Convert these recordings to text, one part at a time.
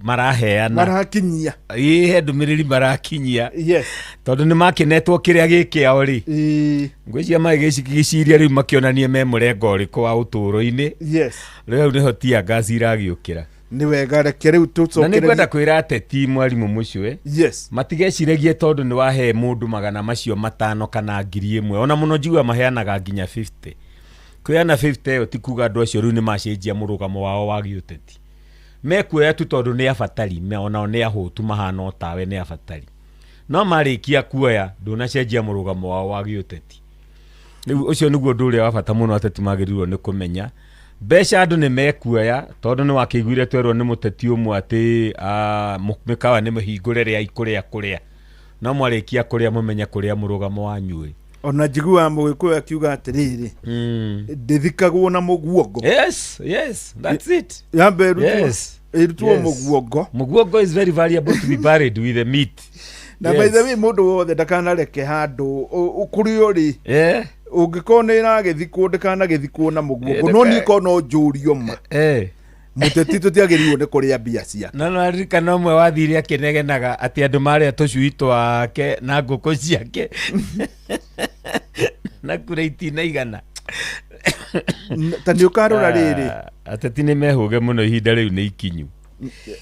Maraheana. Marakinyia. Ĩ, he ndũmĩrĩri marakinyia. Tondũ nĩ makenetwo kĩrĩa gĩ kĩao rĩ. Ngwĩciria magĩciria rĩu makĩonanie me mũrengo ũrĩkũ wa ũtũũro-inĩ. Rĩu nĩho tear gas iragĩũkĩra. Nĩ wega, reke rĩu Na nĩ ngwenda tũcokererie. Kwĩra ateti, mwarimũ mũcwe, matigeciragie tondũ nĩ wahe mũndũ 500 kana 1000, ona mũno njigua maheanaga nginya 50. Kwĩana 50 ĩyo ti kuga andũ acio rĩu nĩ macenjia mũrũgamo wao wa gĩũteti. Mekuoya tu tondũ nĩ abatari, onao nĩ ahũtu, mahana o tawe, nĩ abatari. No marĩkia kuoya, ndũnacenjia mũrũgamo wao wa gĩũteti. Rĩu ũcio nĩguo ũndũ ũrĩa wa bata mũno ateti magĩrĩirwo nĩ kũmenya. Mbeca andũ nĩ mekuoya, tondũ nĩ wakĩiguire twerwo nĩ mũteti ũmwe atĩ mĩkawa nĩ mĩhingũre, rĩai kũrĩa kũrĩa, no mwarĩkia kũrĩa mũmenye kũrĩa mũrũgamo wanyu ũrĩ. Ona njiguaga mũgĩkũyũ akiuga atĩrĩrĩ, ndĩthikagwo na mũguongo. Yes, that's it. Yambe ĩrutwo. Ĩrutwo mũguongo. Mũguongo is very valuable to be buried with the meat. Na by the way, mũndũ wothe ndakanareke handũ kũrĩa ũrĩ, ũngĩkorwo nĩ ĩragĩthikwo, ndĩkanagĩthikwo na mũguongo. No niĩ korwo no njũrio ma, mũteti tũtiagĩrĩirwo nĩ kũrĩa mbia ciake. No aririkana ũmwe wathire akĩnegenaga atĩ andũ marĩa tũcui twake na ngũkũ ciake na kura itinaigana. Ta nĩ ũkarora rĩrĩ. Ah, ateti nĩ mehũge mũno, ihinda rĩu nĩ ikinyu.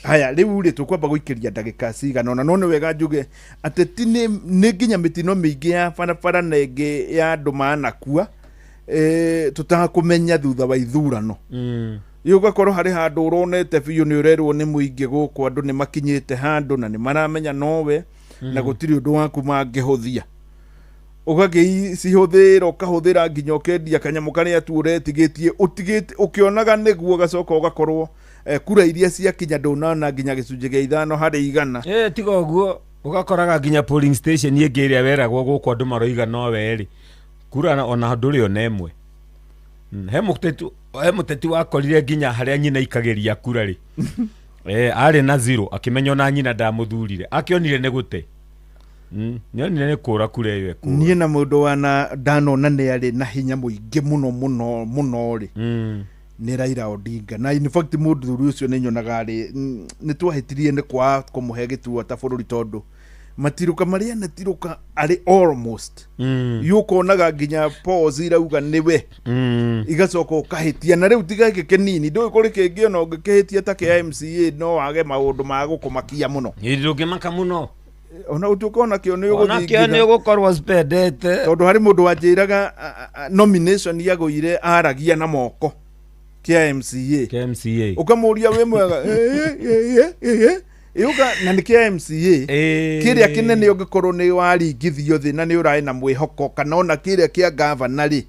Haya, rĩu rĩ, tũkwamba gũikĩria ndagĩka cigana ona, no nĩ wega njuge ateti nĩ nginya mĩtino mĩingĩ ya barabara na ĩngĩ ya andũ manakua, tũtakũmenya thutha wa ithurano. Rĩu ũgakorwo harĩ handũ ũronete biũ nĩ ũrerwo nĩ mũingĩ gũkũ, andũ nĩ makinyĩte handũ na nĩ maramenya nowe na gũtirĩ ũndũ waku mangĩhũthia, ũgagĩcihũthĩra, ũkahũthĩra nginya ũkendia kanyamũ karĩa tu ũretigĩtie ũtigĩte ũkĩonaga nĩguo, ũgacoka ũgakorwo kura iria ciakinya ndũnona nginya gĩcunjĩ gĩa 5%. Tiga ũguo, ũgakoraga nginya polling station ĩngĩ ĩrĩa weragwo gũkũ andũ maroiga nowe rĩ, kura ona ndũrĩ ona ĩmwe. He mũteti wakorire nginya harĩa nyina ikagĩria kura rĩ, arĩ na zero, akĩmenya ona nyina ndamũthurire, akĩonire nĩ gũte. Nĩonire nĩ kũra kura ĩyo ĩkũra. Niĩ na mũndũ wana ndanona nĩ arĩ na hinya mũingĩ mũno mũno mũno rĩ, nĩ Raila Odinga. Na in fact mũthuri ũcio nĩ nyonaga arĩ nĩ twahĩtirie nĩ kwaga kũmũhe gĩturwa ta bũrũri, tondũ matirũka marĩa anatirũka arĩ almost yũkonaga nginya polls irauga nĩwe, igacoka ũkahĩtia. Na rĩu tiga gĩkĩ kĩnini, ndũĩ kũrĩ kĩngĩ ona ũngĩkĩhĩtia ta kĩa MCA no wage maũndũ ma gũkũmakia mũno. Ĩ, ndũngĩmaka mũno. Ona ũtuĩka onakĩo nĩ onakĩo nĩ ũgũthingitha. Ũgũkorwo spendete. Tondũ harĩ mũndũ wanjĩraga nomination yagũire aragia na moko kĩa MCA. Kĩa MCA. Ũkamũria wĩ mwega, "Ĩ, ĩ, ĩ, ĩ, ĩ." Ũka na nĩ kĩa MCA. Kĩrĩa kĩnene ũngĩkorwo nĩ waringithio thĩ na nĩ ũrarĩ na mwĩhoko, kana ona kĩrĩa kĩa gavana rĩ,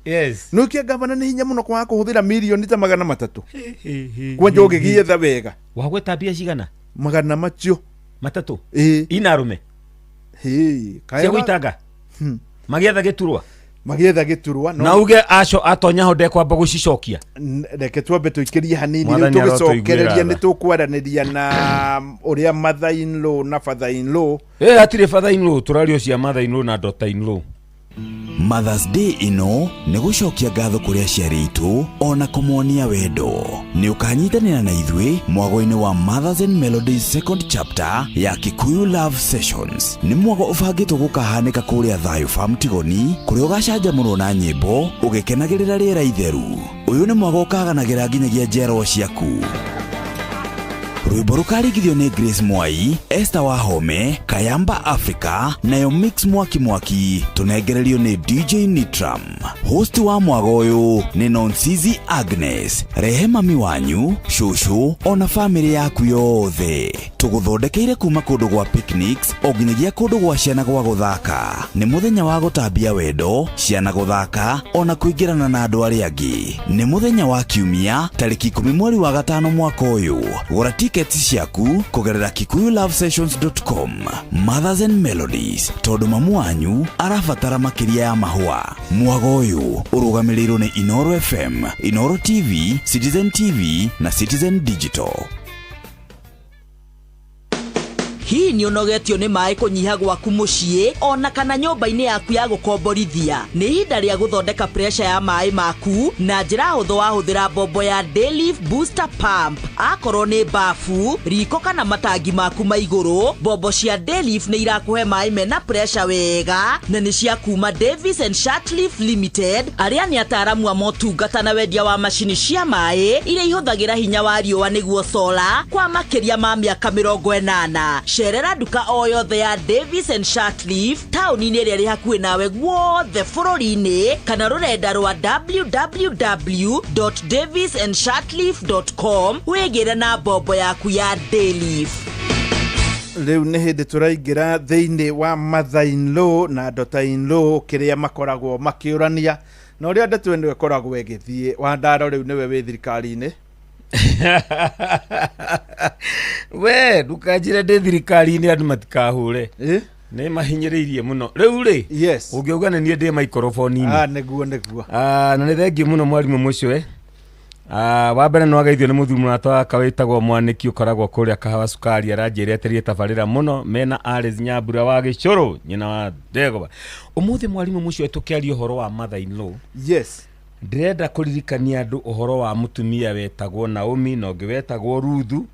no kĩa gavana nĩ hinya mũno kwaga kũhũthĩra mirioni ta 300 kwanja ũgĩgĩetha wega. Wagweta mbia cigana? Magana macio. Matatũ. Ĩ. Ina arũme Hĩ, cia gũitanga magĩetha gĩturwa. Magĩetha gĩturwa no Na uge aco atonya ho ndekwamba gũcicokia. Reke twambe tũikĩrie hanini rĩu. Mwathani Tũgĩcokereria arotũiguĩra nĩ tha. tũkwaranĩria na ũrĩa mother in law na father in law. Ĩ, hatirĩ father in law, tũrario cia mother in law na daughter in law. Mother's Day ĩno nĩ gũcokia ngatho kũrĩ aciari aitũ ona kũmonia wendo. Nĩ ũkanyitanĩra na ithuĩ mwago-inĩ wa Mothers and Melodies second chapter ya Kikuyu Love Sessions. Nĩ mwago ũbangĩtwo gũkahanĩka kũrĩa Thayũ Farm Tigoni, kũrĩa ũgacanjamũrwo na nyĩmbo ũgĩkenagĩrĩra rĩera itheru. Ũyũ nĩ mwago ũkaganagĩra nginyagia njiarwa ciaku. Rwĩmbo rũkaringithio nĩ Grace Mwai, Esther Wahome, Kayamba Africa, nayo Mix Mwaki Mwaki tũnengererio nĩ DJ Nitram. Host wa mwago ũyũ nĩ Nonsizi Agnes. Rehe mami wanyu, cũcũ ona famĩlĩ yaku yothe. Tũgũthondekeire kuma kũndũ gwa picnics o nginyagia kũndũ gwa ciana gwa gũthaka. Nĩ mũthenya wa gũtambia wendo, ciana gũthaka ona kũingĩrana na andũ arĩa angĩ. Nĩ mũthenya wa Kiumia tarĩki 10 mweri wa gatano mwaka ũyũ. Gũra tickets ciaku kũgerera kikuyulovesessions.com. Mothers and Melodies, tondũ mamu wanyu arabatara makĩria ya mahũa. Mwago ũyũ ũrũgamĩrĩirwo nĩ Inoro FM, Inoro TV, Citizen TV na Citizen Digital. Hihi nĩ ũnogetio nĩ maĩ kũnyiha gwaku mũciĩ ona kana nyũmba-inĩ yaku ya gũkomborithia? Nĩ ihinda rĩa gũthondeka pressure ya maĩ maku na njĩra hũthũ wahũthĩra mbombo ya Dayliff Booster Pump. Akorwo nĩ bafu, riko kana matangi maku ma igũrũ, mbombo cia Dayliff nĩ irakũhe maĩ mena pressure wega na nĩ cia kuma Davis and Shirtliff Limited, arĩa nĩ ataaramu a motungata na wendia wa macini cia maĩ iria ihũthagĩra hinya wa riũa nĩguo solar kwa makĩria ma mĩaka 80. Cerera nduka o yothe ya Davis and Shirtliff taũni-inĩ ĩrĩa ĩrĩ hakuhĩ nawe guothe bũrũri-inĩ kana rũrenda rwa www.davisandshirtliff.com wĩgĩre na mbombo yaku ya Dayliff. Rĩu nĩ hĩndĩ tũraingĩra thĩinĩ wa mother in law na daughter in law, kĩrĩa makoragwo makĩũrania na ũrĩa ndeto ĩno ĩkoragwo ĩgĩthiĩ. Wandaro rĩu nĩwe wĩ thirikari-inĩ. We ndukanjĩre ndĩ thirikari-inĩ, andũ matikahũre. Nĩ mahinyĩrĩirie mũno rĩu rĩ. Yes. Ũngĩauga nĩ niĩ ndĩ maikoroboni-inĩ. Ah, nĩguo nĩguo. Ah, na nĩ thengiũ mũno mwarimũ mũcwe. Ah, wa mbere nĩ wageithio nĩ mũthuri mũrata wakwa wĩtagwo Mwanĩki, ũkoragwo kũrĩa Kahawa Cukari, aranjĩra eterie tabarĩra mũno mena Alice Nyambura wa Gĩcũrũ, nyina wa Ndegwa. Ũmũthĩ mwarimũ mũcwe tũkĩaria ũhoro wa mother in law. Yes. Ndĩrenda kũririkania andũ ũhoro wa mũtumia wetagwo Naomi na ũngĩ wetagwo Ruthu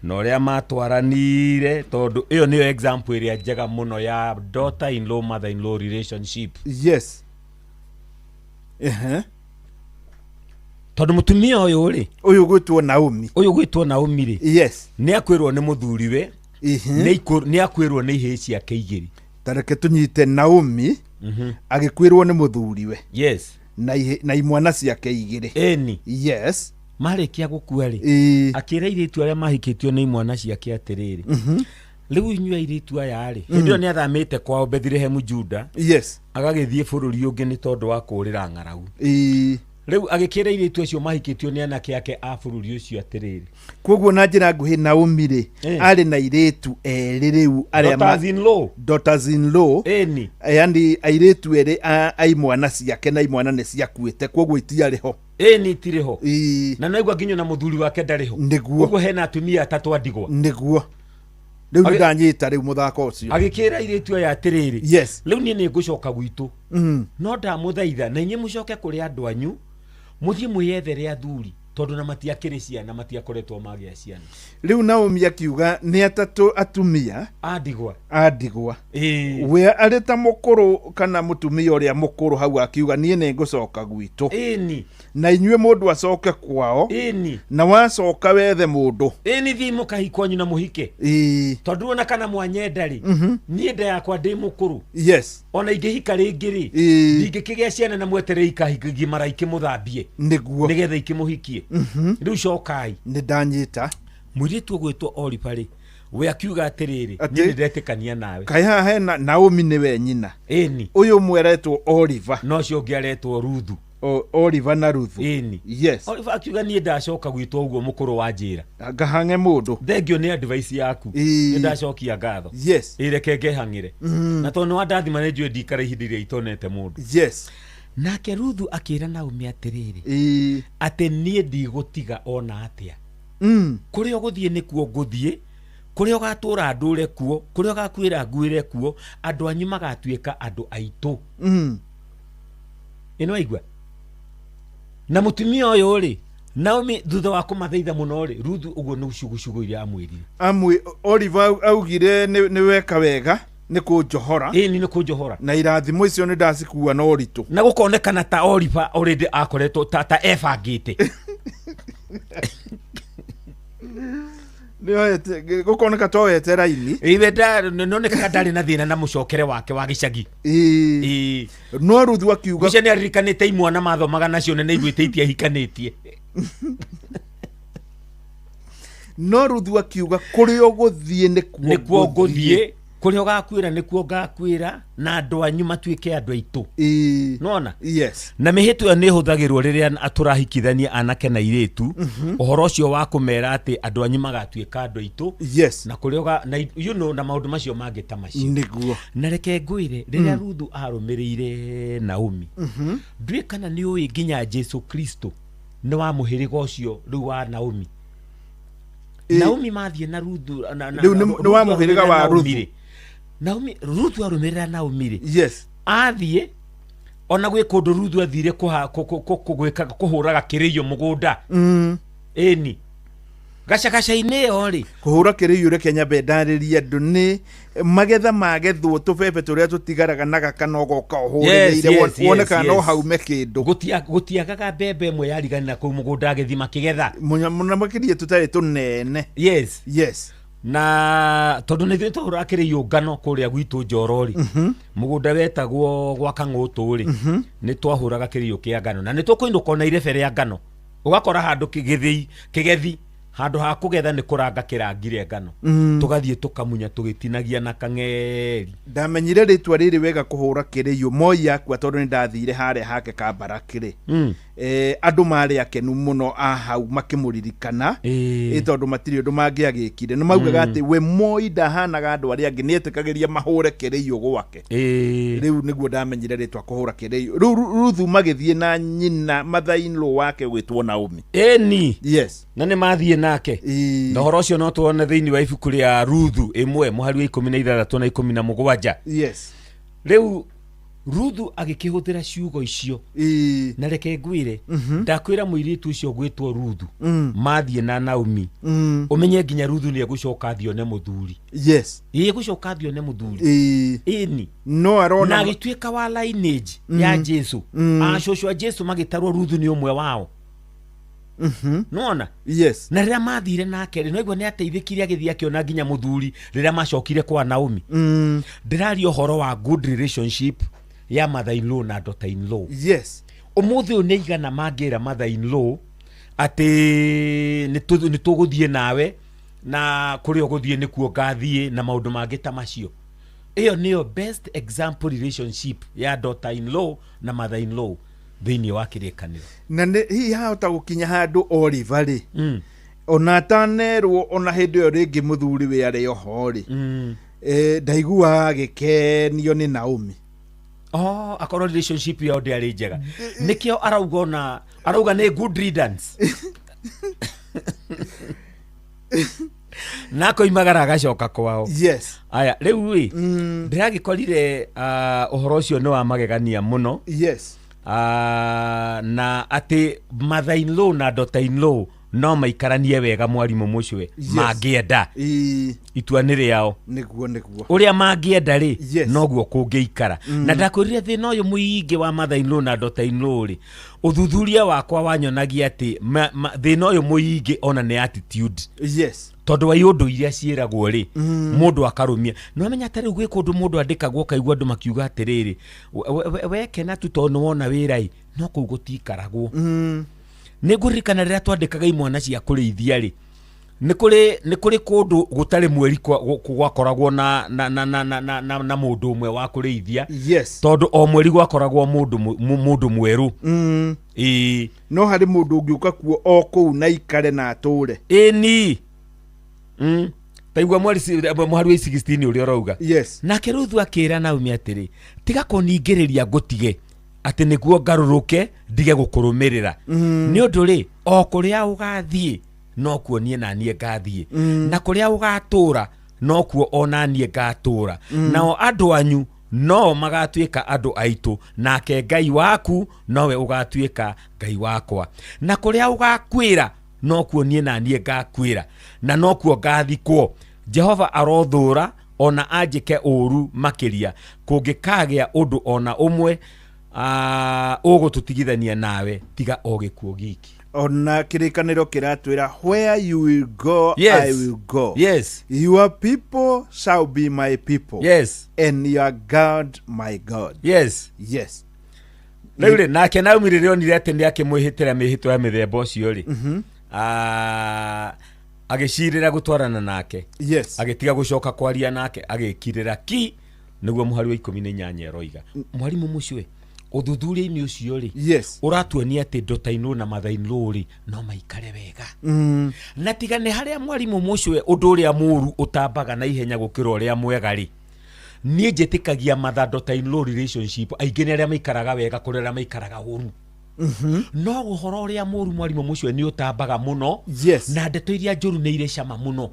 na ũrĩa matwaranire, tondũ ĩyo nĩyo example ĩrĩa njega mũno ya daughter in law mother in law relationship. Yes. Ehe. Tondũ mũtumia ũyũ rĩ, ũyũ gwĩtwo Naomi, ũyũ gwĩtwo Naomi rĩ, yes, nĩ akwĩrwo nĩ mũthuriwe, nĩ akwĩrwo nĩ ihĩĩ ciake igĩrĩ. Ta reke tũnyite Naomi agĩkwĩrwo nĩ mũthuriwe. Yes. Na imwana ciake igĩrĩ. Ĩni. Yes. Marĩkia gũkua rĩ, akĩra airĩtu arĩa mahikĩtio nĩ imwana ciake atĩrĩrĩ, rĩu inyuĩ airĩtu aya rĩ, hĩndĩ ĩyo nĩ athamĩte kwao Bethilehemu Juda. Yes. Agagĩthiĩ bũrũri ũngĩ nĩ tondũ wa kũũrĩra ng'aragu. Rĩu agĩkĩra airĩtu acio mahikĩtio nĩ anake ake a bũrũri ũcio atĩrĩrĩ. Koguo na njĩra nguhĩ Naomi rĩ, arĩ na airĩtu erĩ rĩu arĩa Daughters in law. Daughters in law. Ĩni. Yani airĩtu erĩ a imwana ciake, na imwana nĩ ciakuĩte, koguo itiarĩ ho. Ĩni, itirĩ ho. Na naigua nginya na mũthuri wake ndarĩ ho. Nĩguo. Ũguo hena atumia atatũ a ndigwa. Nĩguo rĩu nĩ ndanyita rĩu mũthako ũcio. Agĩkĩra airĩtu aya atĩrĩrĩ, Yes. rĩu niĩ nĩ ngũcoka gwitũ, no ndamũthaitha na inyuĩ mũcoke kũrĩ andũ anyu, mũthiĩ mwĩyethere athuri, tondũ na matiakĩrĩ ciana, matiakoretwo magĩa ciana. Rĩu Naomi akiuga nĩ atatũ atumia a ndigwa. A ndigwa. Ĩĩ. We arĩ ta mũkũrũ kana mũtumia ũrĩa mũkũrũ hau akiuga niĩ nĩ ngũcoka gwitũ. Ĩni. Na inyuĩ mũndũ acoke kwao. Ĩni. Na wacoka wethe mũndũ. Ĩni, thiĩ mũkahi kwanyu na mũhike. Tondũ ona kana mwanyenda rĩ, niĩ nda yakwa ndĩ mũkũrũ. Yes. Ona ingĩhika rĩngĩ rĩ, ndingĩkĩgĩa ciana na mweterere ikahigimara ikĩmũthambie. Nĩguo. Nĩgetha ikĩmũhikie. Rĩu cokai. Nĩ ndanyita. Mũirĩtu ũgwĩtwo Oliver rĩ, we akiuga atĩrĩrĩ, Atĩ? niĩ nĩndetĩkania nawe. Kaĩ haha hena Naomi nĩwe nyina. Ĩni. Ũyũ ũmwe aretwo Oliver. Na ũcio ũngĩ aretwo Ruthu. Oliver na Ruthu. Ĩni. Yes. Oliver akiuga niĩ ndacoka gwitũ ũguo mũkũrũ wa njĩra. Ngahang'e mũndũ. Thengio nĩ advice yaku. Nĩ ndacokia ngatho. Yes. Ĩ reke ngehang'ĩre. Na tondũ nĩ wandathima nĩ njũĩ ndikara ihinda iria itonete mũndũ. Yes. Nake Ruthu akĩra Naomi atĩrĩrĩ, atĩ niĩ ndigũtiga ona atĩa. Kũrĩa ũgũthiĩ nĩkuo ngũthiĩ, kũrĩa ũgatũra ndũre kuo, kũrĩa ũgakuĩra nguĩre kuo, andũ anyu magatuĩka andũ aitũ. Ĩno waigua? Na mũtumia ũyũ rĩ, Naomi thutha wa kũmathaitha mũno rĩ, Ruthu ũguo nĩ cugucugu iria amwĩrire. Amwe Oliver augire nĩ weka wega nĩ kũnjohora. Ĩni, nĩ kũnjohora. Na irathimo icio nĩ ndacikua na ũritũ. Na gũkonekana ta Oliver already akoretwo ta ebangĩte. Gũkoneka ta oyete raini. Iwe nonekaga ndarĩ na thĩna na mũcokere wake wa gĩcagi. Ĩĩ. No Ruthu akiuga Ngwĩciria nĩ aririkanĩte imwana mathomaga nacio nĩ aiguĩte itiahikanĩtie. No Ruthu akiuga kũrĩa ũgũthiĩ nĩkuo nĩkuo ngũthiĩ, kũrĩa ũgakuĩra nĩkuo ngakuĩra, na andũ anyu matuĩke andũ aitũ. Nona? Yes. Na mĩhĩtwa ĩyo nĩ ĩhũthagĩrwo rĩrĩa tũrahikithania anake na airĩtu, ũhoro ũcio wa kũmera atĩ andũ anyu magatuĩka andũ aitũ. Yes. Na kũrĩa ũga, na, you know, na maũndũ macio mangĩ ta macio. Nĩguo. Na reke ngwĩre, rĩrĩa Ruthu arũmĩrĩire Naomi, ndũĩ kana nĩ ũĩ nginya Jesu Kristo nĩ wa mũhĩrĩga ũcio rĩu wa Naomi. Naomi mathiĩ na Ruthu Rĩu nĩ wa mũhĩrĩga wa Ruthu. Naomi Ruthu arũmĩrĩra Naomi rĩ, yes, athiĩ ona gwĩ kũndũ Ruthu athire gwĩka kũhũraga kĩrĩiyo mũgũnda. Ĩni gacagaca-inĩ ĩyo rĩ, kũhũra kĩrĩiyo, reke nyambe ndarĩrie andũ nĩ magetha magethwo, tũbebe tũrĩa tũtigaraga na gakano goka ũhũrĩrĩire wone kana no haume kĩndũ. Gũtiagaga mbembe ĩmwe yariganĩra kũu mũgũnda agĩthi makĩgetha. Mũno makĩria tũtarĩ tũnene. Yes. Yes. Na tondũ nĩ ithuĩ twahũraga kĩrĩiyo ngano kũrĩa gwitũ Njoro rĩ, mũgũnda wetagwo gwa Kang'ũtũ rĩ, nĩ twahũraga kĩrĩiyo kĩa ngano na nĩ tũkũinũka ona irebe rĩa ngano, ũgakora handũ kĩgĩthĩi kĩgethi, handũ ha kũgetha nĩ kũranga kĩrangire ngano, tũgathiĩ tũkamunya tũgĩtinagia na kang'eri. Ndamenyire rĩtwa rĩrĩ wega kũhũra kĩrĩiyo Moi akua, tondũ nĩ ndathire harĩa hake Kabarak rĩ, andũ marĩ akenu mũno a hau makĩmũririkana, tondũ matirĩ ũndũ mangĩagĩkire. Nĩ maugaga atĩ we Moi ndahanaga andũ arĩa angĩ, nĩ etĩkagĩria mahũre kĩrĩiyo gwake. Rĩu nĩguo ndamenyire rĩtwa kũhũra kĩrĩiyo. Rĩu Ruthu magĩthiĩ na nyina, mother-in-law wake gwĩtwo Naomi. Ĩni. Yes. Na nĩ mathiĩ nake. Na ũhoro ũcio no tuone thĩinĩ wa ibuku rĩa Ruthu 1 mũhari wa 16 na 17. Rĩu Ruthu agĩkĩhũthĩra ciugo icio. Na reke ngwĩre, ndakwĩra mũirĩtu ũcio gwĩtwo Ruthu mathiĩ na Naomi, ũmenye nginya Ruthu nĩ egũcoka athiĩ one mũthuri. Ĩ egũcoka athiĩ one mũthuri. Ĩni. No na arona agĩtuĩka wa lineage ya Jesu. Acũcũ a Jesu magĩtarwo, Ruthu nĩ ũmwe wao. Nona na rĩrĩa mathire nake rĩ, noigua nĩ ateithĩkire agĩthiĩ akĩona nginya mũthuri rĩrĩa macokire kwa Naomi. Ndĩraria ũhoro wa good relationship ya mother in law na daughter in law. Ũmũthĩ ũyũ nĩ igana mangĩra mother in law atĩ nĩ tũgũthiĩ nawe na kũrĩa ũgũthiĩ nĩkuo ngathiĩ na maũndũ mangĩ ta macio. Ĩyo nĩyo best example relationship ya daughter in law na mother in law thĩinĩ wa Kĩrĩkanĩro. Na nĩ hihi hahota gũkinya handũ Oliver rĩ, ona atanerwo, ona hĩndĩ ĩyo rĩngĩ mũthuri we arĩ oho rĩ, ndaiguaga agĩkenio nĩ Naomi. Oh, akorwo relationship yao ndĩarĩ njega, nĩkĩo arauga, ona arauga nĩ good riddance, na akoimagara agacoka kwao. Aya, rĩu ĩ, ndĩragĩkorire ũhoro ũcio nĩ wa magegania mũno, na atĩ mother in law na daughter in law no maikaranie wega, mwarimũ mũcwe, mangĩenda. Itua nĩ rĩao. Nĩguo, nĩguo. Ũrĩa mangĩenda rĩ, noguo kũngĩikara. Na ndakwĩrire thĩna ũyũ mũingĩ wa mother in law na daughter in law rĩ, ũthuthuria wakwa wanyonagia atĩ thĩna ũyũ mũingĩ ona nĩ attitude, tondũ wa iũndũ iria ciĩragwo rĩ, mũndũ akarũmia. Nĩ wamenya ta rĩu gwĩ kũndũ mũndũ andĩkagwo, ũkaigua andũ makiuga atĩrĩrĩ, "We wekena tu tondũ nĩ wona wĩra ĩ," no kũu gũtiikaragwo. Nĩ ngũririkana rĩrĩa twandĩkaga imwana cia kũrĩithia rĩ, nĩ kũrĩ kũndũ gũtarĩ mweri gwakoragwo na mũndũ ũmwe wa kũrĩithia, tondũ o mweri gwakoragwo mũndũ mwerũ. Ĩĩ. No harĩ mũndũ ũngĩũka kuo o kũu na ikare na atũre. Ĩni, taigua mweri mũhari wa 16 ũrĩa ũrauga. Nake Ruthu akĩra Naomi atĩrĩ, "Tiga kũningĩrĩria ngũtige atĩ nĩguo ngarũrũke ndige gũkũrũmĩrĩra, nĩ ũndũ rĩ, o kũrĩa ũgathiĩ nokuo niĩ na niĩ ngathiĩ, na kũrĩa ũgatũũra nokuo ona niĩ ngatũũra, nao andũ anyu no magatuĩka andũ aitũ, nake Ngai waku nowe ũgatuĩka Ngai wakwa, na kũrĩa ũgakuĩra nokuo niĩ na niĩ ngakuĩra, na nokuo ngathikwo. Jehova arothũũra ona anjĩke ũũru makĩria kũngĩkagĩa ũndũ ona ũmwe ũgũtũtigithania nawe tiga o gĩkuũ giki." Ona Kĩrĩkanĩro kĩratwĩra, "Where you will go, I will go. Your people shall be my people, and your God my God." Rĩu rĩ, nake Naomi rĩrĩa onire atĩ nĩ akĩmwĩhĩtĩra mĩhĩtwa ya mĩthemba ũcio rĩ, agĩcirĩra gũtwarana nake, agĩtiga gũcoka kwaria nake, agĩkirĩra ki. Nĩguo mũhari wa 18 ĩroiga, mwarimũ mũcwe, ũthuthuria-inĩ ũcio rĩ, ũratuonia atĩ daughter in law na mother in law rĩ, no maikare wega. Na tiga nĩ harĩa, mwarimũ mũcwe, ũndũ ũrĩa mũũru ũtambaga na ihenya gũkĩra ũrĩa mwega rĩ, niĩ njĩtĩkagia mother daughter in law relationship aingĩ nĩ arĩa maikaraga wega kũrĩ arĩa maikaraga ũru. No ũhoro ũrĩa mũru mwarimũ mũcio nĩ ũtambaga mũno. Yes. Na ndeto iria njũru nĩ irĩ cama mũno.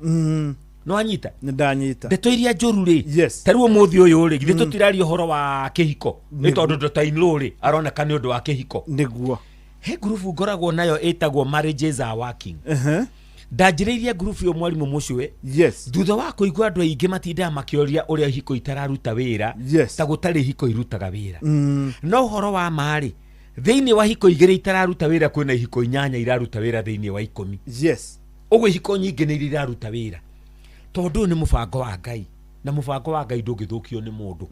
No anyita Nĩ ndanyita. Ndeto iria njũru rĩ, Yes. ta rĩu ũmũthĩ ũyũ rĩ, githĩ tũtiraria ũhoro wa kĩhiko? Nĩ tondũ daughter-in-law rĩ, aroneka nĩ ũndũ wa kĩhiko. Nĩguo. He ngurubu ngoragwo nayo ĩtagwo Marriages Are Working. Ndanjĩrĩirie ngurubu ĩyo, mwarimũ mũcwe, thutha wa kũigua andũ aingĩ matindaga makĩoria ũrĩa hiko itararuta wĩra, ta gũtarĩ hiko irutaga wĩra. No ũhoro wa ma-rĩ, thĩinĩ wa hiko 2 itararuta wĩra, kwĩna ihiko 8 iraruta wĩra thĩinĩ wa 10. Ũguo ihiko nyingĩ nĩ iria iraruta wĩra, tondũ ũyũ nĩ mũbango wa Ngai, na mũbango wa Ngai ndũngĩthũkio nĩ mũndũ.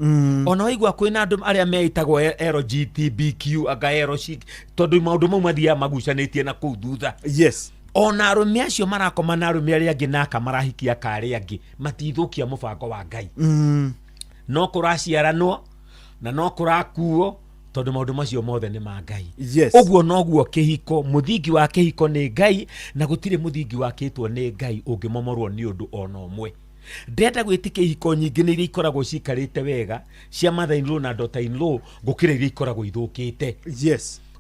Ona waigua kwĩna andũ arĩa meĩtagwo LGBTQ anga LC, tondũ maũndũ mau mathiaga magucanĩtie na kũu thutha. Ona arũme acio marakoma na arũme arĩa angĩ na aka marahikia aka arĩa angĩ, matithũkia mũbango wa Ngai. No kũraciaranwo na no kũrakuo, tondũ maũndũ macio mothe nĩ ma Ngai. Ũguo noguo kĩhiko, mũthingi wa kĩhiko nĩ Ngai, na gũtirĩ mũthingi wakĩtwo nĩ Ngai ũngĩmomorwo nĩ ũndũ ona ũmwe. Ndĩrenda gwĩtĩkia ihiko nyingĩ nĩ iria ikoragwo cikarĩte wega cia mother in law na daughter in law gũkĩra iria ikoragwo ithũkĩte.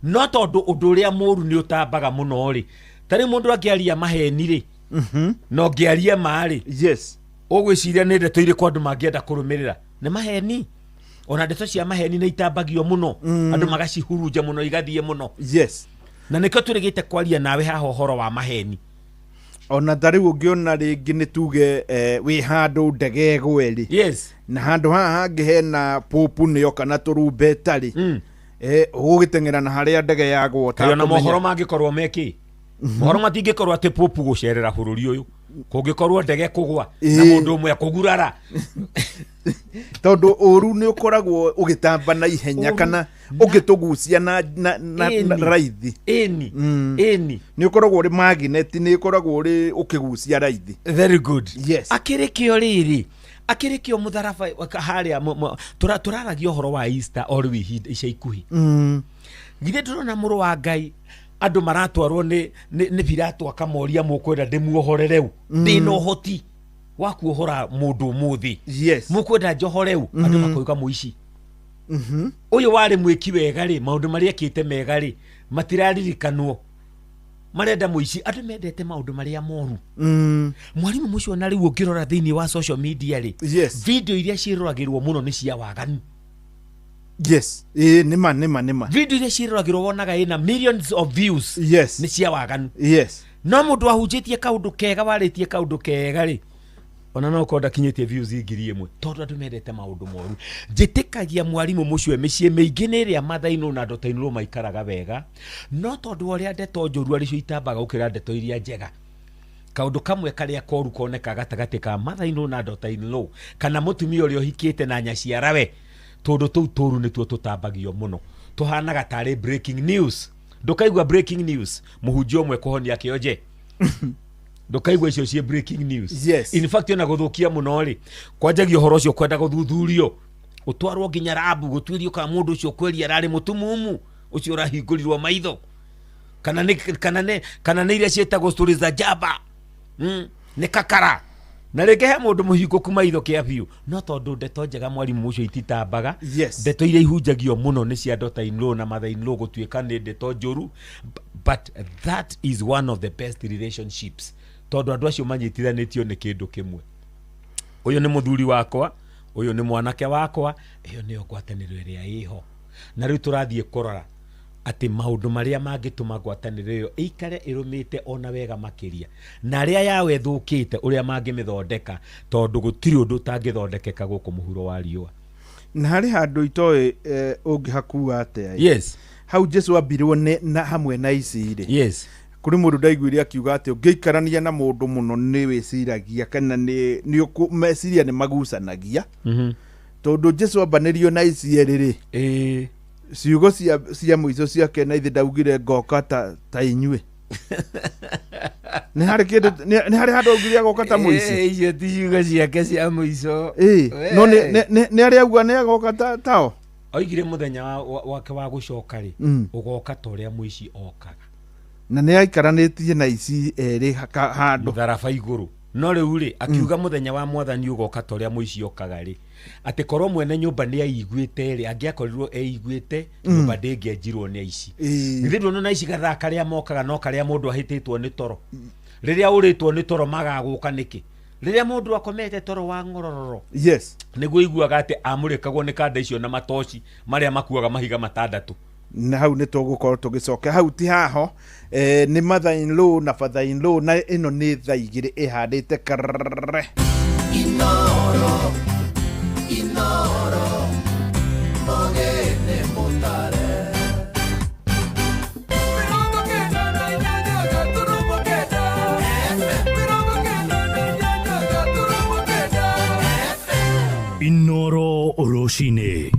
No tondũ ũndũ ũrĩa mũru nĩ ũtambaga mũno rĩ, ta rĩu mũndũ angĩaria maheni rĩ, na ũngĩaria ma rĩ, ũgwĩciria nĩ ndeto irĩkũ andũ mangĩenda kũrũmĩrĩra? Nĩ maheni. Ona ndeto cia maheni nĩ itambagio mũno, andũ magacihurunja mũno, igathiĩ mũno. Na nĩkĩo tũrĩgĩte kwaria nawe haha ũhoro wa maheni. Ona ta rĩu ũngĩona rĩngĩ nĩ tuge wĩ handũ ndege ĩgwe rĩ, na handũ haha hangĩ hena pũpũ nĩyo kana tũrumbeta rĩ, ũgũgĩteng'era na harĩa ndege yagwa. Kaĩ ona mohoro mangĩkorwo mekĩ, mohoro matingĩkorwo atĩ pũpũ gũcerera bũrũri ũyũ, kũngĩkorwo ndege kũgwa na mũndũ ũmwe kũgurara. Tondũ ũru nĩ ũkoragwo ũgĩtamba na ihenya, kana ũgĩtũgucia na raithi. Ĩni, ĩni. Nĩ ũkoragwo ũrĩ magnet, nĩ ũkoragwo ũrĩ ũkĩgucia raithi. Very good. Yes. Akĩrĩ kĩo rĩrĩ, akĩrĩ kĩo mũtharaba harĩa tũraragia ũhoro wa Easter o rĩu ihinda ica ikuhĩ. Githĩ ndũrona mũrũ wa Ngai andũ maratwarwo nĩ Pilato akamoria, mũkwenda ndĩmuohore rĩu? Ndĩna ũhoti wa kuohora mũndũ ũmũthĩ. Mũkwenda njohore rĩu? Andũ makoiga mũici ũyũ warĩ mwĩki wega rĩ, maũndũ marĩa ekĩte mega rĩ, matiraririkanwo, marenda mũici. Andũ mendete maũndũ marĩa moru. Mwarimũ mũcio, na rĩu ũngĩrora thĩinĩ wa social media rĩ, video iria ciĩroragĩrwo mũno nĩ cia waganu. Yes, ĩĩ, nĩma, nĩma, nĩma. Video iria ciĩroragĩrwo wonaga ĩna millions of views nĩ cia waganu. No mũndũ wahunjĩtie kaũndũ kega, warĩtie kaũndũ kega rĩ, ona no ũkorwo ndakinyĩtie views 1000, tondũ andũ mendete maũndũ moru. Njĩtĩkagia, mwarimũ mũcio, mĩciĩ mĩingĩ nĩ ĩrĩa mother-in-law na daughter-in-law maikaraga wega, no tondũ wa ũrĩa ndeto njũru arĩ cio itambaga gũkĩra ndeto iria njega, kaũndũ kamwe karĩa koru koneka gatagatĩ ka mother-in-law na daughter-in-law kana mũtumia ũrĩa ũhikĩte na nyaciarawe, tũndũ tũu tũru nĩtuo tũtambagio mũno, tũhanaga tarĩ breaking news. Ndũkaigua breaking news mũhunjia ũmwe kũhonia kĩonje, ndũkaigua icio ciĩ breaking news. In fact, ona gũthũkia mũno rĩ, kwanjagia ũhoro ũcio kwenda gũthuthurio, ũtwarwo nginya rabu gũtuĩrio kana mũndũ ũcio kweria ararĩ mũtumumu ũcio ũrahingũrirwo maitho, kana nĩ iria ciĩtagwo stories za jaba, nĩ kakara na rĩngĩ he mũndũ mũhingũku maitho kĩa biũ. No tondũ ndeto njega, mwarimũ ũcio, ititambaga, ndeto iria ihunjagio mũno nĩ cia daughter in law na mother in law gũtuĩka nĩ ndeto njũru. But that is one of the best relationships, tondũ andũ acio manyitithanĩtio nĩ kĩndũ kĩmwe: ũyũ nĩ mũthuri wakwa, ũyũ nĩ mwanake wakwa. Ĩyo nĩyo ngwatanĩro ĩrĩa ĩho. Na rĩu tũrathiĩ kũrora atĩ maũndũ marĩa mangĩtũma ngwatanĩro ĩyo ĩikare ĩrũmĩte ona wega makĩria, na arĩa yawe ĩthũkĩte, ũrĩa mangĩmĩthondeka, tondũ gũtirĩ ũndũ ũtangĩthondekeka gũkũ mũhuro wa riũa. Na harĩ handũ itoĩ ũngĩhakua atĩa ĩ? Hau Jesu ambirwo nĩ na hamwe na ici rĩ, kũrĩ mũndũ ndaiguire akiuga atĩ ũngĩikarania na mũndũ mũno nĩ wĩciragia kana nĩ meciria nĩ magucanagia, tondũ Jesu ambanĩrio na ici erĩ rĩ, ciugo cia mũico ciake na ithe ndaugire ngoka ta inyuĩ. Nĩ harĩ kĩndũ, nĩ harĩ handũ augire agoka ta mũici? Icio ti ciugo ciake cia mũico. Ĩĩ, no nĩ arĩ auga nĩ agoka tao. Oigire mũthenya wake wa gũcoka rĩ, ũgoka ta ũrĩa mũici okaga. Na nĩ aikaranĩtie na ici erĩ handũ mũtharaba igũrũ. No rĩu rĩ akiuga mũthenya wa mwathani ũgoka ta ũrĩa mũici okaga rĩ, atĩ korwo mwene nyũmba nĩ aiguĩte rĩ, angĩakorirwo eiguĩte nyũmba ndĩngĩenjirwo nĩ aici. Githĩ nduona aici gathaa karĩa mokaga no karĩa mũndũ ahĩtĩtwo nĩ toro. Rĩrĩa ũrĩtwo nĩ toro magagũka nĩkĩ? Rĩrĩa mũndũ akomete toro wa ng'orororo, yes, nĩguo iguaga atĩ amũrĩkagwo nĩ kanda icio na matoci marĩa makuaga mahiga matandatũ. Na hau nĩ tũgũkorwo tũgĩcoka hau ti haho, nĩ mother in law na father in law, na ĩno nĩ thaa 2 ĩhandĩte karre. Inoro, Inoro, Mogene Mutare. 9 Inoro rũcinĩ.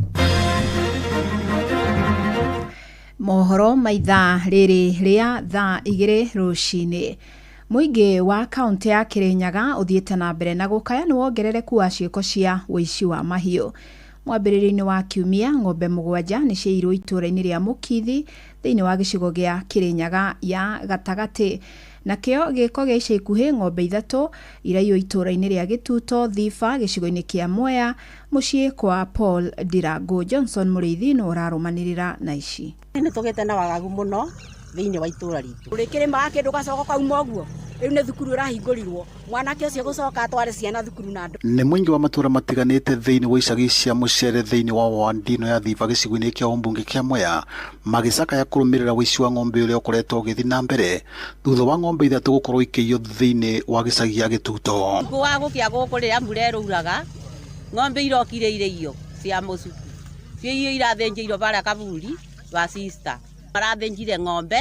Mohoro maithaa rĩrĩ rĩa thaa 2 rũcinĩ. Mũingĩ wa kaunti ya Kirinyaga ũthiĩte na mbere na gũkaya nĩ wongerereku wa ciĩko cia ũici wa mahiũ. Mwambĩrĩrio-inĩ wa kiumia ng'ombe 7 nĩ ciairwo itũũra-inĩ rĩa Mũkithi thĩinĩ wa gĩcigo gĩa Kirinyaga ya gatagatĩ. Nakĩo gĩko gĩa ica ikuhĩ ng'ombe 3 iraiywo itũũra-inĩ rĩa Gĩtuto Thiba gĩcigo-inĩ kĩa Mwea mũciĩ kwa Paul Ndirangu. Johnson Mũrĩithi nĩ ũrarũmanĩrĩra na ici. Nĩ tũgĩte na wagagu mũno thĩinĩ wa itũũra ritũ. Ũrĩkĩrĩmaga kĩndũ gacoka kauma ũguo, rĩu nĩ thukuru ĩrahingũrirwo, mwanake ũcio gũcoka atware ciana thukuru na andũ. Nĩ mũingĩ wa matũũra matiganĩte thĩinĩ wa icagi cia mũcere thĩinĩ wa wandino ya Thiba gĩcigo-inĩ kĩa ũmbunge kĩa Mwea magĩcakaya kũrũmĩrĩra ũici wa ng'ombe ũrĩa ũkoretwo ũgĩthiĩ na mbere thutha wa ng'ombe 3 gũkorwo ikĩiywo thĩinĩ wa gĩcagi gĩa Gĩtuto. Wa gũkĩa gũkũ rĩrĩa mbura ĩrũraga, ng'ombe irokire irio cia mũcuku, cio irio irathĩnjĩirwo barĩa kaburi wa sister. Marathĩnjire ng'ombe,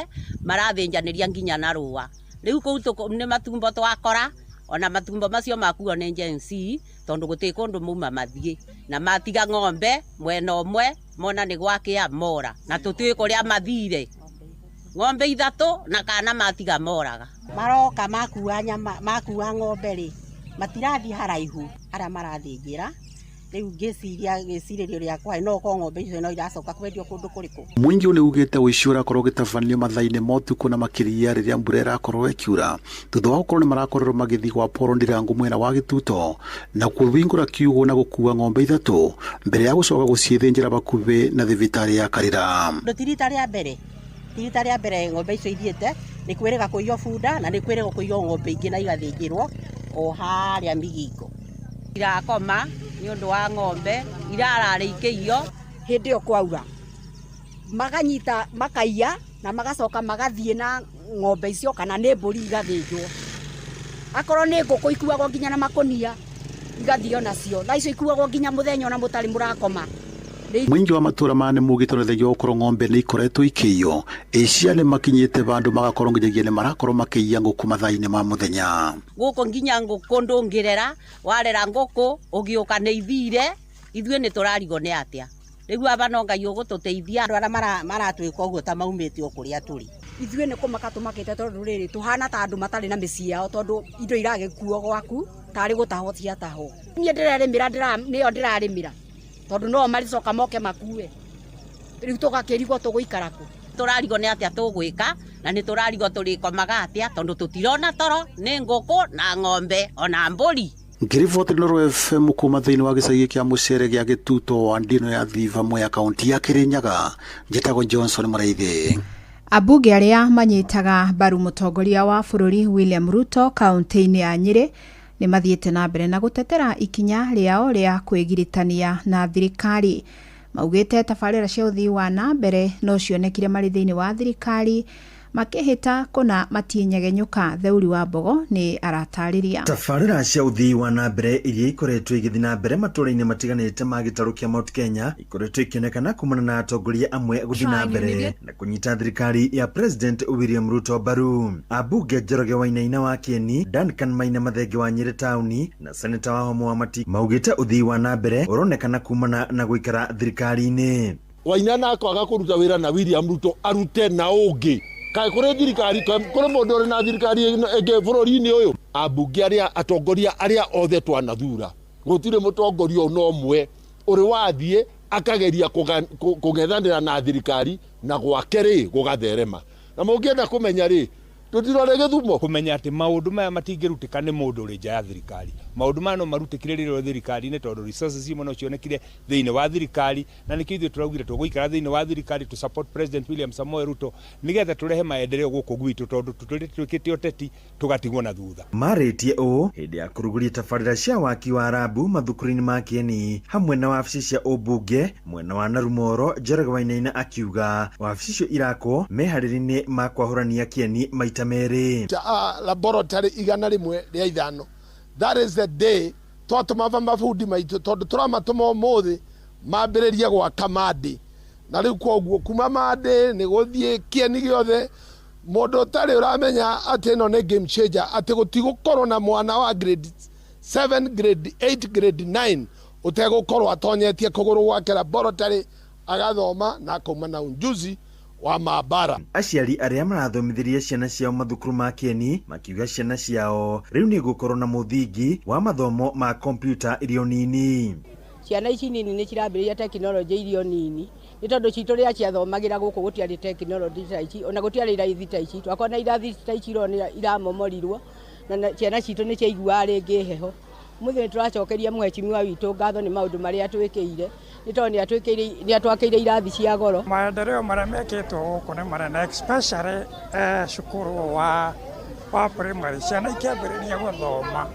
marathĩnjanĩria nginya na rũa. Rĩu kũu nĩ matumbo twakora, ona matumbo macio makuo nĩ Gen Z, tondũ gũtirĩ kũndũ mauma mathiĩ. Na matiga ng'ombe mwena ũmwe, mona nĩ gwakĩa mora, na tũtiũĩ kũrĩa mathire. Ng'ombe 3 na kana matiga moraga. Maroka makua nyama, makua ng'ombe rĩ, matirathiĩ haraihu harĩa marathĩnjĩra. Rĩu ngĩciria gĩcirĩrio rĩakwa no ũkorwo ng'ombe icio no iracoka kwendio kũndũ kũrĩkũ. Mũingĩ ũyũ nĩugĩte ũici ũrakorwo ũgĩtabanio mathaa-inĩ ma ũtukũ na makĩria rĩrĩa mbura ĩrakorwo ĩkiura thutha wa gũkorwo nĩmarakorirwo magĩthiĩ gwa Paul Ndirangu mwena wa Gĩtuto na kũhingũra kiugũ na gũkua ng'ombe 3 mbere ya gũcoka gũciĩthĩnjĩra bakuhĩ na thibitarĩ ya Karĩra. Ti rita rĩa mbere, ti rita rĩa mbere ng'ombe icio ithiĩte, nĩ kwĩrĩga kũiywo bunda na nĩ kwĩrĩga kũiywo ng'ombe ingĩ na igathĩnjĩrwo o harĩa Migingo. Irakoma nĩ ũndũ wa ng'ombe irararĩ ikĩiywo. Hĩndĩ ĩyo kwaura maganyita makaiya na magacoka magathiĩ na ng'ombe icio kana nĩ mbũri igathĩnjwo. Akorwo nĩ ngũkũ ikuagwo nginya na makũnia igathiĩ nacio, na icio ikuagwo nginya mũthenya ona mũtarĩ mũrakoma. Mũingĩ wa matũũra maya nĩ mugĩte nĩ thengia wa gũkorwo ng'ombe nĩ ikoretwo ikĩiywo, Asia nĩ makinyĩte vandũ magakorwo nginyagia nĩ marakorwo makĩiya ngũkũ mathaa-inĩ ma mũthenya. Gũkũ nginya ngũkũ ndũngĩrera, warera ngũkũ ũgĩũka nĩ ithire, ithuĩ nĩ tũrarigwo nĩ atĩa. Rĩu aba no Ngai ũgũtũteithia. Andũ arĩa maratwĩka ũguo ta maumĩte o kũrĩa tũrĩ. Ithuĩ nĩ kũmaka tũmakĩte tondũ rĩrĩ tũhana ta andũ matarĩ na mĩciĩ yao, tondũ indo iragĩkuo gwaku tarĩ gũtahwo ciatahwo. Niĩ ndĩrerĩmĩra, nĩyo ndĩrarĩmĩra tondũ no maricoka moke makue. Rĩu tũgakĩrigwo tũgũikara kũ. Tũrarigwo nĩ atĩa tũgwĩka na nĩ tũrarigwo tũrĩkomaga atĩa tondũ tũtirona toro nĩ ngũkũ na ng'ombe ona mbũri. Ngĩriboti Inooro FM kuma thĩinĩ wa gĩcagi kĩa mũcere gĩa Gĩtuto wa ndino ya Thiba Mwea kaunti ya Kĩrĩnyaga, njĩtagwo Johnson Mũrĩithi. Ambunge arĩa manyitaga mbaru mũtongoria wa bũrũri William Ruto kaunti-inĩ ya Nyĩrĩ nĩ mathiĩte na mbere na gũtetera ikinya rĩao rĩa kwĩgiritania na thirikari. Maugĩte tabarĩra cia ũthii wa na mbere no cionekire marĩ thĩinĩ wa thirikari makĩhĩta kũna matienyegenyũka. Theuri wa Mbogo nĩ aratarĩria. Tabarĩra cia ũthii wa na mbere iria ikoretwo igĩthiĩ na mbere matũũra-inĩ matiganĩte ma gĩtarũ kĩa Mount Kenya ikoretwo ikĩonekana kumana na atongoria amwe gũthiĩ na mbere na kũnyita thirikari ya President William Ruto mbaru. Ambunge Njoroge Wainaina wa Kieni, Duncan Maina Mathenge wa Nyĩrĩ taũni na Seneta wa Homo wa Mati maugĩte ũthii wa na mbere ũronekana kumana na gũikara thirikari-inĩ. Wainaina akwaga kũruta wĩra na William Ruto arute na ũngĩ. Kaĩ kũrĩ thirikari, kũrĩ mũndũ ũrĩ na thirikari ĩngĩ bũrũri-inĩ ũyũ? Ambunge arĩa atongoria arĩa othe twanathura, gũtirĩ mũtongoria ona ũmwe ũrĩ wathiĩ akageria kũng'ethanĩra na thirikari na gwake rĩ gũgatherema. Na mũngĩenda kũmenya rĩ, Tũtirore Gĩthumo. Kũmenya atĩ maũndũ maya matingĩrutĩka nĩ mũndũ ũrĩ nja ya thirikari. Maũndũ maya no marutĩkire rĩrĩa ũrĩ thirikari-inĩ tondũ resources imwe no cionekire thĩinĩ wa thirikari, na nĩkĩo ithuĩ tũraugire tũgũikara thĩinĩ wa thirikari tũ support President William Samoei Ruto nĩgetha tũrehe maendeleo gũkũ gwitũ tondũ tũtũrĩte twĩkĩte ũteti tũgatigwo na thutha. Marĩtie ũũ hĩndĩ ya kũrugũria tabarĩra cia waki wa rabu mathukuru-inĩ ma Kĩeni hamwe na wabici cia ũmbunge mwena wa Narumoro. Njoroge Wainaina akiuga wabici icio irakwo meharĩria-inĩ ma kwahũrania Kĩeni maita merĩ. Laboratory 105. That is the day twatũma mabundi maitũ, tondũ tũramatũma ũmũthĩ mambĩrĩrie gwaka Monday, na rĩu koguo kuma Monday nĩ gũthiĩ Kĩeni gĩothe. Mũndũ ũtarĩ ũramenya atĩ ĩno nĩ game changer, atĩ gũtigũkorwo na mwana wa grade 7, grade 8, grade 9 ũtegũkorwo atonyetie kũgũrũ gwake laboratory, agathoma na akauma na ujuzi wa maabara. Aciari arĩa marathomithirie ciana ciao mathukuru ma Kĩeni makiuga ciana ciao rĩu nĩ gũkorwo na mũthingi wa mathomo ma kompiuta irio nini. Ciana ici nini nĩ cirambĩrĩria tekinoronjĩ irio nini, nĩ tondũ citũ rĩrĩa ciathomagĩra gũkũ gũtiarĩ tekinoronjĩ ta ici, ona gũtiarĩ irathi ta ici. Twakorwo na irathi ta ici irona iramomorirwo, na ciana citũ nĩ ciaiguaga rĩngĩ heho. Mũthĩ nĩ tũracokeria mũhecimiwa witũ ngatho nĩ maũndũ marĩa atwĩkĩire, nĩ tondũ nĩ atwakĩire irathi cia goro. Maendeleo marĩa mekĩtwo gũkũ nĩ manene, especially cukuru wa primary. Ciana ikĩambĩrĩria gũthoma,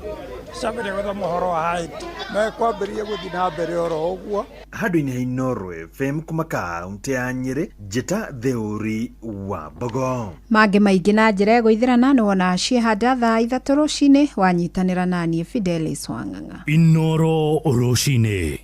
ciambĩrĩria gũthoma ũhoro wa IT, mekwambĩrĩria gũthiĩ na mbere oro ũguo. Handũ-inĩ ha Inooro FM kuma kaũntĩ ya Nyĩrĩ, Njĩta Theũri wa Mbogo. Mangĩ maingĩ na njĩra ĩgũithĩrana nĩ wona ciehanda thaa 3 rũcinĩ wanyitanĩra naniĩ Fidelis Wang'ang'a. Inooro rũcinĩ.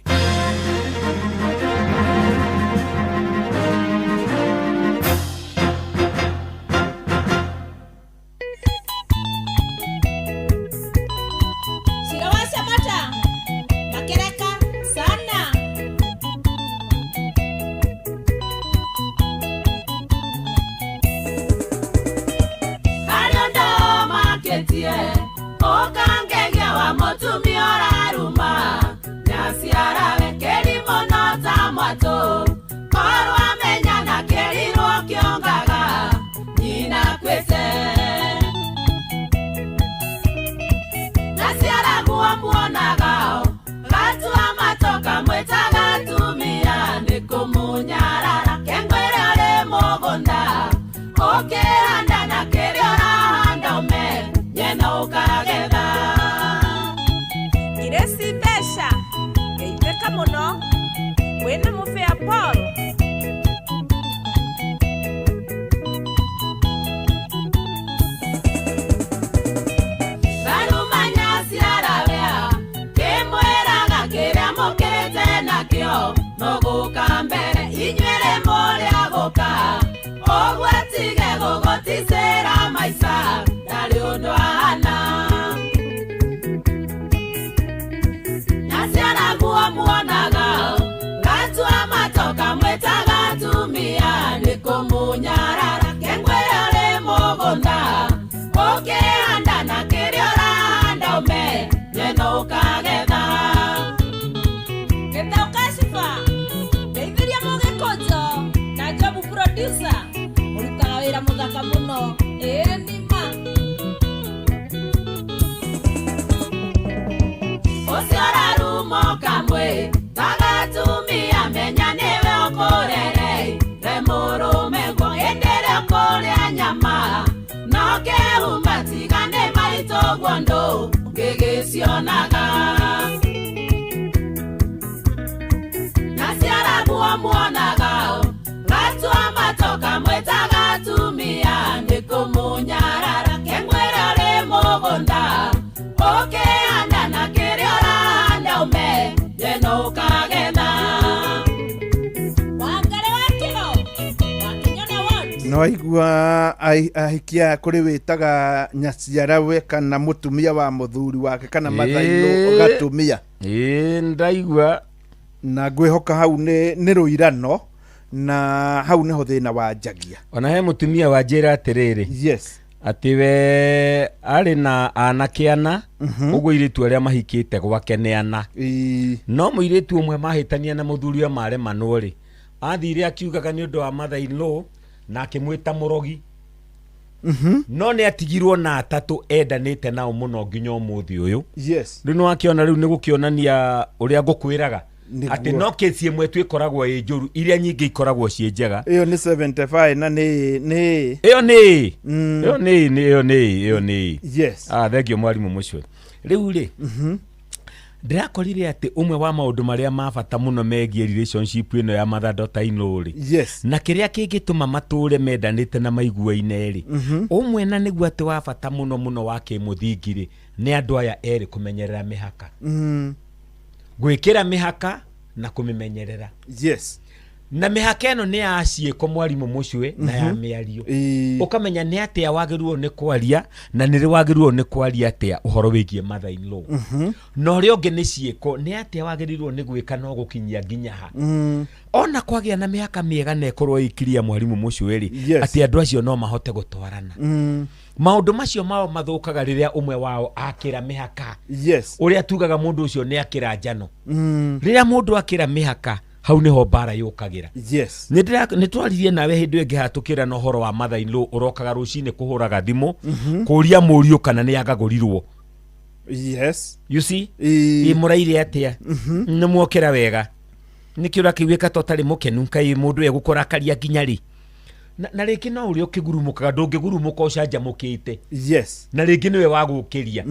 Noigua ahikia kũrĩ wĩtaga nyaciarawe kana mũtumia wa mũthuri wake kana mathailo gatumia. Ĩĩ ndaigua na ngwĩhoka hau nĩ rũirano na hau nĩho thĩna wanjagia. Ona he mũtumia wanjĩra atĩrĩrĩ, yes, atĩ we arĩ na anake ana, ũguo airĩtu arĩa mahikĩte gwake nĩ ana, no mũirĩtu ũmwe mahĩtania na mũthuri wa maremanwo rĩ, athire akiugaga nĩ ũndũ wa mother-in-law na akĩmwĩta mũrogi. No nĩ atigirwo na atatũ endanĩte nao mũno nginya ũmũthĩ ũyũ. Yes. Rĩu nĩ wakĩona, rĩu nĩ gũkĩonania ũrĩa ngũkwĩraga Nĩguo. atĩ no kesi ĩmwe tu ĩkoragwo ĩ njũru, iria nyingĩ ikoragwo ciĩ njega. Ĩyo nĩ 75 na nĩ Ĩyo nĩ ĩyo nĩ ĩyo nĩ ĩyo nĩ. Yes. Ah, thengio mwarimũ mũcio. Rĩu rĩ, ndĩrakorire atĩ ũmwe wa maũndũ marĩa ma bata mũno megiĩ relationship ĩno ya mother daughter in law rĩ, na kĩrĩa kĩngĩtũma matũre mendanĩte na maiguaine rĩ, ũmwe na nĩguo atĩ wa bata mũno mũno wa kĩmũthingi rĩ, nĩ andũ aya erĩ kũmenyerera mĩhaka, gwĩkĩra mĩhaka na kũmĩmenyerera. Na mĩhaka ĩno nĩ ya ciĩko, mwarimũ mũcwe, na ya mĩario. Ũkamenya nĩ atĩa wagĩrĩirwo nĩ kwaria na nĩ rĩ wagĩrĩirwo nĩ kwaria atĩa ũhoro wĩgiĩ mother in law. Na ũrĩa ũngĩ nĩ ciĩko, nĩ atĩa wagĩrĩirwo nĩ gwĩka no gũkinyia nginya ha. Ona kwagĩa na mĩhaka mĩega na ĩkorwo ĩkiria, mwarimũ mũcwe rĩ, atĩ andũ acio no mahote gũtwarana. Maũndũ macio mao mathũkaga rĩrĩa ũmwe wao akĩra mĩhaka. Ũrĩa tugaga mũndũ ũcio nĩ akĩra njano. Rĩrĩa mũndũ akĩra mĩhaka, hau nĩho mbara yũkagĩra. Nĩ twaririe nawe hĩndĩ ĩyo ĩngĩ hatũkĩra na ũhoro wa mother in law ũrokaga rũcinĩ kũhũraga thimũ kũria mũriũ kana nĩ agagũrirwo. You see, ĩ mũraire atĩa, nĩ mwokĩra wega, nĩkĩ ũrakĩiguĩka ta ũtarĩ mũkenu, kaĩ mũndũ egũkũrakaria nginya rĩ? Na rĩngĩ no ũrĩa ũkĩgurumũkaga, ndũngĩgurumũka ũcanjamũkĩte. Na rĩngĩ nĩwe wagũkĩria.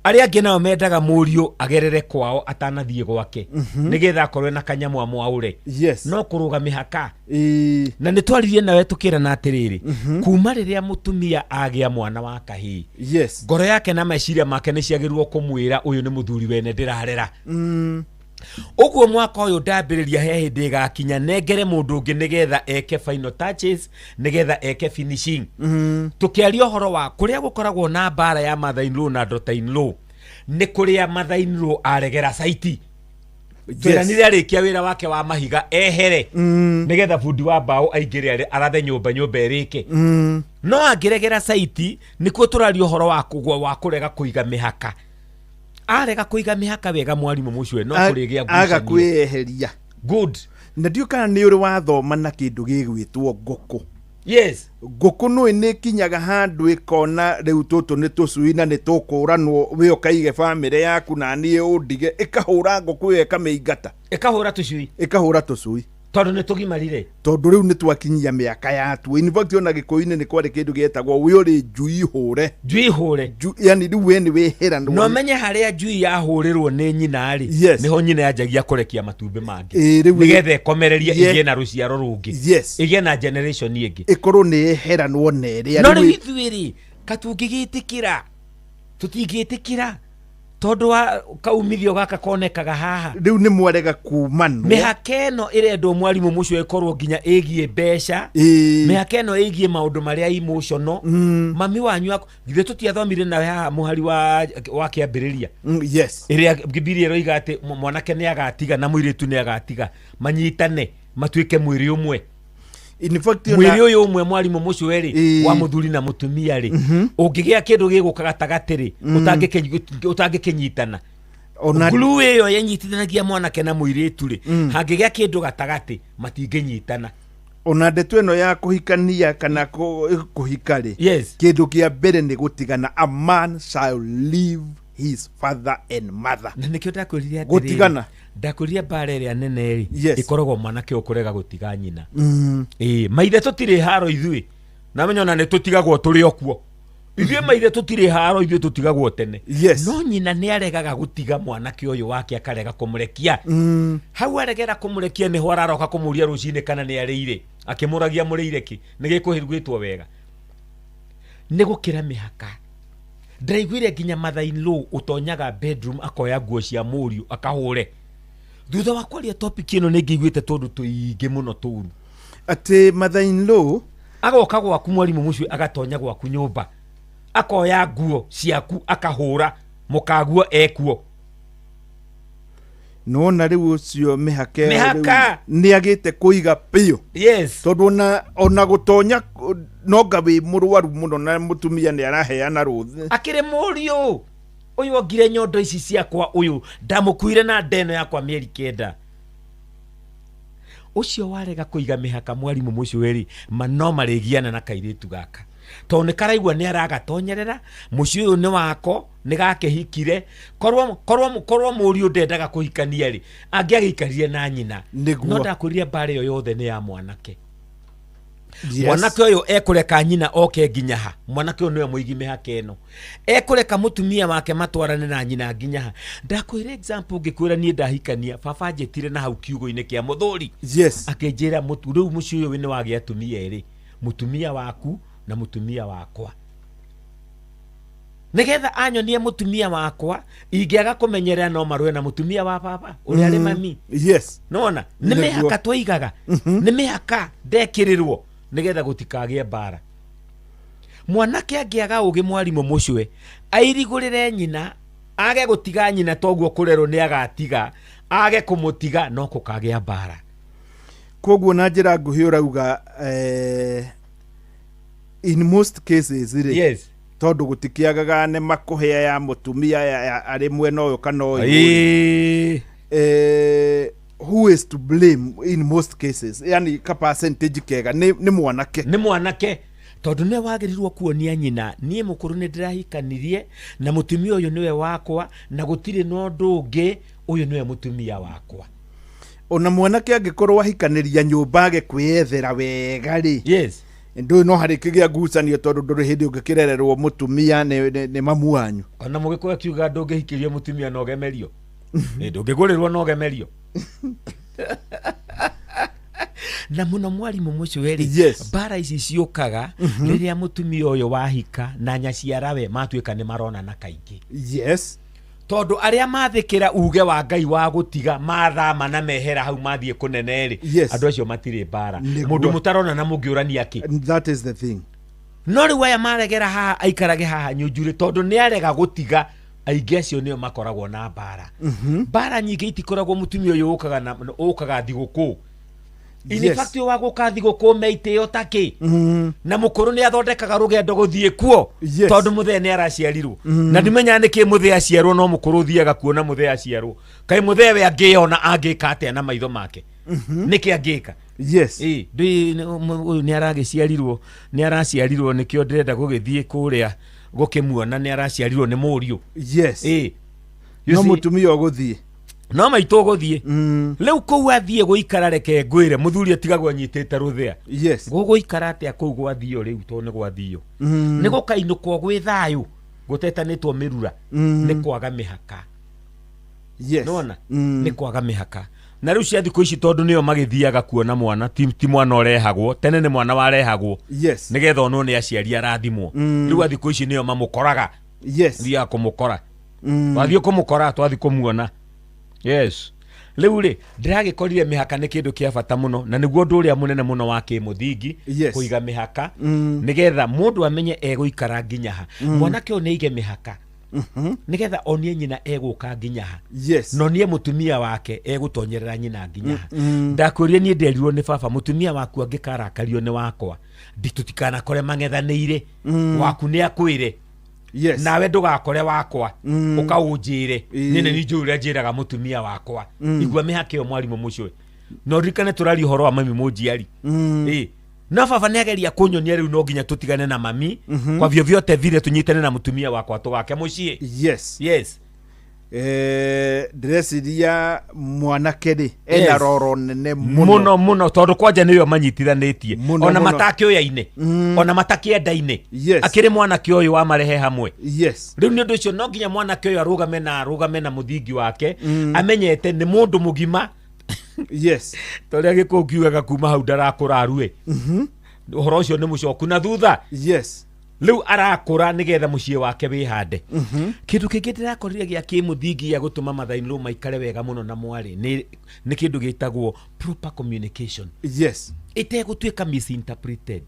Arĩa angĩ nao mendaga mũriũ agerere kwao atanathiĩ gwake, nĩgetha akorwe na kanyamũ amwaũre. No kũrũga mĩhaka. Na nĩ twaririe nawe tũkĩrana atĩrĩrĩ, kuma rĩrĩa mũtumia agĩa mwana wa kahĩĩ, ngoro yake na meciria make nĩ ciagĩrĩirwo kũmwĩra ũyũ nĩ mũthuri wene ndĩrarera. Ũguo mwaka ũyũ ndambĩrĩria, he hĩndĩ ĩgakinya nengere mũndũ ũngĩ nĩgetha eke final touches, nĩgetha eke finishing. Tũkĩaria ũhoro wa kũrĩa gũkoragwo na mbara ya mother in law na daughter in law, nĩ kũrĩa mother in law aregera saiti. Twĩranire arĩkia wĩra wake wa mahiga ehere, nĩgetha bundi wa mbaũ aingĩre arathe nyũmba, nyũmba ĩrĩke. No angĩregera saiti, nĩkuo tũraria ũhoro wa kũgwa, wa kũrega kũiga mĩhaka. Arega kũiga mĩhaka wega, mwarimũ mũcwe, no kũrĩgĩa Aga ngucanio. Kwĩyeheria. Good. Na ndiũ kana nĩ ũrĩ wathoma na kĩndũ gĩgwĩtwo ngũkũ. Ngũkũ nũĩ nĩ ĩkinyaga handũ ĩkona rĩu tũtũ nĩ tũcui na nĩ tũkũranwo, we ũkaige bamĩrĩ yaku na niĩ ũndige, ĩkahũra ngũkũ ĩyo ĩkamĩingata. Ĩkahũra tũcui. Ĩkahũra tũcui. Tondũ nĩ tũgimarire. Tondũ rĩu nĩ twakinyia mĩaka yatuo. In fact, ona gĩkũyũ-inĩ nĩ kwarĩ kĩndũ gĩetagwo we ũrĩ njui hũre. Njui hũre. Yani rĩu we nĩ wĩhĩranwo. Na ũmenye harĩa njui yahũrĩrwo nĩ nyina rĩ, nĩho nyina yanjagia kũrekia matumbĩ mangĩ, Ĩĩ, rĩu nĩgetha ĩkomererie, ĩgĩe na rũciaro rũngĩ, ĩgĩe na generation ĩngĩ. Ĩkorwo nĩ ĩheranwo na ĩrĩa No rĩu rĩu ithuĩ rĩ, katũngĩgĩtĩkĩra, tũtingĩtĩkĩra tondũ wa kaumithio gaka konekaga haha. Rĩu nĩ mwarega kumanwo. Mĩhaka ĩno ĩrendwo, mwarimũ mũcio, ĩkorwo nginya ĩgiĩ mbeca. Mĩhaka ĩno ĩgiĩ maũndũ marĩa emotional. Mami wanyu githĩ tũtiathomire nawe haha mũhari wa kĩambĩrĩria? Yes. Ĩrĩa Bibilia ĩroiga atĩ mwanake nĩ agatiga na mũirĩtu nĩ agatiga, manyitane matuĩke mwĩrĩ ũmwe. In fact, Mwĩrĩ ũyũ ũmwe, mwarimũ mũcio rĩ, wa mũthuri na mũtumia rĩ, ũngĩgĩa kĩndũ gĩgũka gatagatĩ rĩ, ũtangĩkĩnyitana. Glue ĩyo yenyitithanagia mwanake na mũirĩtu rĩ, hangĩgĩa kĩndũ gatagatĩ, matingĩnyitana. Ona ndeto ĩno ya kũhikania kana kũhika rĩ, kĩndũ kĩa mbere nĩ gũtigana. A man shall leave his father and mother. Na nĩkĩo ndakwĩrire atĩrĩrĩ, Gũtigana. Ndakwĩrire mbara ĩrĩa nene rĩ, ĩkoragwo mwanake ũkũrega gũtiga nyina. Ĩĩ, maithe tũtirĩ haro ithuĩ, namenya ona nĩ tũtigagwo tũrĩ o kuo ithuĩ. Maithe tũtirĩ haro ithuĩ, tũtigagwo tene. No nyina nĩ aregaga gũtiga mwanake ũyũ wake, akarega kũmũrekia. Hau aregera kũmũrekia nĩho araroka kũmũria rũcinĩ kana nĩ arĩire, akĩmũragia mũrĩire kĩ, nĩ gĩkũhĩrugĩtwo wega. Nĩ gũkĩra mĩhaka. Ndĩraiguire nginya mother in law ũtonyaga bedroom akoya nguo cia mũriũ akahũre. Thutha wa kwaria topic ĩno, nĩ ngĩiguĩte tũndũ tũingĩ mũno tũru. Atĩ mother in law agoka gwaku, mwarimũ mũcio, agatonya gwaku nyũmba, akoya nguo ciaku akahũra, mũkaguo ekuo. Nona rĩu ũcio mĩhaka ĩyo Mĩhaka. rĩu nĩ agĩte kũiga biũ. Tondũ ona gũtonya nonga wĩ mũrwaru mũno na mũtumia nĩ araheana rũthĩ. Akĩrĩ mũriũ ũyũ ongire nyondo ici ciakwa, ũyũ ndamũkuire na ndeno yakwa mĩeri 9. Ũcio warega kũiga mĩhaka, mwarimũ mũcio rĩ, ma no marĩgiana na kairĩtu gaka. Tondũ nĩ karaigua nĩ aragatonyerera, mũciĩ ũyũ nĩ wako, nĩ gakĩhikire. Korwo mũriũ ndendaga kũhikania rĩ, angĩagĩikarire na nyina. Nĩguo. No ndakwĩrire mbara ĩyo yothe nĩ ya mwanake. Yes. Mwanake ũyũ ekũreka nyina oke nginya ha? Mwanake ũyũ nĩwe mũigi mĩhaka ĩno. Ekũreka mũtumia wake matwarane na nyina nginya ha? Ndakwĩra example, ngĩkwĩra niĩ ndahikania, baba anjĩtire na hau kiugo-inĩ kĩa mũthuri. Yes. Akĩnjĩra rĩu mũciĩ ũyũ nĩ wagĩa atumia erĩ, mũtumia waku na mũtumia wakwa. Nĩgetha anyonie mũtumia wakwa, ingĩaga kũmenyerera no marũe na mũtumia wa baba ũrĩa arĩ mami. Yes. Nona nĩ Nĩguo. mĩhaka twaigaga, nĩ mĩhaka ndekĩrĩrwo nĩgetha gũtikagĩe mbara. Mwanake angĩaga ũgĩ mwarimũ mũcwe, airigũrĩre nyina, age gũtiga nyina toguo kũrerwo nĩ agatiga, age kũmũtiga no kũkagĩa mbara. Koguo na njĩra nguhĩ ũrauga in most cases rĩ, Yes. tondũ gũtikĩagaga nĩ makũhĩa ya mũtumia arĩ mwena ũyũ kana ũyũ. Ĩĩ. Who is to blame in most cases? Yani ka percentage kega nĩ mwanake. Nĩ mwanake tondũ nĩwe wagĩrĩirwo kuonia nyina, niĩ mũkũrũ nĩ ndĩrahikanirie na mũtumia ũyũ nĩwe wakwa na gũtirĩ na ũndũ ũngĩ, ũyũ nĩwe mũtumia wakwa. Ona mwanake angĩkorwo ahikanĩria nyũmba age kwĩyethera wega rĩ, Yes. ndũĩ no harĩkĩgĩa ngucanio tondũ ndũrĩ hĩndĩ ũngĩkĩrererwo mũtumia nĩ mamu wanyu. Ona mũgĩkũyũ akiuga ndũngĩhikĩrio mũtumia na ũgemerio. Ndũngĩgũrĩrwo na ũgemerio. Na mũno mwarimũ mũcio rĩ, Yes. mbara ici ciũkaga rĩrĩa mũtumia ũyũ wahika na nyaciarawe matuĩka nĩ maronana kaingĩ. Yes. Tondũ arĩa mathĩkĩra uge wa Ngai wa gũtiga mathama na mehera hau mathiĩ kũnene rĩ, Yes. andũ acio matirĩ mbara. Nĩguo. Mũndũ mũtaronana mũngĩũrania kĩ? That is the thing. No rĩu aya maregera haha aikarage haha nyunjurĩ tondũ nĩ arega gũtiga, aingĩ acio nĩo makoragwo na mbara. Mbara nyingĩ itikoragwo mũtumia ũyũ ũkaga thigũkũ. In Yes. fact, ũyũ wa gũka thigũkũ meitĩo ta kĩ? Na mũkũrũ nĩ athondekaga rũgendo gũthiĩ kuo. Yes. Tondũ mũthee nĩ araciarirwo. Na ndimenyaga nĩkĩ mũthee aciarwo no mũkũrũ ũthiaga kuona mũthee aciarwo. Kaĩ mũthee we angĩona angĩka atĩa na maitho make? Nĩkĩ angĩka? Yes. Ũyũ nĩ aragĩciarirwo, nĩ araciarirwo nĩkĩo ndĩrenda gũgĩthiĩ kũrĩa gũkĩmuona, nĩ araciarirwo nĩ mũriũ. Yes. You No see? mũtumia ũgũthiĩ. No maitũ ũgũthiĩ. Rĩu kũu athiĩ gũikara, reke ngwĩre mũthuri atigagwo anyitĩte rũthĩa. Yes. Gũgũikara atĩa kũu gwathio rĩu tondũ nĩ gwathio. Nĩ gũkainũkwo gwĩ thayũ gũtetanĩtwo mĩrura. Nĩ kwaga mĩhaka. Yes. Nĩwona? Nĩ kwaga mĩhaka. Na rĩu cia thikũ ici tondũ nĩo magĩthiaga kuona mwana, ti mwana ũrehagwo, tene nĩ mwana warehagwo. Yes. Nĩgetha onwo nĩ aciari arathimwo. Rĩu a thikũ ici nĩo mamũkoraga. Yes. Thiaga kũmũkora. Twathiĩ kũmũkora, twathiĩ kũmuona. Yes. Rĩu rĩ, ndĩragĩkorire mĩhaka nĩ kĩndũ kĩa bata mũno, na nĩguo ũndũ ũrĩa mũnene mũno wa kĩmũthingi, Yes. kũiga mĩhaka, nĩgetha mũndũ amenye egũikara nginya ha. Mwanake ũyũ nĩ aige mĩhaka. Nĩgetha onie nyina egũka nginya ha. Yes. Na onie mũtumia wake egũtonyerera nyina nginya ha. Ndakwĩrire niĩ nderirwo nĩ baba, mũtumia waku angĩkarakario nĩ wakwa, tũtikanakore mang'ethanĩire. Waku nĩ akwĩre. Yes. Nawe ndũgakore wakwa, ũkaũnjĩre. Niĩ nĩ njũĩ ũrĩa njĩraga mũtumia wakwa. Igua mĩhaka ĩyo mwarimũ mũcũe. Na ũririkane tũraria ũhoro wa mami mũnjiari. No baba nĩ ageria kũnyonia rĩu no nginya tũtigane na mami. Kwa vyovyote vile tũnyitane na mũtumia wakwa tũgake mũciĩ. Yes. Yes. Ndĩreciria mwanake rĩ, ena Yes. roro nene mũno. Mũno mũno, tondũ kwanja nĩyo manyitithanĩtie. Mũno, Ona mũno. matakĩoyaine. Ona matakĩendaine. Yes. Akĩrĩ mwanake ũyũ wamarehe hamwe. Yes. Rĩu nĩ ũndũ ũcio no nginya mwanake ũyũ arũgame na mũthingi wake, amenyete nĩ mũndũ mũgima. Yes. Ta ũrĩa gĩkũyũ kiugaga kuma hau ndarakũra arue. Ũhoro ũcio nĩ mũcoku na thutha. Yes. Rĩu arakũra nĩgetha mũciĩ wake wĩhande. Kĩndũ kĩngĩ ndĩrakorire gĩa kĩmũthingi gĩa gũtũma mathainĩ maikare wega mũno na mwarĩ nĩ kĩndũ gĩtagwo proper communication. Yes. Ĩtegũtuĩka misinterpreted.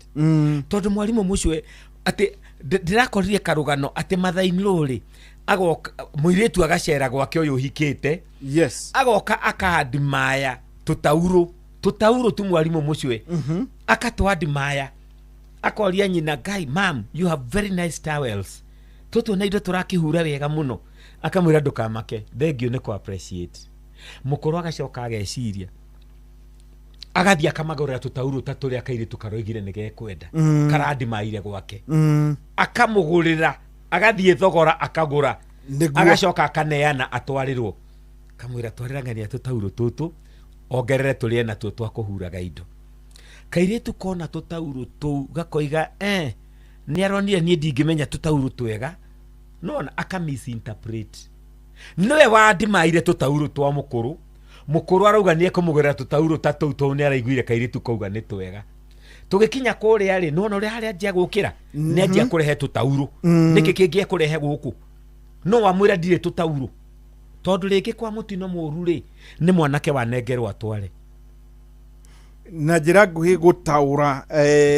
Tondũ mwarimũ mũcio atĩ ndĩrakorire karũgano atĩ mathainĩ rĩ, agoka mũirĩtu agacera gwake ũyũ ũhikĩte. Yes. Agoka akandimaya tũtaurũ, tũtaurũ tu mwarimũ mũcio. Akatwandimaya. Akoria nyina, Guy, ma'am, you have very nice towels. Tũtũ na indo tũrakĩhura wega mũno. Akamwĩra ndũkamake, thank you nĩ kũ appreciate. Mũkũrũ agacoka ageciria. Agathiĩ akamagũrĩra tũtaurũ ta tũrĩa kairĩtu karoigire nĩ gekwenda. Karandimaire gwake. Akamũgũrĩra, agathiĩ thogora akagũra. Nĩguo. Agacoka akaneana atwarĩrwo. Kamwĩra twarĩra ng'ania tũtaurũ tũtũ, ongerere tũrĩe natuo twa kũhuraga indo. Kairĩtu kona tũtaurũ tũu gakoiga nĩ aronire niĩ ndingĩmenya tũtaurũ twega. Nona aka misinterpret. Nĩwe wandimaire tũtaurũ twa mũkũrũ. Mũkũrũ arauga nĩ ekũmũgũrĩra tũtaurũ ta tũu tondũ nĩ araiguire kairĩtu kauga nĩ twega. Tũgĩkinya kũrĩa rĩ, nĩwona ũrĩa harĩa anjia gũkĩra? Nĩ anjia kũrehe tũtaurũ. Nĩkĩ kĩngĩ ekũrehe gũkũ? No wamwĩra ndirĩ tũtaurũ. Tondũ rĩngĩ kwa mũtino mũru rĩ, nĩ mwanake wanengerwo atware. Na njĩra nguhĩ gũtaũra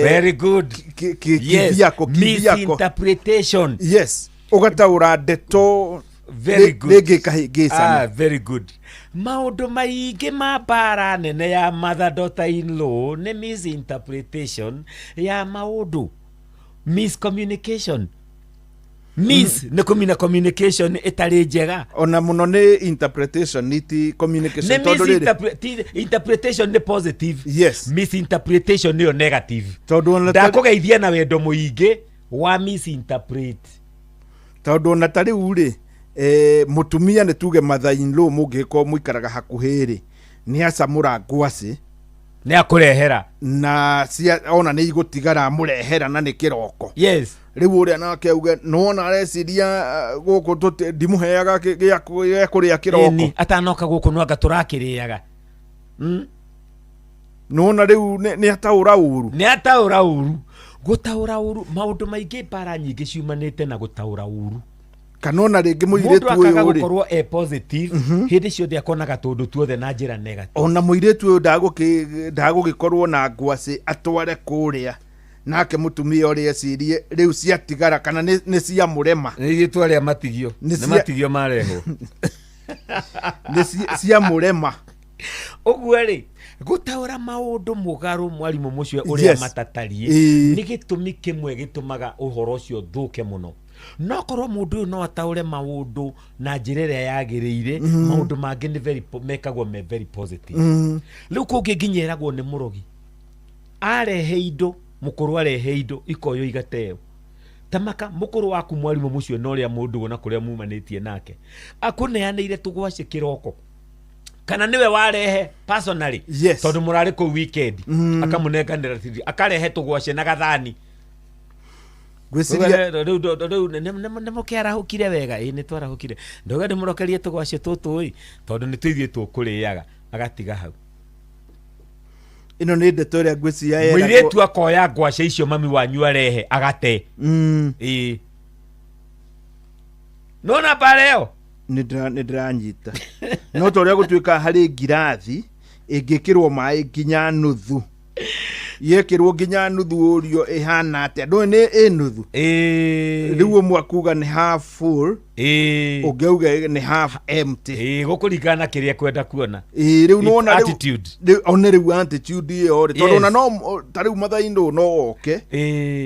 Very good. Kivyako, kivyako. Misinterpretation. Yes. Ũgataũra ndeto Very good. rĩngĩ ĩkahĩngĩcana. Ah, very good. Maũndũ maingĩ ma mbara nene ya mother daughter in law nĩ misinterpretation ya maũndũ. Miscommunication. Miss nĩ kũmina communication ĩtarĩ njega. Ona mũno nĩ interpretation, ti communication. Nĩ Tondũ rĩrĩ- misinterpretation nĩ positive. Yes. Misinterpretation nĩyo negative. Tondũ ona Ndakũgeithia na wendo mũingĩ wa misinterpret. Tondũ ona ta rĩu rĩ, mũtumia nĩ tuge mother in law mũngĩgĩkorwo mũikaraga hakuhĩ rĩ, nĩ acamũra ngwacĩ. Nĩ akũrehera. Na cia, ona nĩ igũtigara amũrehera na nĩ kĩroko. Yes. Rĩu ũrĩa nake auge, nĩwona areciria gũkũ ndimũheaga gĩa kũrĩa kĩroko. Ĩni, atanoka gũkũ no anga tũrakĩrĩaga. Nĩwona rĩu nĩ ataũra ũru. Nĩ ataũra ũru. Gũtaũra ũru, maũndũ maingĩ mbara nyingĩ ciumanĩte na gũtaũra ũru. Kana ona rĩngĩ mũirĩtu Mũndũ akaga ũyũ rĩ. gũkorwo e positive, hĩndĩ ciothe akonaga tũndũ tuothe na njĩra negative. Ona mũirĩtu ũyũ ndagũgĩkorwo na ngwacĩ atware kũrĩa. Nake mũtumia ũrĩa ecirie rĩu ciatigara kana nĩ ciamũrema. Nĩ ithuĩ twarĩa matigio. Nĩ Nĩ matigio marehwo. Nĩ ciamũrema. Ũguo rĩ, gũtaũra maũndũ mũgarũ mwarimũ mũcio ũrĩa matatariĩ, nĩ gĩtũmi kĩmwe gĩtũmaga ũhoro ũcio ũthũke mũno. No korwo mũndũ ũyũ no ataũre maũndũ na njĩra ĩrĩa yagĩrĩire, maũndũ mangĩ nĩ very mekagwo me very positive. Rĩu kũngĩ nginya ĩragwo nĩ mũrogi. Arehe indo, mũkũrũ arehe indo, ikoywo igateo. Tamaka mũkũrũ waku mwarimũ mũcio na ũrĩa mũndũ na kũrĩa mumanĩtie nake. Akũneanĩire tũgwacĩ kĩroko. Kana nĩwe warehe personally. Yes. Tondũ mũrarĩ kũu weekend. Akamũnenganĩra tiri, akarehe tũgwacĩ na gathani. Ngwĩciria Rĩu, rĩu, rĩu, rĩu, nĩ mũkĩarahũkire wega? Ĩĩ, nĩ twarahũkire. Ndauga ndĩmũrokerie tũgwacĩ tũtũ ĩ, tondũ nĩ tũithuĩ tũkũrĩaga. Agatiga hau. Ĩno nĩ ndeto ĩrĩa ngwĩciria yeragwo- Mũirĩtu akoya ngwacĩ icio mami wanyu arehe, agate. Ĩĩ. Nona mbara ĩyo? Nĩ ndĩranyita. No ta ũrĩa gũtuĩka harĩ ngirathi ĩngĩkĩrwo maĩ nginya nuthu. Yekĩrwo nginya nuthu ũrio ĩhana atĩa? Ndũĩ nĩ ĩ nuthu? Rĩu ũmwe akuga nĩ half full. Ũngĩ auge nĩ half empty. Gũkũringana na kĩrĩa ekwenda kuona. Rĩu nĩwona rĩu Attitude. Rĩu, one rĩu attitude ĩyo rĩ, tondũ Yes. ona no, ta rĩu mathainĩ no oke.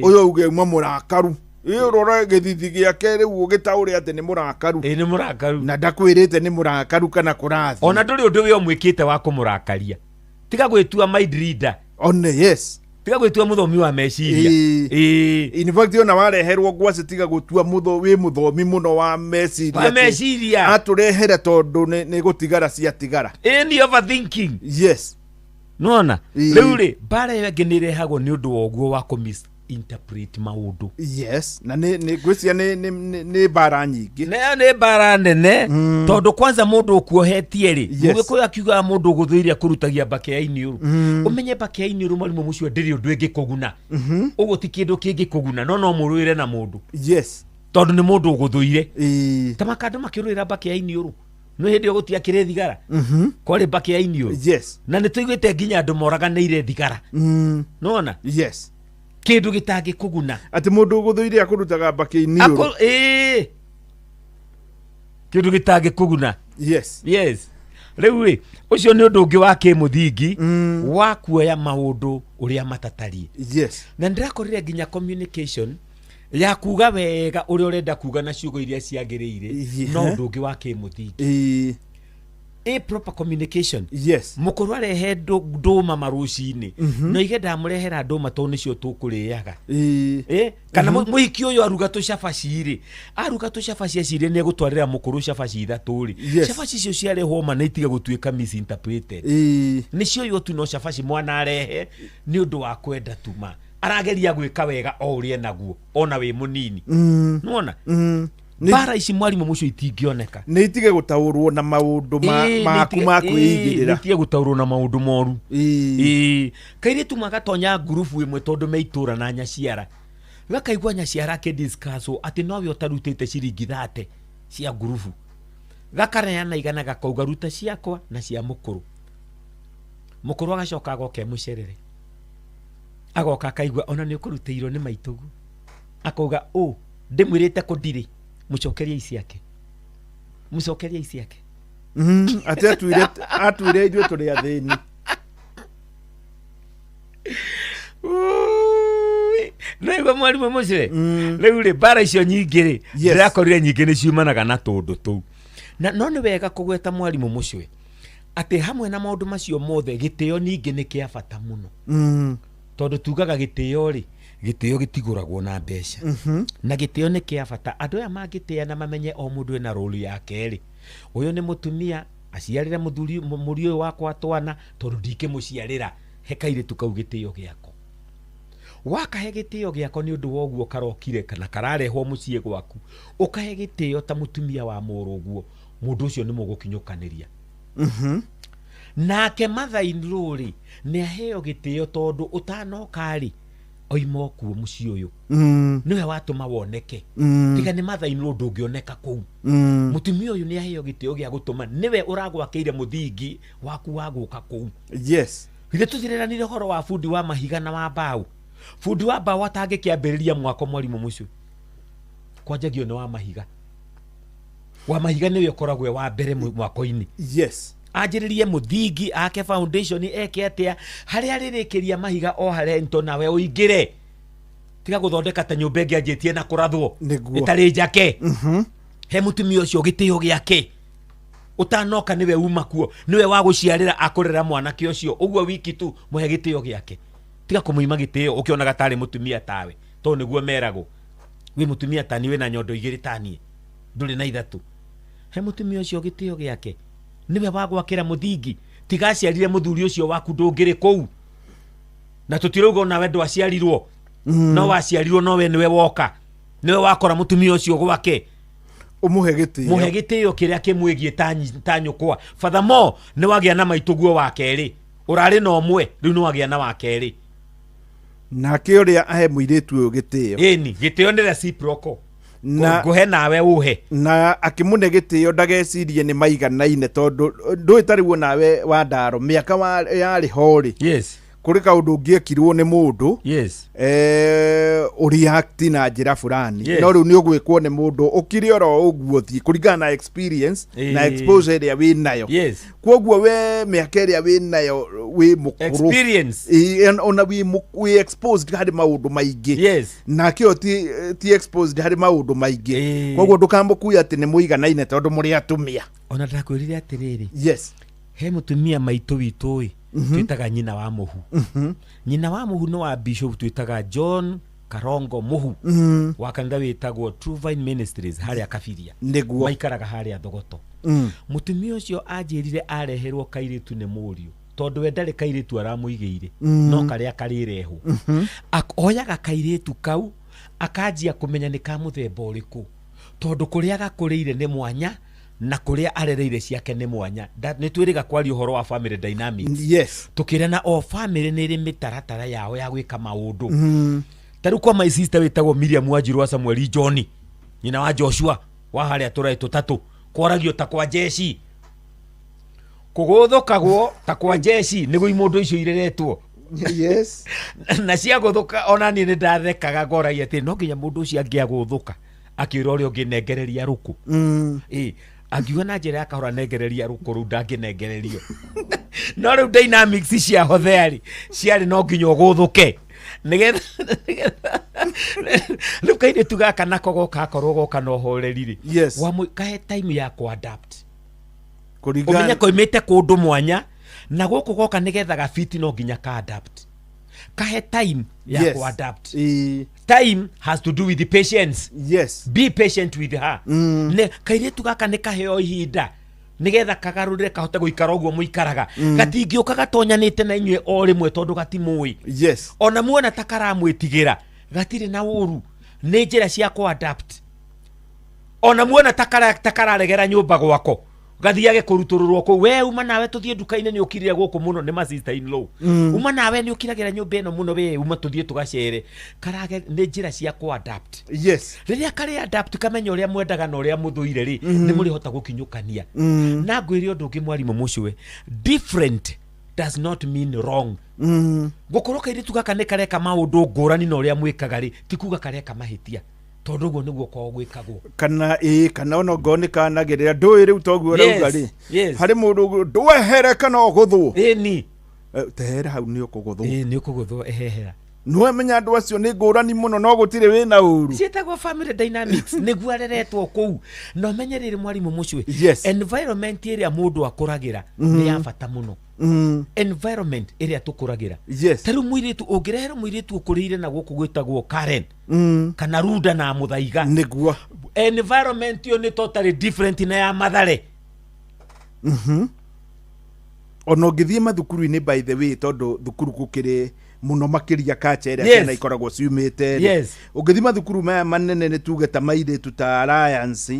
Ũyũ auge auma mũrakaru. Ũrore gĩthithi gĩake rĩu ũgĩtaũre atĩ nĩ mũrakaru. Nĩ mũrakaru. Na ndakwĩrĩte nĩ mũrakaru kana kũrathi. Ona ndũrĩ ũndũ we ũmwĩkĩte wa kũmũrakaria. Tiga gwĩtua mind reader. One, yes. Tiga gwĩtua mũthomi wa meciria. In fact, ona wareherwo ngwacĩ tiga gũtua wĩ mũthomi mũno wa meciria. Wa meciria. Atũrehere tondũ nĩ gũtigara ciatigara. Nĩ overthinking. Yes. Nona? Rĩu rĩ, mbara ĩyo ĩngĩ nĩ ĩrehagwo nĩ ũndũ wa ũguo wa kũ-misinterpret maũndũ. Yes. Na nĩ ngwĩciria nĩ mbara nyingĩ. Nayo nĩ mbara nene, tondũ kwanza mũndũ ũkuohetie rĩ, Mũgĩkũyũ akiugaga mũndũ ũgũthũire akũrutagia mbakĩ ya iniũrũ. Ũmenye mbakĩ ya iniũrũ mwarimũ mũcio ndĩrĩ ũndũ ĩngĩkũguna. Ũguo ti kĩndũ kĩngĩkũguna, no mũrũĩre na mũndũ. Tondũ nĩ mũndũ ũgũthũire. Ta makandũ makĩrũĩra mbakĩ ya iniũrũ. Nĩ hĩndĩ ĩyo gũtiakĩrĩ thigara. Kwarĩ mbakĩ ya iniũrũ. Na nĩ tũiguĩte nginya andũ moraganĩire thigara. Nĩwona? Kĩndũ gĩtangĩkũguna. Atĩ mũndũ ũgũthũire akũrutaga mbakĩ iniũrũ. Kĩndũ gĩtangĩkũguna. Yes. Yes. Rĩu rĩ, ũcio nĩ ũndũ ũngĩ wa kĩmũthingi wa kuoya maũndũ ũrĩa matatariĩ. Yes. Na nĩndĩrakorire nginya communication ya kuga wega ũrĩa ũrenda kuga na ciugo iria ciagĩrĩire, no ũndũ ũngĩ wa kĩmũthingi. A proper communication. Yes. Mũkũrũ arehe ndũma marũcinĩ, na ige ndamũrehera ndũma tondũ nĩcio tũkũrĩaga. Eh, kana mũhiki ũyũ aruga tũcabaci rĩ, aruga tũcabaci ecirie nĩ egũtwarĩra mũkũrũ cabaci ithatũ rĩ, cabaci icio ciarehwo ma nĩ itige gũtuĩka misinterpreted. Nĩcio yo tu no cabaci mwana arehe nĩ ũndũ wa kwenda tuma arageria gwĩka wega o ũrĩa enaguo ona wĩ mũnini. Nĩwona mbara ici mwarimũ mũcio itingĩoneka. Nĩ itige gũtaũrwo na maũndũ maku ma kwĩigĩrĩra. Nĩ itige gũtaũrwo na maũndũ moru. Ĩĩ, kairĩtu magatonya ngurubu ĩmwe tondũ me itũra na nyaciara, gakaigua nyaciara akĩdiscuss atĩ nowe ũtarutĩte ciringi 30 cia ngurubu, gakaneana 100 gakauga ruta ciakwa na cia mũkũrũ. Mũkũrũ agacoka agoka emũcerere, agoka akaigua ona nĩ ũkũrutĩirwo nĩ maitũguo, akauga ũ ndĩmwĩrĩte kũndirĩ, mũcokerie ciake, mũcokerie ciake. Atĩ atuire ithuĩ tũrĩ athĩni. Nĩguo mwarimũ mũcere. Rĩu rĩ, mbara icio nyingĩ rĩ, ndĩrakorire nyingĩ nĩ ciumanaga na tũndũ tũu. Na no nĩ wega kũgweta mwarimũ mũcwe atĩ hamwe na maũndũ macio mothe, gĩtĩo ningĩ nĩ kĩa bata mũno. Tondũ tugaga gĩtĩo rĩ, gĩtĩo gĩtigũragwo na mbeca. Na gĩtĩo nĩ kĩa bata. Andũ aya mangĩtĩana mamenye o mũndũ ena role yake rĩ, ũyũ nĩ mũtumia aciarĩre mũthuri mũriũ ũyũ wakwa twana, tondũ ndingĩmũciarĩra, he kairĩtu kau gĩtĩo gĩako. Wakahe gĩtĩo gĩako nĩ ũndũ wa ũguo karokire kana kararehwo mũciĩ gwaku, ũkahe gĩtĩo ta mũtumia wa mũrũguo, mũndũ ũcio nĩ mũgũkinyũkanĩria. Nake mother-in-law rĩ, nĩ aheo gĩtĩo tondũ ũtanoka rĩ, oima okuo mũciĩ ũyũ. Nĩwe watũma woneke. Tiga nĩ mother-in-law ndũngĩoneka kũu. Mũtumia ũyũ nĩ aheo gĩtĩo gĩa gũtũma nĩwe ũragwakĩire mũthingi waku wa gũka kũu. Githĩ tũtireranire ũhoro wa bundi wa mahiga na wa mbaũ? Bundi wa mbaũ atangĩkĩambĩrĩria mwako mwarimũ mũcio, kwanjagio nĩ wa mahiga. Wa mahiga nĩwe ũkoragwo e wa mbere mwako-inĩ. Anjĩrĩrie mũthingi, ake foundation, eke atĩa, harĩa arĩrĩkĩria mahiga o harĩa nto nawe ũingĩre. Tiga gũthondeka ta nyũmba ĩngĩ anjĩtie na kũrathwo. Ĩtarĩ njake. He mũtumia ũcio gĩtĩo gĩake. Ũtanoka nĩwe uma kuo, nĩwe wa gũciarĩra akũrera mwanake ũcio, ũguo wiki tu mũhe gĩtĩo gĩake. Tiga kũmũima gĩtĩo ũkĩonaga tarĩ mũtumia tawe, tondũ nĩguo meragwo. Wĩ mũtumia tani, wĩna nyondo igĩrĩ taniĩ, ndũrĩ na ithatũ. He mũtumia ũcio gĩtĩo gĩake, nĩwe wa gwakĩra mũthingi. Tiga aciarire mũthuri ũcio waku ndũngĩrĩ kũu. Na tũtirauga onawe ndwaciarirwo. No waciarirwo no we nĩwe woka, nĩwe wakora mũtumia ũcio gwake. Ũmũhe gĩtĩo. Mũhe gĩtĩo kĩrĩa kĩmwĩgiĩ ta nyũkwa. Furthermore, nĩ wagĩa na maitũguo wa kerĩ. Ũrarĩ na ũmwe, rĩu nĩ wagĩa na wa kerĩ. Nake ũrĩa ahe mũirĩtu ũyũ gĩtĩo. Ĩni, gĩtĩo nĩ reciprocal. Ngũhe nawe ũhe. Na akĩmũne gĩtĩo ndagecirie nĩ maiganaine, tondũ ndũĩ ta rĩu onawe wa ndaro mĩaka yarĩ ho rĩ. Kũrĩ kaũndũ ũngĩekirwo nĩ mũndũ, ũreact na njĩra fulani. No rĩu nĩ ũgwĩkwo nĩ mũndũ ũkire oro ũguo thiĩ kũringana na experience na exposure ĩrĩa wĩ nayo. Kwoguo we mĩaka ĩrĩa wĩ nayo wĩ mũkũrũ. Experience. Ona wĩ exposed harĩ maũndũ maingĩ. Nake ũyũ ti exposed harĩ maũndũ maingĩ. Kwoguo ndũkamũkue atĩ nĩ mũiganaine tondũ mũrĩ atumia. Ona ndakwĩrire atĩrĩrĩ. He mũtumia maitũ witũ ĩ, twĩtaga nyina wa mũhu. Nyina wa mũhu nĩ wa bishop twĩtaga John Karongo Mũhu. Wa kanitha wĩtagwo True Vine Ministries harĩa Kabiria. Maikaraga harĩa Thogoto. Mũtumia ũcio anjĩrire areherwo kairĩtu nĩ mũriũ, tondũ we ndarĩ kairĩtu aramũigĩire, no karĩa karĩrehwo. Oyaga kairĩtu kau akanjia kũmenya nĩ ka mũthemba ũrĩkũ, tondũ kũrĩa gakũrĩire nĩ mwanya na kũrĩa arereire ciake nĩ mwanya. Nĩ twĩrĩga kwaria ũhoro wa family dynamics. Tũkĩrana o family nĩ ĩrĩ mĩtaratara yao ya gwĩka maũndũ. Ta rĩu kwa my sister wĩtagwo Miriam Wanjiru wa Samuel John, nyina wa Joshua wa harĩa tũraĩ tũtatũ, kwaragio ta kwa jeshi, kũgũthũkagwo ta kwa jeshi nĩguo imũndũ icio ireretwo. Na ciagũthũka ona niĩ nĩ ndathekaga ngoragia atĩ no nginya mũndũ ũcio angĩagũthũka akĩra ũrĩa ũngĩ nengereria rũkũ. Angiuga na njĩra ya kahora nengereria rũkũ rũu ndangĩnengererio. No rĩu dynamics cia Hosea rĩ, ciarĩ no nginya ũgũthũke. Nĩgetha rĩu kairĩtu gaka nako goka akorwo goka na ũhoreri rĩ. Kahe time ya kũ-adapt. Ũmenye koimĩte kũndũ mwanya na gũkũ goka nĩgetha gabiti no nginya ka adapt, kahe time ya ku adapt. Time has to do with the patience. Be patient with her. Ne kairĩtu gaka nĩ kaheo ihinda nĩgetha kagarũrĩre kahote gũikara ũguo mũikaraga. Gatingĩũka gatonyanĩte na inyuĩ o rĩmwe tondũ gatimũĩ. Ona muona ta karamwĩtigĩra, gatirĩ na ũru, nĩ njĩra cia kũ adapt. Ona muona ta kararegera nyũmba gwako, gathiage kũrutũrũrwo kũu, we uma nawe tũthiĩ nduka-inĩ, nĩ ũkirire gũkũ mũno, nĩ ma sister in law. Uma nawe nĩ ũkiragĩra nyũmba ĩno mũno, we uma tũthiĩ tũgacere. Karage nĩ njĩra cia kũ adapt. Rĩrĩa karĩ adapt, kamenya ũrĩa mwendaga na ũrĩa mũthũire rĩ, nĩ mũrĩhota gũkinyũkania. Na ngwĩre ũndũ ũngĩ, mwarimũ mũcũwe, different does not mean wrong. Gũkorwo kairĩtu gaka nĩ kareka maũndũ ngũrani na ũrĩa mwĩkaga rĩ, ti kuga kareka mahĩtia, tondũ ũguo nĩguo kwao gwĩkagwo. Kana ĩ kana ona ngorwo nĩ kanagĩrĩra ndũĩ rĩu toguo ũrauga rĩ, harĩ mũndũ ndwehere kana ũgũthwo. Ĩni. Tehere hau nĩ ũkũgũthwo. Ĩ nĩ ũkũgũthwo, ehehera. Nĩwamenya andũ acio nĩ ngũrani mũno no gũtirĩ wĩna ũru. Ciĩtagwo family dynamics, nĩguo areretwo kũu. Na ũmenye rĩrĩ, mwarimũ mũcũĩ, environment ĩrĩa mũndũ akũragĩra nĩ ya bata mũno. Environment ĩrĩa tũkũragĩra. Ta rĩu mũirĩtu ũngĩrehera mũirĩtu ũkũrĩire na gũkũ gwĩtagwo Karen kana Runda na Mũthaiga, nĩguo environment ĩyo nĩ totally different na ya Mathare. Ona ũngĩthiĩ mathukuru-inĩ, by the way, tondũ thukuru gũkĩrĩ mũno makĩria kacha ĩrĩa ciana ikoragwo ciumĩte rĩ. Ũngĩthiĩ mathukuru maya manene, nĩ tuge ta mairĩtu ta Alliance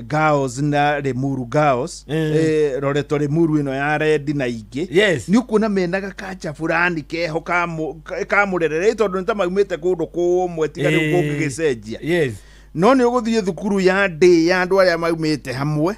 Girls na Limuru Girls, Loreto Limuru ĩno ya Rendi na ingĩ, nĩ ũkuona mena gakacha fulani keho ka mũrerere, tondũ nĩ ta maumĩte kũndũ kũmwe, tiga rĩu kũngĩgĩcenjia. No nĩ ũgũthiĩ thukuru ya ndĩ ya andũ arĩa maumĩte hamwe,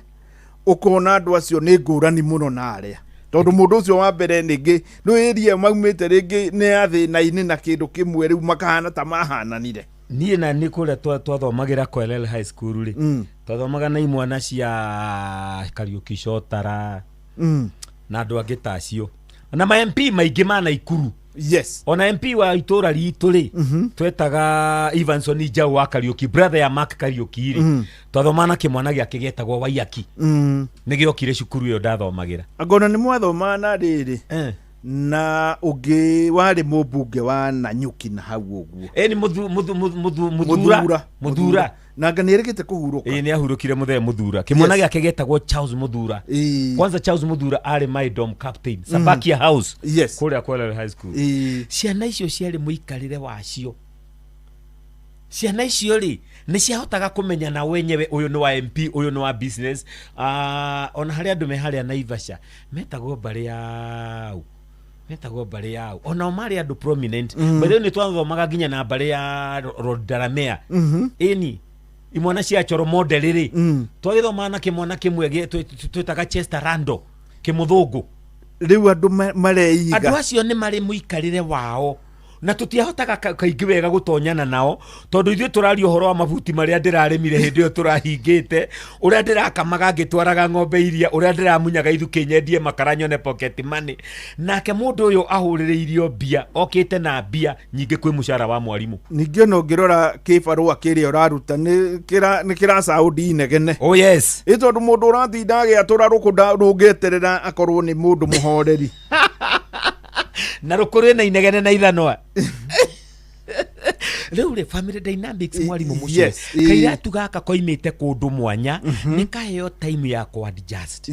ũkona andũ acio nĩ ngũrani mũno na arĩa, tondũ mũndũ ũcio wa mbere ningĩ nĩ ĩria maumĩte rĩngĩ nĩ ya thĩna-inĩ na kĩndũ kĩmwe, rĩu makahana ta mahananire. Niĩ na nĩ kũrĩa twathomagĩra Koelel High School rĩ, twathomaga na imwana cia Kariũki Cotara na andũ angĩ ta acio na ma MP maingĩ ma Naikuru. Ona MP wa itũra ritũ rĩ, twetaga Evanson Njau wa Kariũki, brother ya Mark Kariũki rĩ, twathomaga na kĩmwana gĩake gĩetagwo Waiyaki. Nĩ gĩokire cukuru ĩyo ndathomagĩra. Angona nĩ mwathomaga na rĩrĩ na ũngĩ warĩ mũmbunge wa Nanyuki na hau ũguo. Ĩ nĩ Muthura. Muthura. Na anga nĩ erĩgĩte kũhurũka. Ĩ nĩ ahurũkire mũthee Muthura. Kĩmwana gĩake gĩetagwo Charles Muthura. Kwanza Charles Muthura arĩ my dom captain Sabakia House kũrĩa Kwelele High School. Ciana icio ciarĩ mũikarĩre wacio, ciana icio rĩ, nĩ ciahotaga kũmenya na wenyewe ũyũ nĩ wa MP, ũyũ nĩ wa business. Ona harĩa andũ me harĩa Naivasha metagwo mbarĩ yau, metagwo mbarĩ yao, onao marĩ andũ prominent. By the way, nĩ twathomaga nginya na mbarĩ ya Rodaramea. Ĩni imwana cia Choro model rĩ, twagĩthomaga na kĩmwana kĩmwe twĩtaga Chester Rando kĩmũthũngũ. Rĩu andũ mareiga. Andũ acio nĩ marĩ mũikarĩre wao na tũtiahotaga kaingĩ wega gũtonyana nao, tondũ ithuĩ tũraria ũhoro wa mabuti marĩa ndĩrarĩmire hĩndĩ ĩyo tũrahingĩte, ũrĩa ndĩrakamaga ngĩtwaraga ng'ombe iria, ũrĩa ndĩramunyaga ithukĩ nyendie makara nyone pocket money. Nake mũndũ ũyũ ahũrĩrĩirio mbia, okĩte na mbia nyingĩ kwĩ mũcara wa mwarimũ. Ningĩ ona ũngĩrora kĩbarũa kĩrĩa ũraruta nĩ kĩra sound inegene. Oh yes. Ĩ tondũ mũndũ ũratinda agĩatũra rũkũ ndũngĩeterera akorwo nĩ mũndũ mũhoreri. Na rũkũ rwĩna inegene na ithanwa. Rĩu rĩ, family dynamics, mwarimũ mũcio, kairatu gaka koimĩte kũndũ mwanya, nĩ kaheo time ya kũ adjust.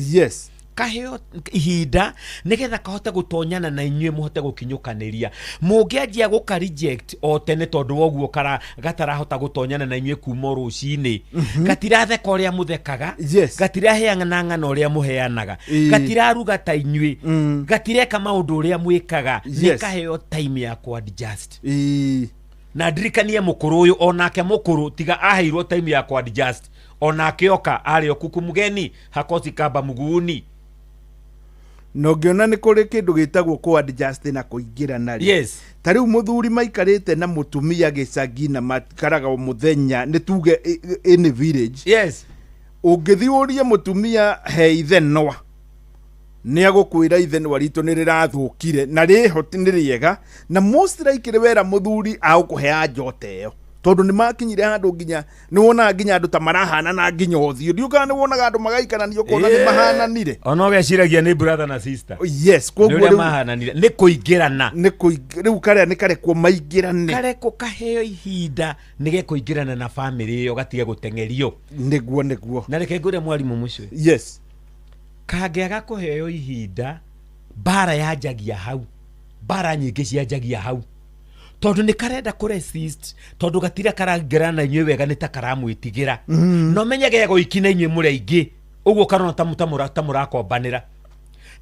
Kaheo ihinda nĩgetha kahote gũtonyana na inyuĩ, mũhote gũkinyũkanĩria. Mũngĩanjia gũka reject o tene tondũ wa ũguo gatarahota gũtonyana na inyuĩ kuma o rũcinĩ, gatiratheka ũrĩa mũthekaga, gatiraheana ng'ano ũrĩa mũheanaga, gatiraruga ta inyuĩ, gatireka maũndũ ũrĩa mwĩkaga, nĩ kaheo time ya kũ adjust. Na ndirikanie mũkũrũ ũyũ onake, mũkũrũ tiga aheirwo time ya kũ adjust, onake oka arĩ o kuku mgeni hakosi kamba mguuni. Na ũngĩona nĩ kũrĩ kĩndũ gĩtagwo kũ adjust na kũingĩrana rĩ, ta rĩu mũthuri maikarĩte na mũtumia gĩcagi na maikaraga o mũthenya, nĩ tuge in a village, ũngĩthiĩ ũrie mũtumia he ithenwa, nĩ agũkwĩra ithenwa ritũ nĩ rĩrathũkire na rĩho nĩ rĩega, na most likely wera mũthuri agũkũhe anja o ta ĩyo. Tondũ nĩ makinyire handũ nginya nĩ wonaga nginya andũ ta marahanana nginya ũthiũ. Ndiũ kana nĩ wonaga andũ magaikarania ũkona nĩ mahananire. Ona ũgeciragia nĩ brother na sister. Yes, Nĩ koguo ũrĩa rĩu mahananire nĩ kũingĩrana. Nĩ rĩu karĩa nĩ karekwo maingĩrane. Karekwo kaheo ihinda nĩ gekũingĩrana na bamĩrĩ ĩyo gatige gũteng'erio. Nĩguo nĩguo. Na reke ngwĩre mwarimũ mũcio. Yes. Kangĩaga kũheo ihinda mbara yanjagia hau. Mbara nyingĩ cianjagia hau. Tondũ nĩ karenda kũ resist tondũ gatira karaingĩrana na inyuĩ wega nĩ ta karamwĩtigĩra. Na ũmenye gegũiki na inyuĩ mũrĩ aingĩ ũguo karona ta ta mũrakombanĩra.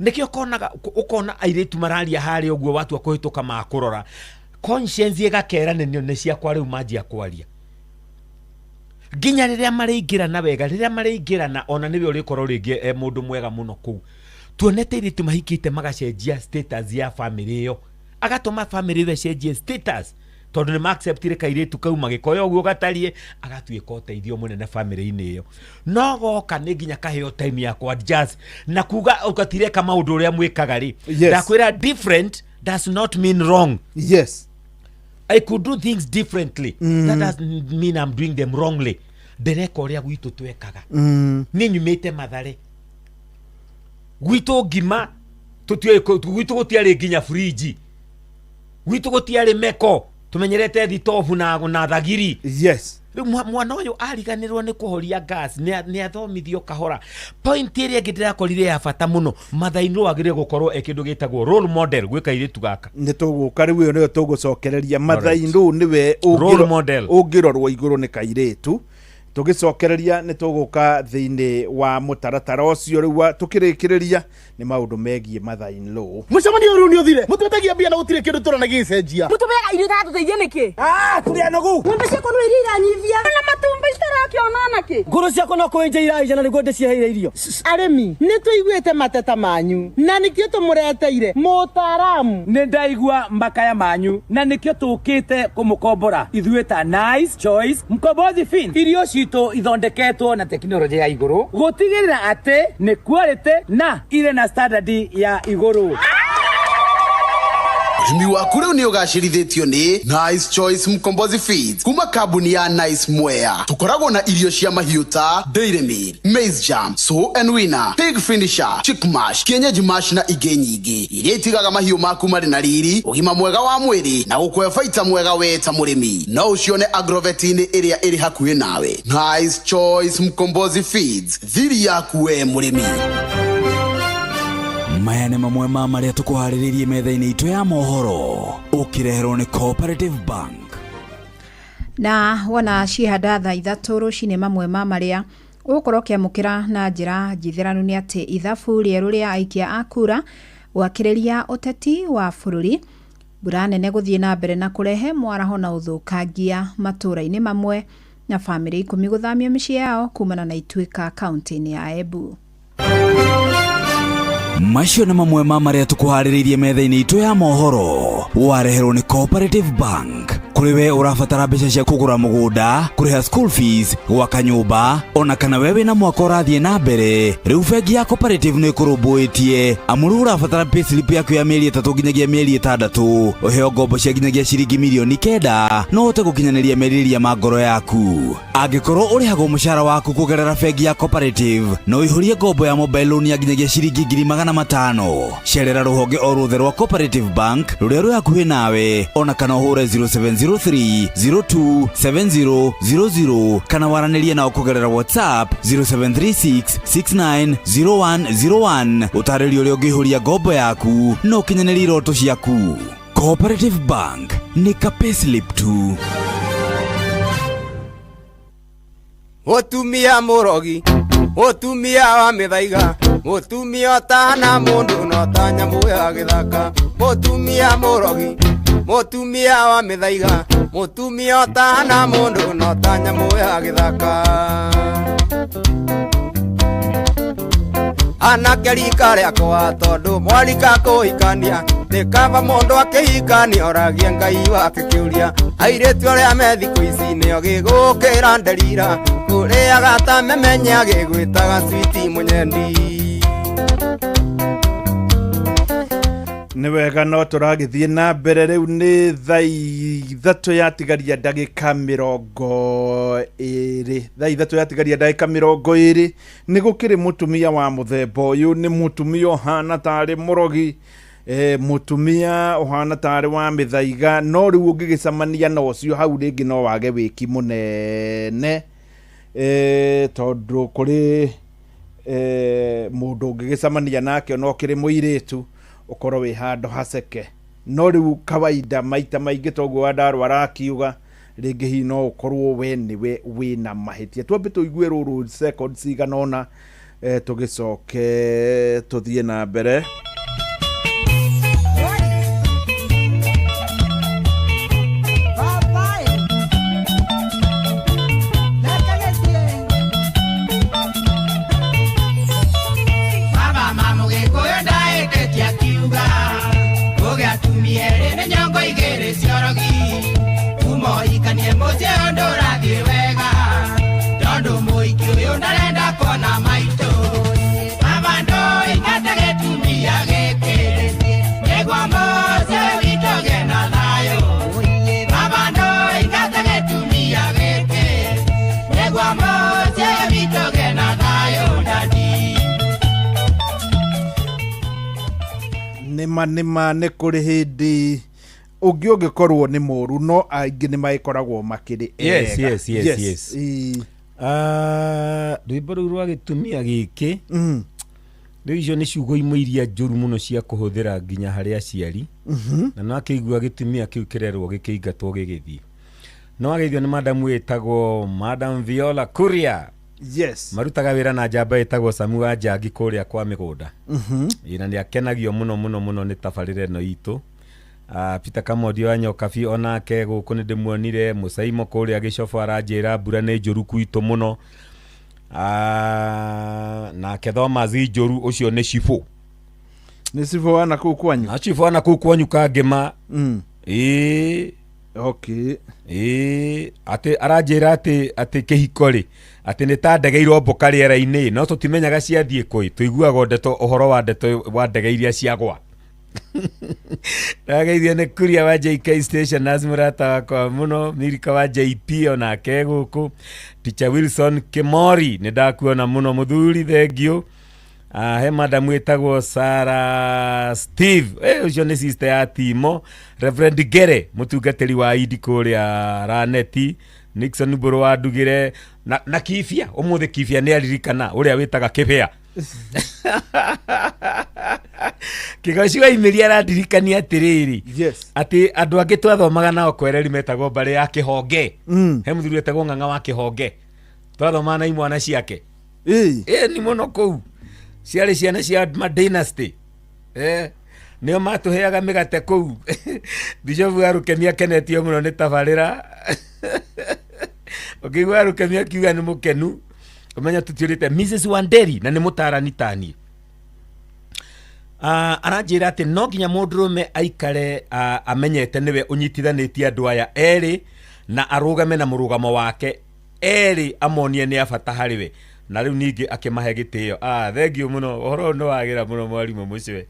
Nĩkĩo ũkonaga ũkona airĩtu mararia harĩa ũguo watua kũhĩtũka makũrora. Conscience ĩgakera nĩ nĩ ciakwa rĩu manjia kwaria. Nginya rĩrĩa marĩingĩrana wega, rĩrĩa marĩingĩrana ona nĩwe ũrĩkorwo rĩngĩ e mũndũ mwega mũno kũu. Tuonete airĩtu mahikĩte magacenjia status ya bamĩrĩ ĩyo. Agatũma bamĩrĩ ĩyo ĩcenjie status tondũ nĩ ma-acceptire kairĩtu kau magĩkoya ũguo gatariĩ agatuĩka ũteithio mũnene bamĩrĩ-inĩ ĩyo. No goka nĩ nginya kaheo time ya ku adjust na kuga gatireka maũndũ ũrĩa mwĩkaga rĩ. Ndakwĩra different does not mean wrong. Yes. I could do things differently. That doesn't mean I'm doing them wrongly. Ndĩreka ũrĩa gwitũ twekaga. Niĩ nyumĩte Mathare. Gwitũ ngima tũtiũĩ gwitũ gũtiarĩ nginya fridge. Gwitũ gũtiarĩ meko. Tũmenyerete thitobu na thagiri. Yes. Rĩu mwana ũyũ ariganĩrwo nĩ kũhoria gas nĩ athomithio kahora. Point ĩrĩa ĩngĩ ndĩrakorire ya bata mũno, mother-in-law agĩrĩire gũkorwo e kĩndũ gĩtagwo role model gwĩ kairĩtu gaka. Nĩ tũgũka rĩu ĩyo nĩyo tũgũcokereria. Mother-in-law nĩwe Role model. Ũngĩrorwo igũrũ nĩ kairĩtu. Tũgĩcokereria nĩ tũgũka thĩinĩ wa mũtaratara ũcio rĩu tũkĩrĩkĩrĩria nĩ maũndũ megiĩ mother-in-law. Mũcemanio ũyũ nĩ ũthire. Mũtũmĩtagia mbia na gũtirĩ kĩndũ tũrona gĩgĩcenjia. Mũtũmeaga irio itatũteithia nĩkĩ? Tũrĩ anogu. Ng'ombe ciakwa no iria iranyivia. Na matumbĩ citarakĩona nakĩ? Ngũrũ ciakwa no kũenja iraenja na nĩguo ndĩciheire irio. Arĩmi, nĩ tũiguĩte mateta manyu na nĩkĩo tũmũreteire mũtaaramu. Nĩ ndaigua makaya manyu na nĩkĩo tũkĩte kũmũkombora ithuĩ ta Nice Choice Mkombozi Fin. Irio citũ ithondeketwo na tekinoronjĩ ya igũrũ gũtigĩrĩra atĩ nĩ quality na irĩ na standard ya igũrũ. Ũrĩmi waku rĩu nĩ ũgacĩrithĩtio nĩ Nice Choice Mkombozi Feeds kuma kambuni ya Nice Mwea. Tũkoragwo na irio cia mahiũ ta Dairy Meal, Maize Jam, Sow and Winner, Pig Finisher, Chick Mash, Kienyeji Mash na ingĩ nyingĩ iria itigaga mahiũ maku marĩ na riri, ũgima mwega wa mwĩrĩ na gũkũhe baita mwega we ta mũrĩmi. No ũcione agrovet-inĩ ĩrĩa ĩrĩ hakuhĩ nawe. Nice Choice Mkombozi Feeds, thiri yaku we mũrĩmi. Maya nĩ mamwe ma marĩa tũkũharĩrĩirie metha-inĩ itũ ya mohoro ũkĩreherwo nĩ Cooperative Bank. Na wona cihanda thaa 3 rũcinĩ mamwe ma marĩa ũgũkorwo ũkĩamũkĩra na njĩra njithĩranu nĩ atĩ ithabu rĩerũ rĩa aikia a kura gwakĩrĩria ũteti wa bũrũri, mbura nene gũthiĩ na mbere na kũrehe mwaraho na ũthũkangia matũũra-inĩ mamwe, na bamĩrĩ 10 gũthamio mĩciĩ yao kumana na ituĩka kaunti-inĩ ya Embu. Macio nĩ mamwe ma marĩa tũkũharĩrĩirie metha-inĩ itũ ya mohoro wareherwo nĩ Cooperative Bank. Kũrĩ we ũrabatara mbeca cia kũgũra mũgũnda, kũrĩha school fees, gwaka nyũmba, ona kana we wĩna mwaka ũrathiĩ na mbere, rĩu bengi ya Cooperative nĩ ĩkũrũmbũĩtie. Amu rĩu ũrabatara payslip yaku ya mĩeri 3 nginyagia mĩeri 6, ũheo ngombo cia nginyagia ciringi mirioni 9, no ũhote gũkinyanĩria merirĩria ma ngoro yaku. Angĩkorwo ũrĩhagwo mũcara waku kũgerera bengi ya Cooperative, no ũihũrie ngombo ya mobile loan ya nginyagia ciringi 500,000. Cerera rũhonge o ruothe rwa Cooperative Bank rũrĩa rwĩ hakuhĩ nawe, ona kana ũhũre 0703 02 7000 kana waranĩrie nao kũgerera WhatsApp 0736 690101. Ũtarĩrio ũrĩa ũngĩihũria ngombo yaku na ũkinyanĩrie iroto ciaku. Cooperative Bank nĩ ka payslip tu. Mũtumia mũrogi, mũtumia wa mĩthaiga, mũtumia ũtahana mũndũ no ta nyamũ ya gĩthaka. Mũtumia mũrogi, mũtumia wa mĩthaiga, mũtumia ũtahana mũndũ no ta nyamũ ya gĩthaka. Anake rika rĩakwa tondũ mwarika kũhikania, nĩ kaba mũndũ akĩhikania oragie Ngai wake kĩũria. Airĩtu arĩa me thikũ ici nĩo gĩgũkĩra nderira, kũrĩaga ta memenya gĩgwĩtaga switi mũnyendi. Nĩ wega, no tũragĩthiĩ na mbere. Rĩu nĩ 3:00 yatigaria ndagĩka 20, 3:00 yatigaria ndagĩka 20. Nĩ gũkĩrĩ mũtumia wa mũthemba ũyũ, nĩ mũtumia ũhana tarĩ mũrogi, mũtumia ũhana tarĩ wa mĩthaiga, no rĩu ũngĩgĩcemania na ũcio hau rĩngĩ no wage wĩki mũnene, tondũ kũrĩ mũndũ ũngĩgĩcemania nake ona ũkĩrĩ mũirĩtu ũkorwo wĩ handũ haceke. No rĩu kawaida maita maingĩ toguo Wandarũ arakiuga, rĩngĩ hihi no ũkorwo we nĩwe wĩna mahĩtia. Twambe tũigue rũrũ seconds cigana ũna, tũgĩcoke tũthiĩ na mbere. Baba mamũgĩkũyũ ndaĩtĩtie akiuga ũgĩ atumia erĩ nĩ nyongo igĩrĩ ciorogi, kuma ũhikanie mũciĩ ũyũ ndũrathiĩ wega, tondũ mũhiki ũyũ ndarenda kuona maitũ. Baba ndũingate gĩtumia gĩkĩ nĩguo mũciĩ ũyũ witũ ũgĩe na thayũ. Baba ndũingate gĩtumia gĩkĩ nĩguo mũciĩ ũyũ witũ ũgĩe na thayũ dadi. Nĩma nĩma, nĩ kũrĩ hĩndĩ ũngĩ ũngĩkorwo nĩ mũru, no aingĩ nĩ magĩkoragwo makĩrĩ ega. Yes. Rwĩmbo rũu rwa gĩtumia gĩkĩ, rĩu icio nĩ ciugo imwe iria njũru mũno cia kũhũthĩra nginya harĩ aciari. Na no akĩigua gĩtumia kĩu kĩrerwo gĩkĩingatwo gĩgĩthiĩ, no ageithio nĩ madamu wĩtagwo Madam Viola Kuria. Marutaga wĩra na njamba ĩtagwo Samu wa Njangi kũrĩa kwa mĩgũnda. Ĩ, na nĩ akenagio mũno mũno mũno nĩ tabarĩra ĩno itũ. Peter Kamondi wa Nyokabi onake gũkũ nĩ ndĩmuonire. Mũcaimo kũrĩa Gĩcobo aranjĩra mbura nĩ njũru gwitũ mũno. Nake Thomas Njũru ũcio nĩ cibũ. Nĩ cibũ wa nakũu kwanyu? Na cibũ wa nakũu kwanyu Kangĩma. Ĩĩ. Ĩĩ, atĩ aranjĩra atĩ kĩhiko rĩ, atĩ nĩ ta ndege irombũka rĩera-inĩ, no tũtimenyaga ciathiĩ kũ, tũiguaga ndeto ũhoro wa ndeto wa ndege iria ciagwa. Ndageithio nĩ Kuria wa JK Station, nas mũrata wakwa mũno, Mirika wa JP onake gũkũ, Teacher Wilson Kimori nĩ ndakuona mũno mũthuri, thengiũ. He madamu ĩtagwo Sarah Steve, ũcio nĩ sister ya Timo, Reverend Gere mũtungatĩri wa Idi kũrĩa Raneti, Nixon Mbũrũ wa Ndugĩre na Kibia, ũmũthĩ Kibia nĩ aririkana ũrĩa wĩtaga Kibia. Kĩgoci wa Imĩria arandirikania atĩrĩrĩ, atĩ andũ angĩ twathomaga nao kwereri metagwo mbarĩ ya Kĩhonge. He mũthuri wetagwo Ng'ang'a wa Kĩhonge, twathomaga na imwana ciake. Ĩ ni mũno kũu, ciarĩ ciana cia ma dynasty. Nĩo matũheaga mĩgate kũu. Bishop wa Rũkemi akenetio mũno nĩ tabarĩra. Ũkĩigua Rũkemi akiuga nĩ mũkenu, ũmenya tũtiũrĩte Mrs Wanderi na nĩ mũtarani tani. Aranjĩra atĩ no nginya mũndũrũme aikare amenyete nĩwe ũnyitithanĩtie andũ aya erĩ na arũgame na mũrũgamo wake erĩ, amonie nĩ a bata harĩ we, na rĩu ningĩ akĩmahe gĩtĩo. Thengiũ mũno, ũhoro ũyũ nĩ wagĩra mũno mwarimũ mũciwe.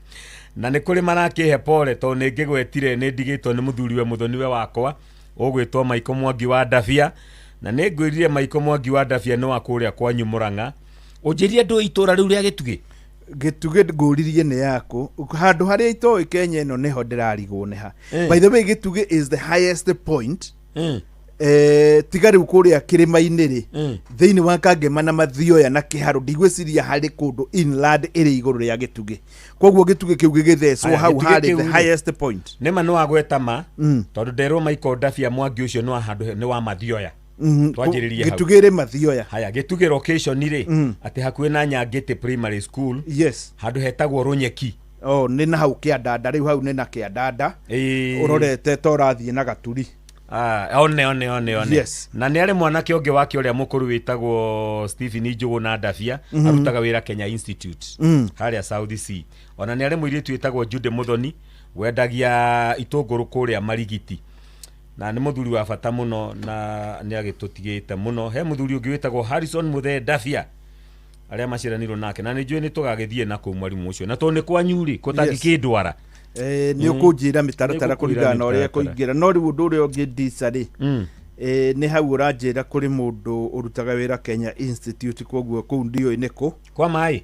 Na nĩ kũrĩ marakĩhe pole tondũ nĩ ngĩgwetire nĩ ndigĩtwo nĩ mũthuriwe mũthoniwe wakwa ũgwĩtwo Michael Mwangi wa Ndabia, na nĩ ngwĩrire Michael Mwangi wa Ndabia nĩ wa kũrĩa kwanyu Mũrang'a. Ũnjĩrire ndũĩ itũra rĩu rĩa Gĩtugĩ? Gĩtugĩ ngũririe nĩ yaku, handũ harĩa itoĩ Kenya ĩno nĩho ndĩrarigwo nĩ ha. By the way, Gĩtugĩ is the highest point. Tiga rĩu kũrĩa kĩrĩma-inĩ rĩ, thĩinĩ wa Kangema na Mathioya na Kĩharũ, ndigwĩciria harĩ kũndũ inland ĩrĩ igũrũ rĩa Gĩtugĩ. Koguo Gĩtugĩ kĩu gĩgĩthecwo hau harĩ the highest point. Nĩma nĩ wagweta ma, tondũ nderwo Michael Ndabia Mwangi ũcio nĩ wa handũ nĩ wa Mathioya. Twanjĩrĩrie hau. Gĩtugĩ ĩrĩ Mathioya. Haya, Gĩtugĩ location rĩ, atĩ hakuhĩ na Nyangĩtĩ Primary School. Handũ hetagwo Rũnyeki. Oh, nĩ na hau Kĩandanda, rĩu hau nĩ na Kĩandanda. Ũrorete ta ũrathiĩ na Gaturi. One one one one. Na nĩ arĩ mwanake ũngĩ wake ũrĩa mũkũrũ wĩtagwo Stephen Njũgũ na Ndabia, arutaga wĩra Kenya Institute harĩa South C. Ona nĩ arĩ mũirĩtu wĩtagwo Jude Mũthoni wendagia itũngũrũ kũrĩa Marigiti, na nĩ mũthuri wa bata mũno na nĩ agĩtũtigĩte mũno. He mũthuri ũngĩ wĩtagwo Harrison Mũthee Ndabia arĩa maciaranirwo nake, na nĩ njũĩ nĩ tũgagĩthiĩ na kũu mwarimũ ũcio, na tondũ nĩ kwanyu rĩ, kũtangĩkĩndwara. Nĩ ũkũnjĩra mĩtaratara Nĩngũkwĩra kũringana na ũrĩa mĩtaratara. kũingĩra, no rĩu ũndũ ũrĩa ũngĩ ndica rĩ, nĩ hau ũranjĩra kũrĩ mũndũ ũrutaga wĩra Kenya Institute, koguo kũu ndiũĩ nĩ kũ. Kwa maĩ.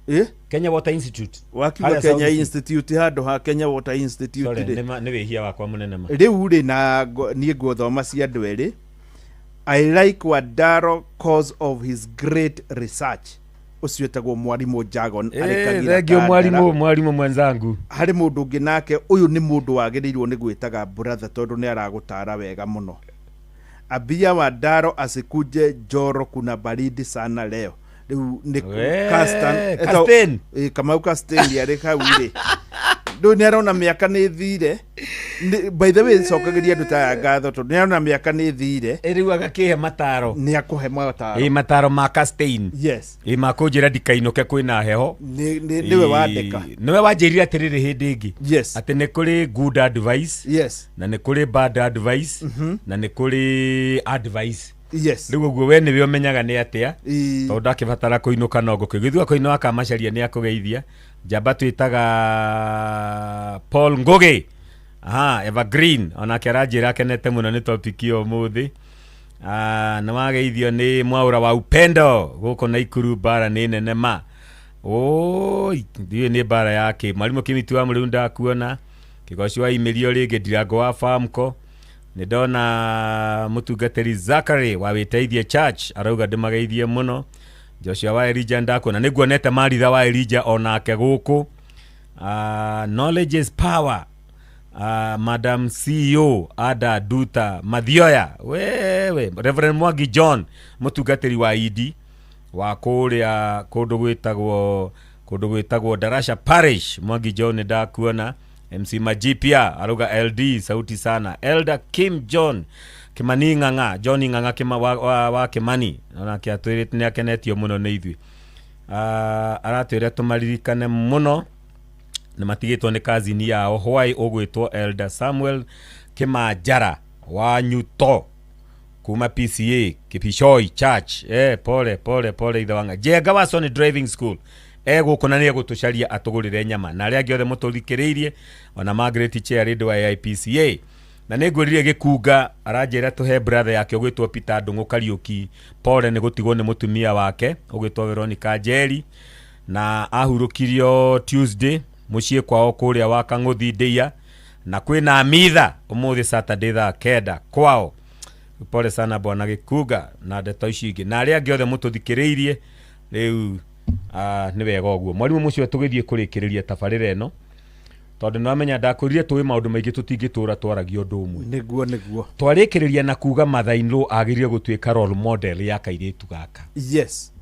Eh? Kenya Water Institute. Wakiuga Harĩa Kenya South C. Institute handũ ha Kenya Water Institute Sorry, rĩ. nĩ wĩhia wakwa mũnene ma. Rĩu rĩ, na niĩ nguothoma cia andũ erĩ. I like Wandaro cause of his great research. Ũcio etagwo mwarimũ Jagon arĩ Kagira Thank you Kandara. mwarimu, mwarimu mwenzangu. Harĩ mũndũ ũngĩ nake, ũyũ nĩ mũndũ wagĩrĩirwo nĩ gwĩtaga brother tondũ nĩ aragũtara wega mũno. Ambia Wandaro asikuje Njoro, kuna baridi sana leo. Rĩu nĩ Wee, Castan, Castan. Kamau Castan arĩ hau rĩ, rĩu nĩ arona mĩaka nĩ thire. By the way, cokagĩria andũ ta aya ngatho tondũ nĩ arona mĩaka nĩ thire. Rĩu agakĩhe mataro. Nĩ akũhe mataro. Ĩ, mataro ma Castain. Yes. Ĩ, makũnjĩra ndikainũke kwĩna heho. Nĩwe wandĩka. Nĩwe wanjĩrire atĩrĩrĩ hĩndĩ ĩngĩ. Yes. Atĩ nĩ kũrĩ good advice. Yes. Na nĩ kũrĩ bad advice. Na nĩ kũrĩ advice. Yes. Rĩu ũguo we nĩwe ũmenyaga nĩ atĩa, tondũ ndakĩbatara kũinũka no ngũkũ gĩthua kũinũ akamacaria nĩ akũgeithia. Njamba twĩtaga Paul Ngũgĩ, aha, Evergreen, onake aranjĩra akenete mũno nĩ topic ya ũmũthĩ. Ah, nĩ wageithio nĩ Mwaũra wa Upendo gũkũ Naikuru, mbara nĩ nene ma. Oi, ndiũĩ nĩ mbara yake. Mwarimũ Kĩmiti wa Mũrĩu ndakuona. Kĩgoci wa Imĩrio rĩngĩ, Ndirango wa Famco. Nĩ ndona mũtungatĩri Zachary wa Wĩteithie Church arauga ndĩmageithie mũno. Joshua wa Elijah ndakuona. Nĩ nguonete Maritha wa Elijah onake gũkũ. Knowledge is power. Madam CEO Ada Duta Mathioya, wewe Reverend Mwangi John mũtungatĩri wa ID wa kũrĩa kũndũ gwĩtagwo Darasha Parish. Mwangi John nĩ ndakuona. MC Majipia arauga LD sauti sana. Elder Kim John Kimani Ng'ang'a, John Ng'ang'a Kima, wa Kimani onake atwĩrĩte nĩ akenetio mũno nĩ ithuĩ. Aratwĩra tũmaririkane mũno nĩ matigĩtwo nĩ kazini yao Hawaii ũgwĩtwo Elder Samuel Kimanjara wa Nyuto kuma PCA Kipishoi Church. Pole pole pole ithe wanga. Njenga wa Sony Driving School egũkũ na nĩegũtũcaria atũgũrĩre nyama, na arĩa angĩ othe mũtũthikĩrĩirie, ona Margaret Chair rĩndũ wa AIPCA. Na nĩ ngwĩrire gĩkunga aranjĩra tũhe brother yake ũgwĩtwo Peter Ndũng'ũ Kariũki pole nĩ gũtigwo nĩ mũtumia wake ũgwĩtwo Veronica Njeri, na ahurũkirio Tuesday mũciĩ kwao kũrĩa wa Kang'ũthi Ndĩia, na kwĩna mitha ũmũthĩ Saturday thaa 9 kwao. Pole sana bwana Gĩkunga na ndeto ici ingĩ na arĩa angĩ othe mũtũthikĩrĩirie. Rĩu nĩ wega ũguo mwarimũ mũcio tũgĩthiĩ kũrĩkĩrĩria tabarĩra ĩno, tondũ nĩwamenya ndakwĩrire tũĩ maũndũ maingĩ tũtingĩtũra twaragia ũndũ ũmwe. Nĩguo, nĩguo. Twarĩkĩrĩria na kuga mother-in-law agĩrĩire gũtuĩka role model ya kairĩtu gaka. Yes.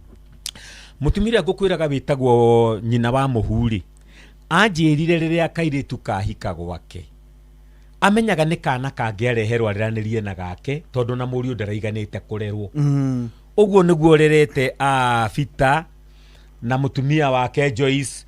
Mũtumia ũrĩa ngũkwĩraga wĩtagwo nyina wa mũhuri anjĩrire rĩrĩa kairĩtu kahika gwake amenyaga nĩ kana kangĩareherwo areranĩrie na gake, tondũ na mũriũ ndaraiganĩte kũrerwo. Ũguo nĩguo rerete a Peter na mũtumia wake Joyce,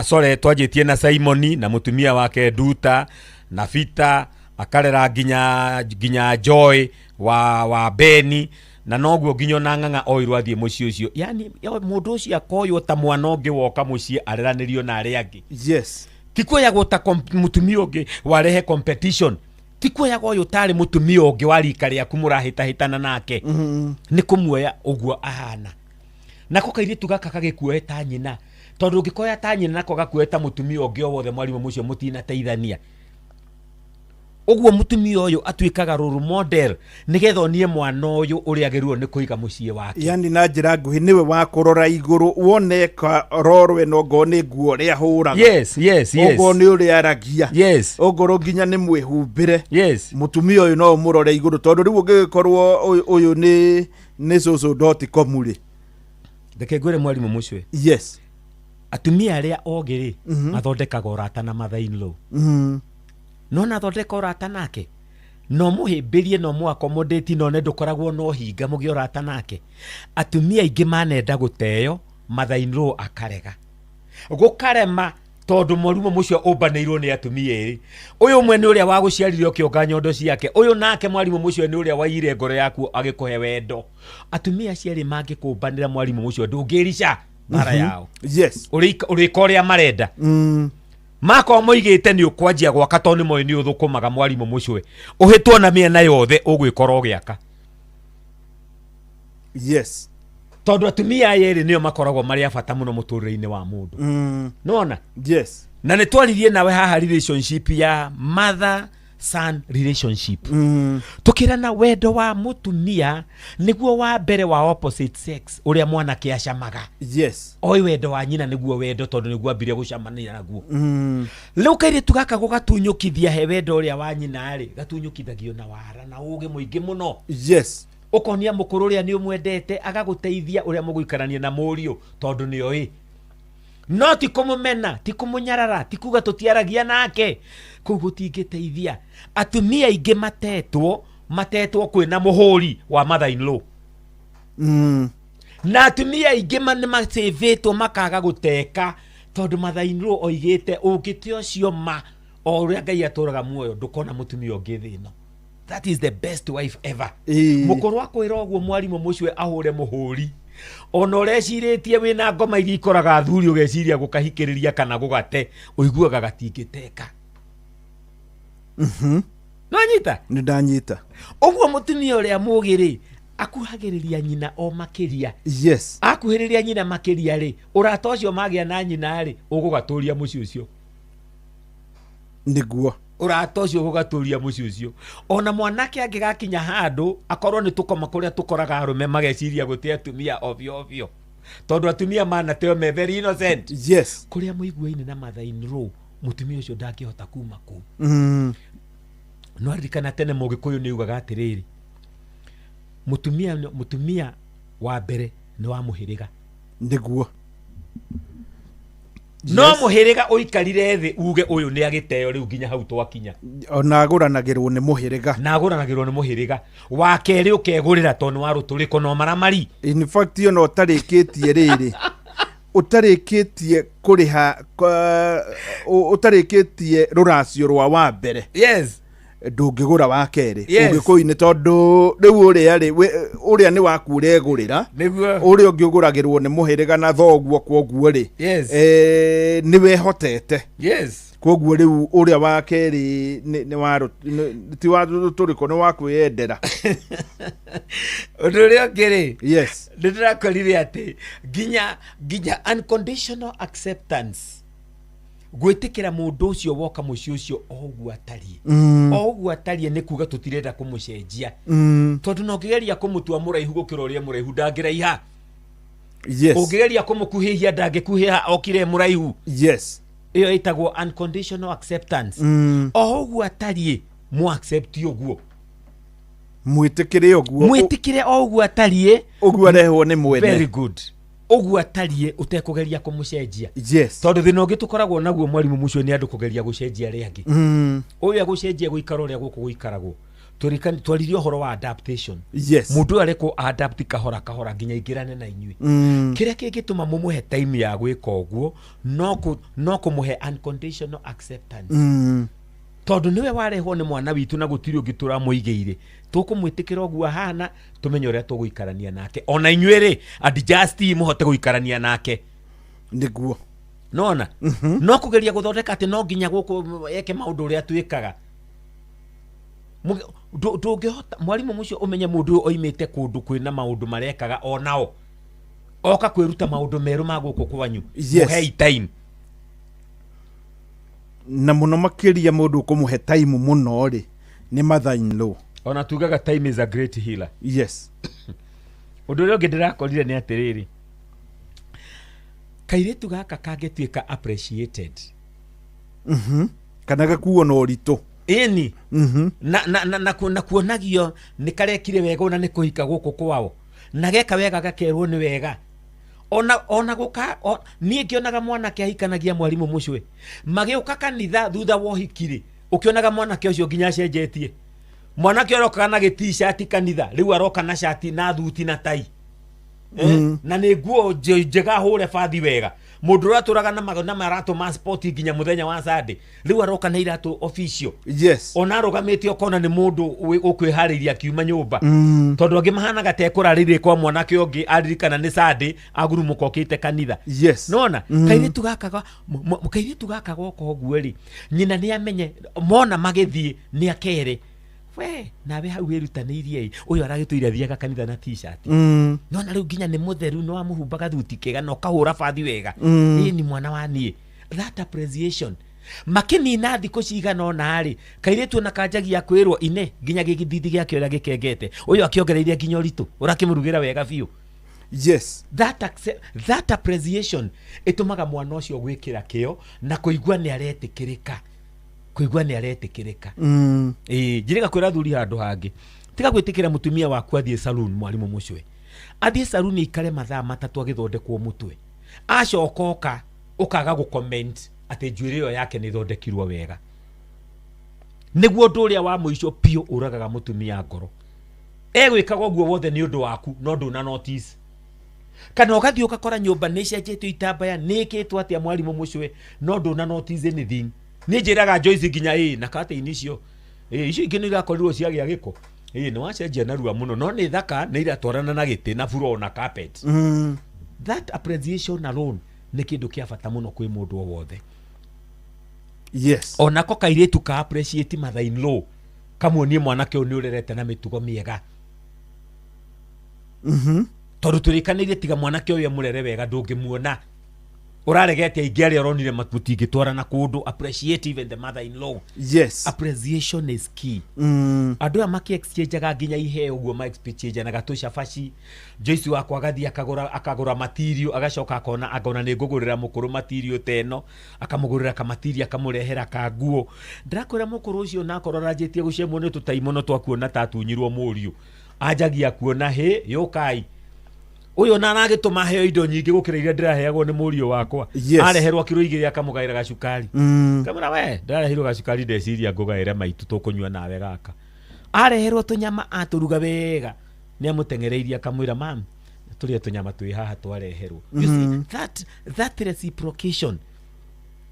sorry, twanjĩtie na Simoni na mũtumia wake Duta na Peter akarera nginya Joy wa Beni, na noguo nginya ona Ng'ang'a oirwo athiĩ mũciĩ ũcio. Yani mũndũ ũcio akoywo ta mwana ũngĩ woka mũciĩ areranĩrio na arĩa angĩ. Yes. Ti kuoyagwo ta mũtumia ũngĩ warehe competition, ti kuoyagwo ũyũ tarĩ mũtumia ũngĩ wa rika rĩaku mũrahĩtahĩtana nake. Nĩ kũmuoya ũguo ahana. Nako kairĩtu gaka gagĩkuoe ta nyina, tondũ ũngĩkoya ta nyina nako gakuoe ta mũtumia ũngĩ o wothe mwarimũ mũcio mũtinateithania. Ũguo mũtumia ũyũ atuĩkaga role model nĩgetha onie mwana ũyũ ũrĩa agĩrĩirwo nĩ kũiga mũciĩ wake. Yani na njĩra nguhĩ nĩwe wa kũrora igũrũ wone karorwo ĩno ngorwo nĩ nguo ũrĩa ahũraga. Yes, yes, yes. Ũguo nĩ ũrĩa aragia. Yes. Ũngorwo nginya nĩ mwĩhumbĩre. Yes. Mũtumia ũyũ no ũmũrore igũrũ tondũ rĩu ũngĩgĩkorwo ũyũ nĩ cũcũ dot com rĩ. Reke ngwĩre mwarimũ mũcwe. Yes. Atumia arĩa ogĩ rĩ, mathondekaga ũrata na mother-in-law. No na thondeka ũrata nake, no mũhĩmbĩrie, no mũ accommodate, no nĩ ndũkoragwo na ũhinga mũgĩe ũrata nake. Atumia aingĩ manenda gũteo, mother-in-law akarega. Gũkarema tondũ mwarimũ mũcio ũmbanĩirwo nĩ atumia erĩ. Ũyũ ũmwe nĩ ũrĩa wagũciarire ũkĩonga nyondo ciake, ũyũ nake mwarimũ mũcio nĩ ũrĩa waiyire ngoro yaku agĩkũhe wendo. Atumia acio erĩ mangĩkũmbanĩra mwarimũ mũcio ndũngĩrica mara yao. Yes. Ũrĩka ũrĩa marenda. Makorwo moigĩte nĩ ũkwanjia gwaka tondũ nĩ moĩ nĩ ũthũkũmaga mwarimũ mũcwe ũhĩtwo na mĩena yothe ũgwĩkora ũgĩaka. Yes. Tondũ atumia aya erĩ nĩo makoragwo marĩ a bata mũno mũtũrĩre-inĩ wa mũndũ. Nĩwona? Yes. Na nĩ twaririe nawe haha relationship ya mother son relationship. Tukirana wendo wa mutumia niguo wa mbere wa opposite sex uria mwanake acamaga. Yes. Oi wendo wa nyina niguo wendo tondu niguo ambire gucamania naguo. Riu kairitu gaka gugatunyukithia he wendo uria wa nyina ri gatunyukithagio na wara na ugi muingi muno. Yes. Ukonia mukuru uria ni umwendete agaguteithia uria muguikarania na muriu tondu nioi. No ti kumumena, ti kumunyarara, ti kuga tutiaragia nake. Kuu gutingiteithia. Atumia aingĩ matetwo kwĩna mũhũri wa mother in law. Na atumia aingĩ nĩmacĩvĩtwo makaga gũteka tondũ mother in law oigĩte ũngĩte ũcio ma o ũrĩa Ngai atũraga muoyo ndũkona mũtumia ũngĩ thĩ ĩno. That is the best wife ever. Mũkũrũ akwĩra ũguo mwarimũ mũcwe ahũre mũhũri. Ona ũrecirĩtie wĩna ngoma iria ikoraga athuri ũgeciria gũkahikĩrĩria kana gũgate ũiguaga gatingĩteka. Nĩwanyita? Nĩndanyita. Ũguo mũtumia ũrĩa mũũgĩ rĩ akuhagĩrĩria nyina o makĩria. Yes. Akuhĩrĩria nyina makĩria rĩ ũrata ũcio magĩa na nyina rĩ ũgũgatũria mũciĩ ũcio. Nĩguo. Ũrata ũcio ũgũgatũria mũciĩ ũcio. Ona mwanake angĩgakinya handũ akorwo nĩ tũkoma kũrĩa tũkoraga arũme mageciria gũte atumia ovyo ovyo. Tondũ atumia manateo me very innocent. Yes. Kũrĩa mũiguaine na mother in law mũtumia ũcio ndangĩhota kuma kũu. No aririkana tene mũgĩkũyũ nĩ ugaga atĩrĩrĩ mũtumia wa mbere nĩ wa mũhĩrĩga. Nĩguo. No mũhĩrĩga ũikarire thĩ uge ũyũ nĩ agĩteo rĩu nginya hau twakinya. Ona agũranagĩrwo nĩ mũhĩrĩga. Na agũranagĩrwo nĩ mũhĩrĩga. Wa kerĩ ũkegũrĩra tondũ nĩ wa rũtũrĩko no maramari. In fact ona ũtarĩkĩtie rĩrĩ ũtarĩkĩtie kũrĩha ũtarĩkĩtie rũracio rwa wa mbere. Yes. Ndũngĩgũra wa kerĩ. Yes. Ũgĩkũyũ-inĩ tondũ rĩu ũrĩa rĩ ũrĩa nĩ waku ũregũrĩra. Nĩguo. Ũrĩa ũngĩ ũgũragĩrwo nĩ mũhĩrĩga na thoguo kwoguo rĩ. Yes. Nĩ wehotete. Yes. Kwoguo rĩu ũrĩa wa kerĩ nĩ wa ti wa rũtũrĩko nĩ wa kwĩyendera. Ũndũ ũrĩa ũngĩ rĩ. Yes. Nĩ ndĩrakorire atĩ nginya unconditional acceptance. Gwĩtĩkĩra mũndũ ũcio woka mũciĩ ũcio o ũguo atariĩ. O ũguo atariĩ nĩ kuga tũtirenda kũmũcenjia. Tondũ no ũngĩgeria kũmũtua mũraihu gũkĩra ũrĩa mũraihu ndangĩraiha. Yes. Ũngĩgeria kũmũkuhĩhia ndangĩkuhĩha okire mũraihu. Yes. Ĩyo ĩtagwo unconditional acceptance. O ũguo atariĩ mu accept ũguo. Mwĩtĩkĩre ũguo. Mwĩtĩkĩre o ũguo atariĩ. Ũguo arehwo nĩ mwene. Very good. Ũguo atariĩ ũtekũgeria kũmũcenjia. Yes. Tondũ thĩna ũngĩ tũkoragwo naguo mwarimũ mũcio nĩ andũ kũgeria gũcenjia arĩa angĩ. Ũyũ agũcenjia gũikara ũrĩa gũkũ gũikaragwo. Twaririe ũhoro wa adaptation. Yes. Mũndũ ũyũ arekwo adapt kahora kahora nginya aingĩrane na inyuĩ. Kĩrĩa kĩngĩtũma mũmũhe time ya gwĩka ũguo no kũmũhe unconditional acceptance. Tondũ nĩwe warehwo nĩ mwana witũ na gũtirĩ ũngĩ tũramũigĩire. Tũkũmwĩtĩkĩra ũguo ahana tũmenye ũrĩa tũgũikarania nake. Ona inyuĩ rĩ adjust mũhote gũikarania nake. Nĩguo. Nona? No kũgeria gũthondeka atĩ no nginya gũkũ eke maũndũ ũrĩa twĩkaga. Ndũngĩhota mwarimũ mũcio ũmenye mũndũ ũyũ oimĩte kũndũ kwĩna maũndũ marekaga onao. Oka kwĩruta maũndũ merũ ma gũkũ kwanyu. Yes. Mũhei time. Na mũno makĩria mũndũ ũkũmũhe time mũno rĩ nĩ mother in law. Ona tugaga time is a great healer. Yes. Ũndũ ũrĩa ũngĩ ndĩrakorire nĩ atĩrĩrĩ kairĩtu gaka kangĩtuĩka appreciated. Kana gakuo na ũritũ. Ĩni. Na kuonagio nĩ karekire wega ona nĩ kũhika gũkũ kwao. Na geka wega gakerwo nĩ wega. Ona gũka niĩ ngĩonaga mwanake ahikanagia mwarimũ mũcwe. Magĩũka kanitha thutha wa ũhiki rĩ, ũkĩonaga mwanake ũcio nginya acenjetie. Mwanake arokaga na gĩti-cati kanitha, rĩu aroka na cati na thuti na tai. Na nĩ nguo njega hũre bathi wega. Mũndũ ũratũraga na maratũ ma sport nginya mũthenya wa Sunday rĩu aroka na iratũ official. Ona arũgamĩte ũkona nĩ mũndũ ũkwĩharĩria akiuma nyũmba. Tondũ angĩ mahanaga ta ekũrarĩrie kwa mwanake ũngĩ aririkana nĩ Sunday agurumũka okĩte kanitha. Nona kairĩtu gaka kairĩtu gaka goka ũguo rĩ, nyina nĩ amenye mona magĩthiĩ nĩ akere we nawe hau wĩrutanĩirie ĩ ũyũ aragĩtũire athiaga kanitha na t-shirt. Nona rĩu nginya nĩ mũtheru no amũhumbaga thuti kĩega na ũkahũra bathi wega. Ĩ ni mwana wa niĩ. That appreciation makinina thikũ cigana ũna rĩ, kairĩtu ona kanjagia kwĩrwo ine nginya gĩgĩthithi gĩake ũrĩa gĩkengete ũyũ akĩongereire nginya ũritũ ũrakĩmũrugĩra wega biũ. That appreciation ĩtũmaga mwana ũcio gwĩkĩra kĩo na kũigua nĩ aretĩkĩrĩka, kũigua nĩ aretĩkĩrĩka. Ĩĩ njĩrĩga kwĩra thuri handũ hangĩ, tiga gwĩtĩkĩra mũtumia waku athiĩ saloon mwarimũ mũcwe, athiĩ saloon aikare mathaa 3 agĩthondekwo mũtwe, acoka oka ũkaga gũ-comment atĩ njuĩrĩ ĩyo yake nĩ ĩthondekirwo wega. Nĩguo ũndũ ũrĩa wa mũico biũ ũragaga mũtumia ngoro. Egwĩkaga ũguo wothe nĩ ũndũ waku no ndũna notice. Kana ũgathiĩ ũgakora nyũmba nĩ ĩcenjetio itambaya nĩ ĩkĩtwo atĩa mwarimũ mũcwe no ndũna notice anything. Nĩ njĩraga Joyce nginya ĩ na curtain icio ĩ icio ingĩ nĩ irakorirwo ciagĩa gĩko ĩ nĩ wacenjia narua mũno no nĩ thaka nĩ iratwarana na gĩtĩ na floor na carpet. That appreciation alone nĩ kĩndũ kĩa bata mũno kwĩ mũndũ o wothe. Onako kairĩtu ka appreciate mother in law kamuonie mwanake ũyũ nĩ ũrerete na mĩtugo mĩega. Tondũ tũrĩkanĩire tiga mwanake ũyũ emũrere wega ndũngĩmuona. Ũraregete aingĩ arĩa ũronire mũtingĩtwarana kũndũ. Appreciate even the mother in law. Appreciation is key. Andũ aya makĩ-exchangeaga nginya iheo ũguo ma-exchangeanaga tũcabaci. Joyce wakwa agathiĩ akagũra material agacoka akona akona nĩ ngũgũrĩra mũkũrũ material ta ĩno, akamũgũrĩra kamatirio akamũrehera kanguo. Ndĩrakwĩra mũkũrũ ũcio nakorwo aranjĩtie gũcemwo nĩ tũtaimono twakuona ta atunyirwo mũriũ, anjagia kuona hĩ yũkai ũyũ ona aragĩtũma heo indo nyingĩ gũkĩra iria ndĩraheagwo nĩ mũriũ wakwa. Areherwo kiro 2 akamũgaĩra gacukari. Kamũra we ndĩrareheirwo gacukari ndeciria ngũgaĩre maitũ tũkũnyua nawe gaka. Areherwo tũnyama atũruga wega nĩ amũteng'ereirie akamwĩra mam tũrĩe tũnyama twĩ haha twareherwo. You see, that reciprocation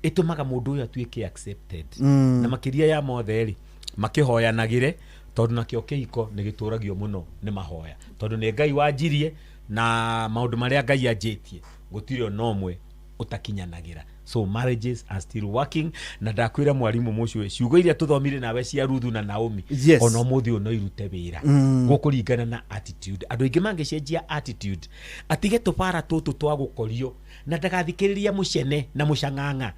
ĩtũmaga mũndũ ũyũ atuĩke accepted. Na makĩria ya mothe rĩ makĩhoyanagĩre tondũ nakĩo kĩhiko nĩ gĩtũragio mũno nĩ mahoya tondũ nĩ Ngai wanjirie na maũndũ marĩa Ngai anjĩtie gũtirĩ ona ũmwe ũtakinyanagĩra. So marriages are still working na ndakwĩra mwarimũ mũcwe ciugo iria tũthomire nawe cia Ruthu na Naomi ona ũmũthĩ ũyũ no irute wĩra. Gũkũringana na attitude. Andũ aingĩ mangĩcenjia attitude atige tũbara tũtũ twa gũkorio na ndagathikĩrĩria mũcene na mũcang'ang'a,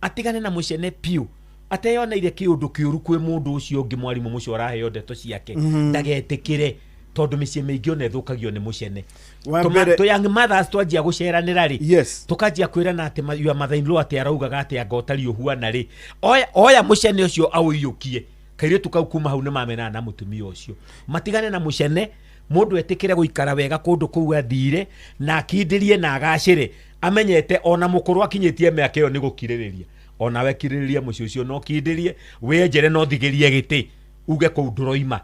atigane na mũcene piũ ateyoneire kĩũndũ kĩũru kwĩ mũndũ ũcio ũngĩ mwarimũ mũcio ũraheo ndeto ciake. Ndagetĩkĩre tondũ mĩciĩ mĩingĩ ona ĩthũkagio nĩ mũcene. Tũ young mothers twanjia gũceranĩra rĩ, tũkanjia kwĩrana atĩ your mother in law atĩ araugaga atĩ anga ũtariĩ ũhuana rĩ, oya mũcene ũcio aũiyũkie. Kairĩtu kau kuma hau nĩ mamenana na mũtumia ũcio. Matigane na mũcene, mũndũ etĩkĩre gũikara wega kũndũ kũu athire na akindĩrie na agacĩre amenyete ona mũkũrũ akinyĩtie mĩaka ĩyo nĩ gũkirĩrĩria. Onawe kirĩrĩria mũciĩ ũcio na ũkindĩrie, wĩenjere na ũthigĩrie gĩtĩ uge kũu ndũroima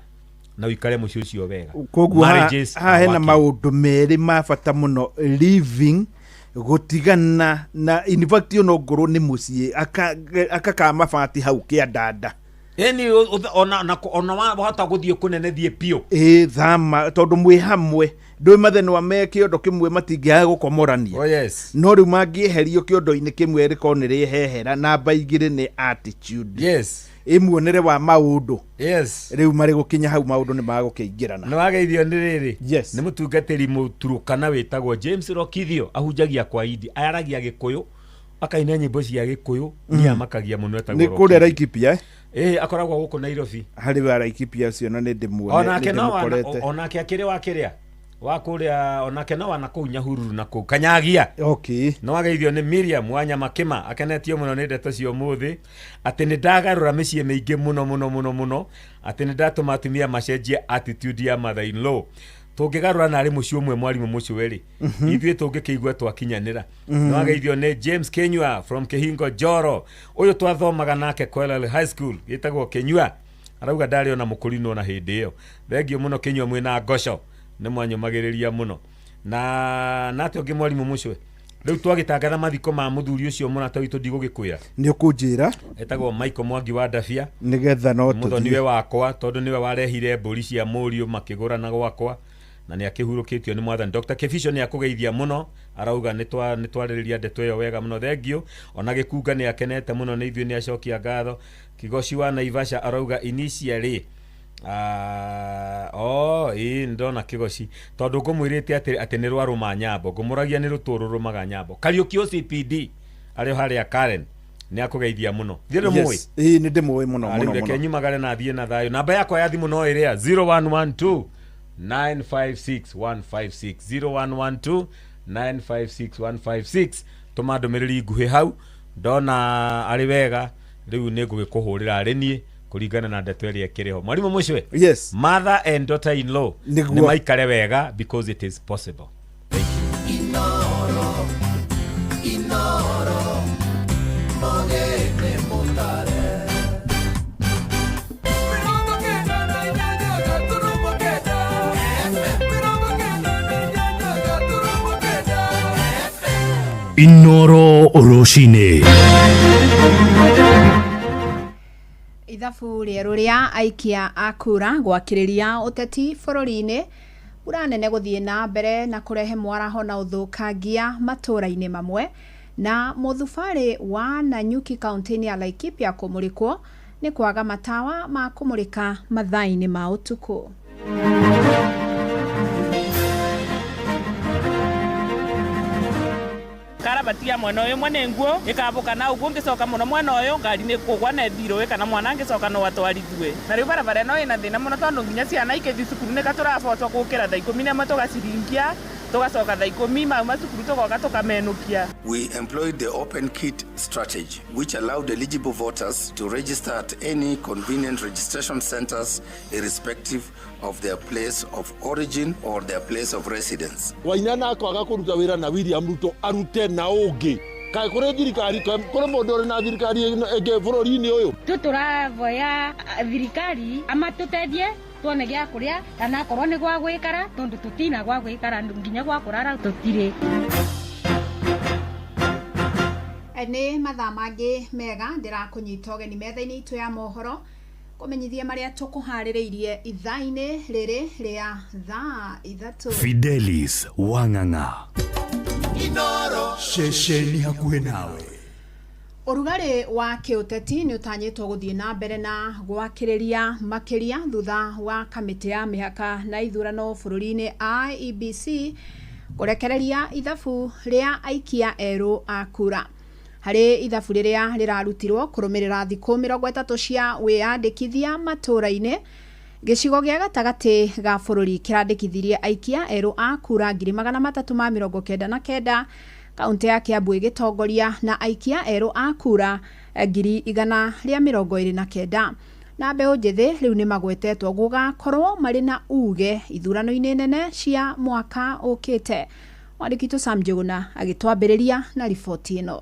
na ũikare mũciĩ ũcio wega. Koguo haha hena maũndũ merĩ ma bata mũno, living gũtigana na in fact ona ongorwo nĩ mũciĩ akaka mabati hau kĩandanda. Ĩni ona wahota gũthiĩ kũnene thiĩ biũ. Ĩ thama tondũ mwĩ hamwe ndũĩ mathenwa me kĩondo kĩmwe matingĩaga gũkomorania. No rĩu mangĩeherio kĩondo-inĩ kĩmwe rĩkorwo nĩ rĩhehera. Namba 2 nĩ attitude. Ĩ muonere wa maũndũ. Rĩu marĩ gũkinya hau maũndũ nĩ magũkĩingĩrana. Nĩ wageithio nĩ rĩrĩ. Nĩ mũtungatĩri mũturũkana wĩtagwo James Rokithio ahunjagia kwa Indi, aragia Gĩkũyũ akaina nyĩmbo cia Gĩkũyũ nĩ amakagia mũno etagwo Nĩ kũrĩa Laikipia? Ĩ akoragwo gũkũ Nairobi. Harĩ wa Laikipia ũcio na nĩ ndĩmuone, Onake nĩ no wana, ndĩmũkorete. onake akĩrĩ wa kĩrĩa wa kũrĩa, onake no wana kũu Nyahururu na kũu Kanyagia. No wageithio nĩ Miriam wa Nyamakĩma akenetio mũno nĩ ndeto cia ũmũthĩ atĩ nĩ ndagarũra mĩciĩ mĩingĩ mũno mũno mũno mũno atĩ nĩ ndatũma atumia macenjie attitude ya mother in law. Tũngĩgarũra narĩ mũciĩ ũmwe mwarimũ mũcwe rĩ, ithuĩ tũngĩkĩigua twakinyanĩra. Nĩ wageithio nĩ James Kenyua from Kĩhingo Njoro ũyũ twathomaga nake Kwelele High School gĩtagwo Kenyua arauga ndarĩ ona mũkũrinwo na hĩndĩ ĩyo. Thengio mũno Kenyua mwĩna ngoco nĩ mwanyũmagĩrĩria mũno. Na nate ũngĩ mwarimũ mũcwe Rĩu twagĩtangatha mathiko ma mũthuri ũcio mũrata witũ ndigũgĩkwĩra. Nĩ ũkũnjĩra. Etagwo Michael Mwangi wa Ndabia. Nĩgetha no tũthiĩ. Mũthoniwe wakwa tondũ nĩwe warehire mbũri cia mũriũ makĩgũrana gwakwa na nĩ akĩhurũkĩtio nĩ mwathani. Dr. Kebisho nĩ akũgeithia mũno, arauga nĩ twarĩrĩria ndeto ĩyo wega mũno, thank you. Ona Gĩkunga nĩ akenete mũno nĩ ithuĩ, nĩ acokia ngatho. Kigoci wa Naivasha arauga initially ĩĩ ndona Kigoci tondũ ngũmwĩrĩte atĩ nĩ rwarũma nyambo, ngũmũragia nĩ rũtũrũ rũmaga nyambo. Kariũki OCPD arĩ harĩa Karen nĩ akũgeithia mũno. Thiĩ ndĩmũĩ? Ĩĩ nĩ ndĩmũĩ mũno mũno. Reke nyumagare na thiĩ na thayũ. Namba yakwa ya thimũ no ĩrĩa 0112 956 156 0112 956 156. Tũma ndũmĩrĩri nguhĩ hau, ndona arĩ wega rĩu nĩ ngũgĩkũhũrĩra arĩ niĩ kũringana na ndeto ĩrĩa ĩkĩrĩ ho. Mwarimũ Mũcwe, yes, mother and daughter in law nĩ maikare wega because it is possible. Thank you. Inoro, Inoro, mogene mutare. Inoro rũcinĩ. Ithabu rĩerũ rĩa aikia a kura gwakĩrĩria ũteti bũrũri-inĩ, mbura nene gũthiĩ na mbere na kũrehe mwaraho na ũthũkangia matũũra-inĩ mamwe, na mũthubarĩ wa Nanyuki kaunti-inĩ ya Laikipia kũmũrĩkwo nĩ kwaga matawa ma kũmũrĩka mathaa-inĩ ma ũtukũ. Karabatia mwena ũyũ mwene nguo ĩkabuka na ũguo ngĩcoka mũno mwena ũyũ ngari nĩ kũgwa na ĩthirũĩ kana mwana angĩcoka no atwarithue. Na rĩu barabara ĩno ĩna thĩna mũno tondũ nginya ciana ikĩthiĩ cukuru nĩ katũrabocwo gũkĩra thaa 11 tũgaciringia tũgacoka thaa 10 mauma cukuru tũgoka tũkamenũkia. We employed the open kit strategy, which allowed eligible voters to register at any convenient registration centers irrespective of their place of origin or their place of residence. Wainana kwaga kũruta wĩra na William Ruto arute na ũngĩ. Kaĩ kũrĩ thirikari, kũrĩ mũndũ ũrĩ na thirikari ĩngĩ bũrũri-inĩ ũyũ? Tũtũravoya thirikari amatũteithie tuone gĩa kũrĩa kana akorwo nĩ gwa gwĩkara tondũ tũtina gwa gwĩkara nginya gwa kũrara tũtirĩ. Nĩ mathaa mangĩ mega ndĩrakũnyita ũgeni metha-inĩ itũ ya mohoro kũmenyithia marĩa tũkũharĩrĩirie ithaa-inĩ rĩrĩ rĩa thaa 3. Fidelis Wang'ang'a. Inoro ceceni hakuhĩ nawe. Ũrugarĩ wa kĩũteti nĩ ũtanyĩtwo gũthiĩ na mbere na gwakĩrĩria makĩria thutha wa kamĩtĩ ya mĩhaka na ithurano bũrũri-inĩ IEBC kũrekereria ithabu rĩa aikia erũ a kura. Harĩ ithabu rĩrĩa rĩrarutirwo kũrũmĩrĩra thikũ 30 cia wĩyandĩkithia matũũra-inĩ, gĩcigo gĩa gatagatĩ ga bũrũri kĩrandĩkithirie aikia erũ a kura 399, kaunti ya Kiambu ĩgĩtongoria na aikia erũ a kura 129. Na mbeũ njĩthĩ rĩu nĩ magwetetwo gũgakorwo marĩ na uge ithurano-inĩ nene cia mwaka ũkĩte. Mwandĩki witũ Sam Njuguna agĩtwambĩrĩria na riboti ĩno.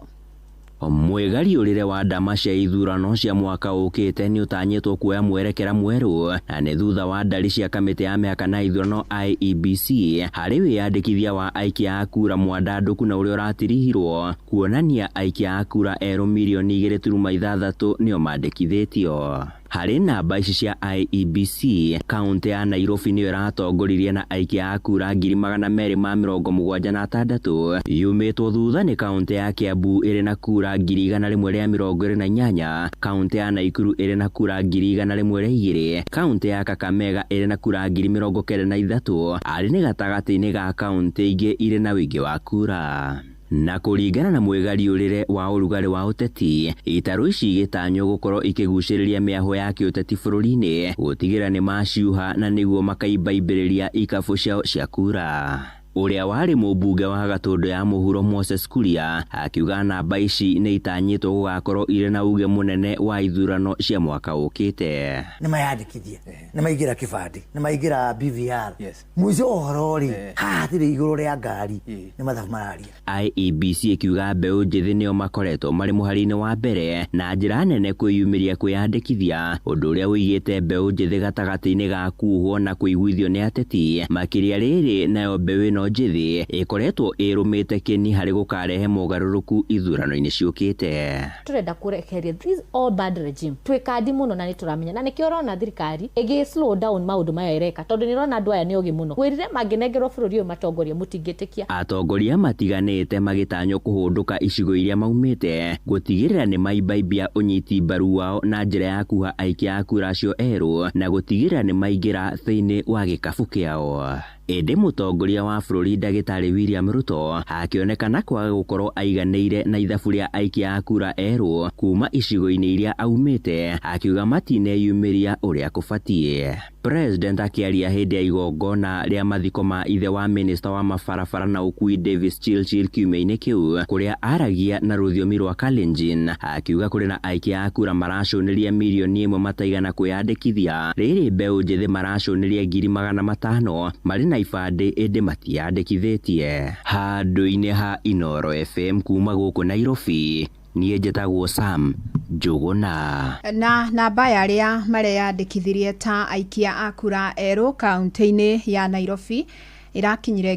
Mwĩgariũrĩre wa ndama cia ithurano cia mwaka ũkĩte nĩ ũtanyĩtwo kuoya mwerekera mwerũ na nĩ thutha wa ndari cia kamĩtĩ ya mĩhaka na ithurano IEBC harĩ wĩyandĩkithia wa aikia a kura mwandandũku na ũrĩa ũratirihirwo kuonania aikia a kura erũ mirioni 2.6 nĩo mandĩkithĩtio. Harĩ namba ici cia IEBC, kaunti ya Nairobi nĩyo ĩratongoririe na aikia a kura 276,000 yumĩtwo thutha nĩ kaunti ya Kiambu ĩrĩ na kura 128,000, kaunti ya Naikuru ĩrĩ na kura 102,000, kaunti ya Kakamega ĩrĩ na kura 93,000, arĩ nĩ gatagatĩ-inĩ ga kaunti ingĩ irĩ na ũingĩ wa kura. Na kũringana na mwĩgariũrĩre wa ũrugarĩ wa ũteti, itarũ ici igĩtanywo gũkorwo ikĩgucĩrĩria mĩahũ ya kĩũteti bũrũri-inĩ gũtigĩrĩra nĩ maciuha na nĩguo makaimbaimbĩrĩria ikabũ ciao cia kura. Ũrĩa warĩ mũmbunge wa Gatũndũ ya mũhuro Moses Kuria akiuga namba ici nĩ itanyĩtwo gũgakorwo irĩ na uge mũnene wa ithurano cia mwaka ũkĩte. Nĩ mayandĩkithia, nĩ maingĩra kĩbandĩ, nĩ maingĩra BVR. Mũico ũhoro rĩ, haha hatirĩ igũrũ rĩa ngari, nĩ mathabu mararia. IEBC ĩkiuga mbeũ njĩthĩ nĩo makoretwo marĩ mũhari-inĩ wa mbere na njĩra nene kwĩyumĩria kwĩyandĩkithia, ũndũ ũrĩa ũigĩte mbeũ njĩthĩ gatagatĩ-inĩ ga kuohwo na kũiguithio nĩ ateti makĩria rĩrĩ nayo mbeũ ĩno ĩno njĩthĩ ĩkoretwo ĩrũmĩte kĩni harĩ gũkarehe mogarũrũku ithurano-inĩ ciũkĩte. Turenda kurekeria this all bad regime twĩ kandi mũno na nĩ tũramenya na nĩkĩo ũrona thirikari ĩgĩ slow down maũndũ maya ĩreka tondũ nĩ ĩrona andũ aya nĩ ogĩ mũno kwĩrire mangĩnengerwo bũrũri ũyũ matongoria mũtingĩtĩkia. Atongoria matiganĩte magĩtanywo kũhũndũka icigo iria maumĩte gũtigĩrĩra nĩ maimbaibia ũnyiti mbaru wao na njĩra ya kuha aikia a kura acio erũ na gũtigĩrĩra nĩ maingĩra thĩinĩ wa gĩkabu kĩao. Ĩndĩ mũtongoria wa bũrũri ndagĩtarĩ William Ruto akĩonekana kwaga gũkorwo aiganĩire na ithabu rĩa aikia a kura erũ kuma icigo-inĩ iria aumĩte, akiuga matineyumĩria ũrĩa kũbatiĩ. President akĩaria hĩndĩ ya igongona rĩa mathiko ma ithe wa minista wa mabarabara na ũkui Davis Chirchir kiumia-inĩ kĩu, kũrĩa aragia na rũthiomi rwa Kalenjin, akiuga kũrĩ na aikia a kura maracũnĩria mirioni 1 mataigana kwĩyandĩkithia, rĩrĩ mbeũ njĩthĩ maracũnĩria 500,000 marĩ na ibandĩ ĩndĩ matiyandĩkithĩtie. Handũ-inĩ ha Inooro FM kuma gũkũ Nairobi, niĩ njĩtagwo Sam Njũgũna. Na namba ya arĩa mareyandĩkithirie ta aikia a kura erũ kaunti-inĩ ya Nairobi ĩrakinyire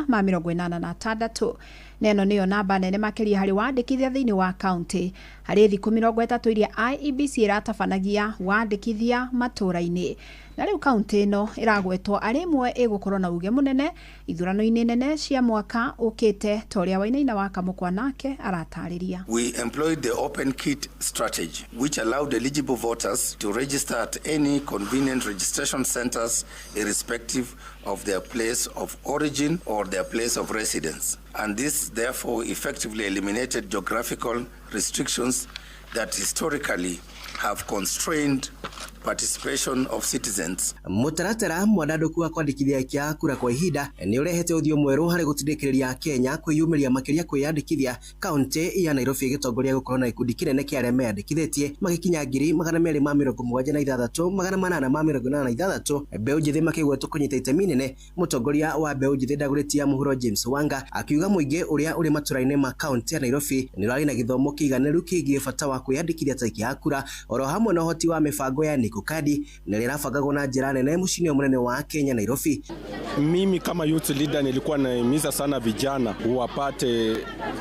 276,886 na ĩno nĩyo namba nene makĩria harĩ wandĩkithia thĩinĩ wa kaunti harĩ thikũ 30 iria IEBC ĩratabanagia wandĩkithia matũũra-inĩ. Na rĩu kaunti ĩno ĩragwetwo arĩ ĩmwe ĩgũkorwo na uge mũnene ithurano-inĩ nene cia mwaka ũkĩte ta ũrĩa Wainaina wa Kamũkwa nake aratarĩria. We employed the open kit strategy, which allowed eligible voters to register at any convenient registration centers irrespective of their place of origin or their place of residence. And this therefore effectively eliminated geographical restrictions that historically have constrained participation of citizens. Mũtaratara mwandandũku wa kwandĩkithia aikia a kura kwa ihinda nĩ ũrehete ũthiũ mwerũ harĩ gũtindĩkĩrĩria Kenya kwĩyumĩria makĩria kwĩyandĩkithia. Kaunti ya Nairobi ĩgĩtongoria gũkorwo na gĩkundi kĩnene kĩa arĩa meyandĩkithĩtie magĩkinya 276,886. Mbeũ njĩthĩ makĩgwetwo kũnyita itemi nene. Mũtongoria wa mbeũ njĩthĩ ndagũrĩti ya mũhuro James Wanga akiuga mũingĩ ũrĩa ũrĩ matũra-inĩ ma kaunti ya Nairobi nĩ ũrarĩ na gĩthomo kĩiganĩru kĩgiĩ bata wa kwĩyandĩkithia ta aikia a kura oro hamwe na ũhoti wa mĩbango ya Niko Kadi na ĩrabangagwo na njĩra nene mũciĩ-inĩ mũnene wa Kenya Nairobi. Mimi kama youth leader nilikuwa nahimiza sana vijana wapate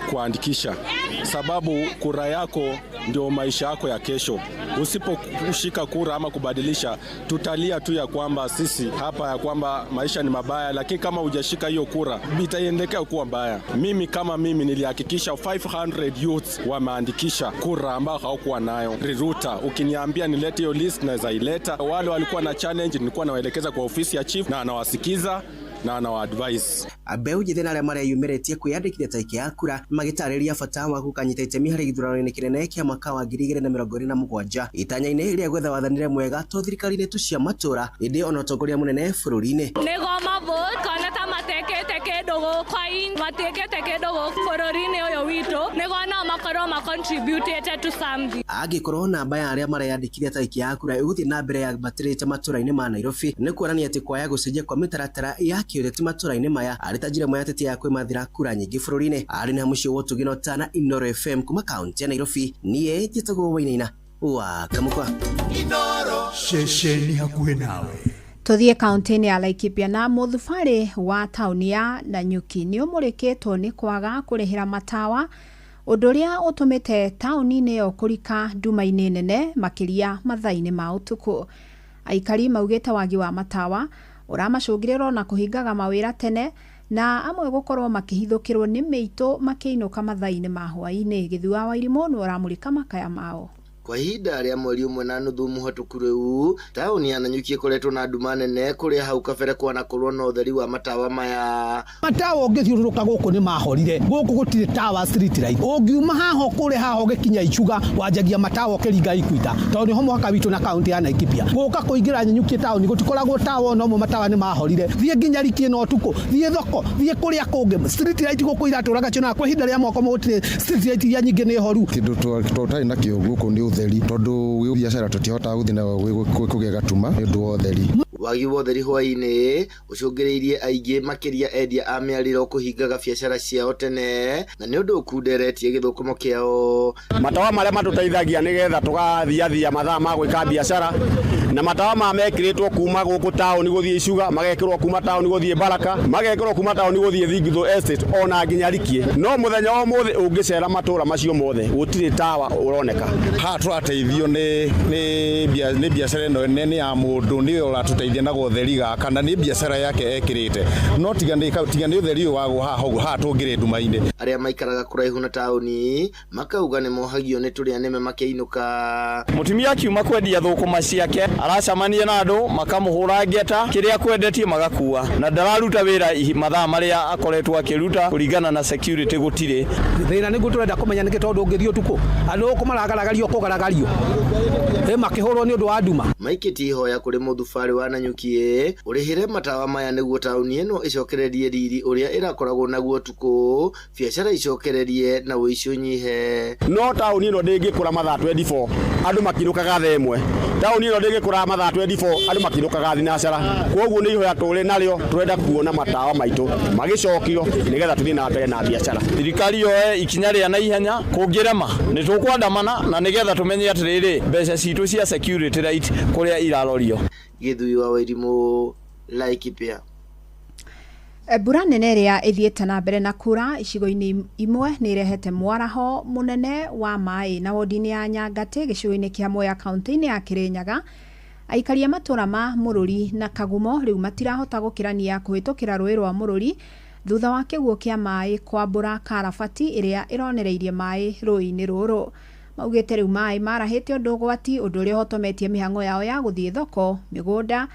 kuandikisha, sababu kura yako ndio maisha yako ya kesho. Usipokushika kura ama kubadilisha, tutalia tu ya kwamba sisi hapa ya kwamba maisha ni mabaya, lakini kama hujashika hiyo kura itaendelea kuwa mbaya. Mimi kama mimi nilihakikisha 500 youths wameandikisha kura ambao hawakuwa nayo. Riruta, ukiniambia nilete hiyo list naweza ileta. Wale walikuwa na challenge nilikuwa nawaelekeza kwa ofisi ya chief na anawasikiza na anawa-advise. Mbeũ njĩthĩ na arĩa mareyumĩrĩtie kwĩyandĩkithia ta aikia a kura magĩtarĩria bata wa gũkanyita itemi harĩ gĩthurano-inĩ kĩnene kĩa mwaka wa 2027 itanya-inĩ rĩa gwetha wathanĩre mwega to thirikari-inĩ tu cia matũra ĩndĩ ona ũtongoria mũnene bũrũri-inĩ. Nĩgo mavote kana ta matekĩte kĩndũ gũkũ matiĩkĩte kĩndũ gũkũ bũrũri-inĩ ũyũ witũ nĩgo nao makorwo macontributĩte to something. Angĩkorwo namba ya arĩa mareyandĩkithia ta aikia a kura ĩgũthiĩ na mbere yambatĩrĩte matũra-inĩ ma Nairobi nĩ kuonania atĩ kwaya gũcenjia kwa mĩtaratara ya kĩũteti matũra-inĩ maya arĩ ta njĩra ĩmwe ya ateti ya kwĩmathĩra kura nyingĩ bũrũri-inĩ. Arĩ na mũciĩ wa ũtugi na ũtana Inooro FM kuma kaunti ya Nairobi, niĩ njĩtagwo Wainaina wa Kamũkwa. Ceceni hakuhĩ nawe. Tũthiĩ kaunti-inĩ ya Laikipia na mũthubarĩ wa taũni ya Nanyuki nĩ ũmũrĩkĩtwo nĩ kwaga kũrĩhĩra matawa, ũndũ ũrĩa ũtũmĩte taũni-inĩ ĩyo kũrika nduma-inĩ nene makĩria mathaa-inĩ ma ũtukũ. Aikari maugĩte wagi wa matawa ũramacũngĩrĩra ona kũhingaga mawĩra tene na amwe gũkorwo makĩhithũkĩrwo nĩ mĩitũ makĩinũka mathaa-inĩ ma hwaĩ-inĩ. Gĩthua wa Irimũ nĩ ũramũrĩka makaya mao. Kwa ihinda rĩa mweri ũmwe na nuthu mũhetũku rĩu, taũni ya Nanyuki ĩkoretwo na nduma nene kũrĩa hau kabere kwanakorwo na ũtheri wa matawa maya. Matawa ũngĩthiũrũrũka gũkũ nĩ mahorire, gũkũ gũtirĩ tawa street light. Ũngiuma haha kũrĩ haha ũgĩkinya Icuga wanjagia matawa ũkĩringa Ikwita, tondũ nĩho mũhaka witũ na kaunti ya Laikipia. Gũka kũingĩra Nanyuki taũni gũtikoragwo tawa ona ũmwe, matawa nĩ mahorire. Thiĩ nginya Rikie na ũtukũ, thiĩ thoko, thiĩ kũrĩa kũngĩ, street light gũkũ iratũraga cionaga kwa ihinda rĩa mwaka ũmwe gũtirĩ street light iria nyingĩ nĩ horu. Kĩndũ tũtarĩ nakĩo gũkũ nĩ ũtheri, tondũ gwĩ biacara tũtihotaga gũthiĩ nayo kũgĩa gatuma nĩ ũndũ wa ũtheri. Wagi wa ũtheri hwaĩ-inĩ ũcũngĩrĩirie aingĩ makĩria endia a mĩarĩro kũhingaga biacara ciao tene na nĩ ũndũ ũkunderetie gĩthũkũmo kĩao. Matawa marĩa matũteithagia nĩgetha tũgathiathia mathaa ma gwĩka biacara na matawa ma mekĩrĩtwo kuma gũkũ taũni gũthiĩ Icuga, magekĩrwo kuma taũni gũthiĩ Baraka, magekĩrwo kuma taũni gũthiĩ Thingithũ Estate ona nginya Rikie. No mũthenya wa ũmũthĩ ũngĩcera matũra macio mothe gũtirĩ tawa ũroneka. Haha tũrateithio nĩ biacara ĩno nene ya mũndũ nĩwe ũratũteithia na gũtheri gaka na nĩ biacara yake ekĩrĩte, no tiga nĩ ũtheri ũyũ wagwo haha ũguo haha tũngĩrĩ nduma-inĩ. Arĩa maikaraga kũraihu na taũni makauga nĩ mohagio nĩ tũrĩa nĩme makĩinũka. Mũtumia akiuma kwendia thũkũma ciake aracemania na andũ makamũhũra ngeta kĩrĩa kwendetie magakua na ndararuta wĩra mathaa marĩa akoretwo akĩruta kũringana na security gũtirĩ. Thĩna nĩguo tũrenda kũmenya nĩkĩ tondũ ũngĩthiĩ ũtukũ andũ gũkũ maragaragario kũgaragario makĩhũrwo nĩ ũndũ wa nduma. Maikĩtie ihoya kũrĩ mũthubarĩ wa Nanyuki ũrĩhĩre matawa maya nĩguo taũni ĩno ĩcokererie riri ũrĩa ĩrakoragwo naguo ũtukũ, biacara icokererie na ũici ũnyihe. No taũni ĩno ndĩngĩkũra mathaa 24 andũ makinũkaga thaa ĩmwe, taũni ĩno ndĩngĩkũra mathaa 24 andũ makinũkaga thinacara. Koguo nĩ ihoya tũrĩ narĩo tũrenda kuona matawa maitũ magĩcokio nĩgetha tũthiĩ na mbere na biacara. Thirikari yoe ikinya rĩa naihenya, kũngĩrema nĩ tũkwandamana na nĩgetha tũmenye atĩrĩrĩ mbeca citũ cia security right kũrĩa irarorio. Gĩthui wa Wairimu, Laikipia. Mbura nene ĩrĩa ĩthiĩte na mbere na kura icigo-inĩ imwe nĩ ĩrehete mwaraho mũnene wa maĩ na wodi-inĩ ya Nyangatĩ gĩcigo-inĩ kĩa Mwea kaunti-inĩ ya Kĩrĩnyaga. Aikari a matũra ma Mũrũri na Kagumo rĩu matirahota gũkĩrania kũhĩtũkĩra rũĩ rwa Mũrũri thutha wa kĩguũ kĩa maĩ kwambũra karabati ĩrĩa ĩronereirie maĩ rũĩ-inĩ rũrũ. Maugĩte rĩu maĩ marahĩte ũndũ ũgwati, ũndũ ũrĩa ũhotometie mĩhang'o yao ya gũthiĩ thoko, mĩgũnda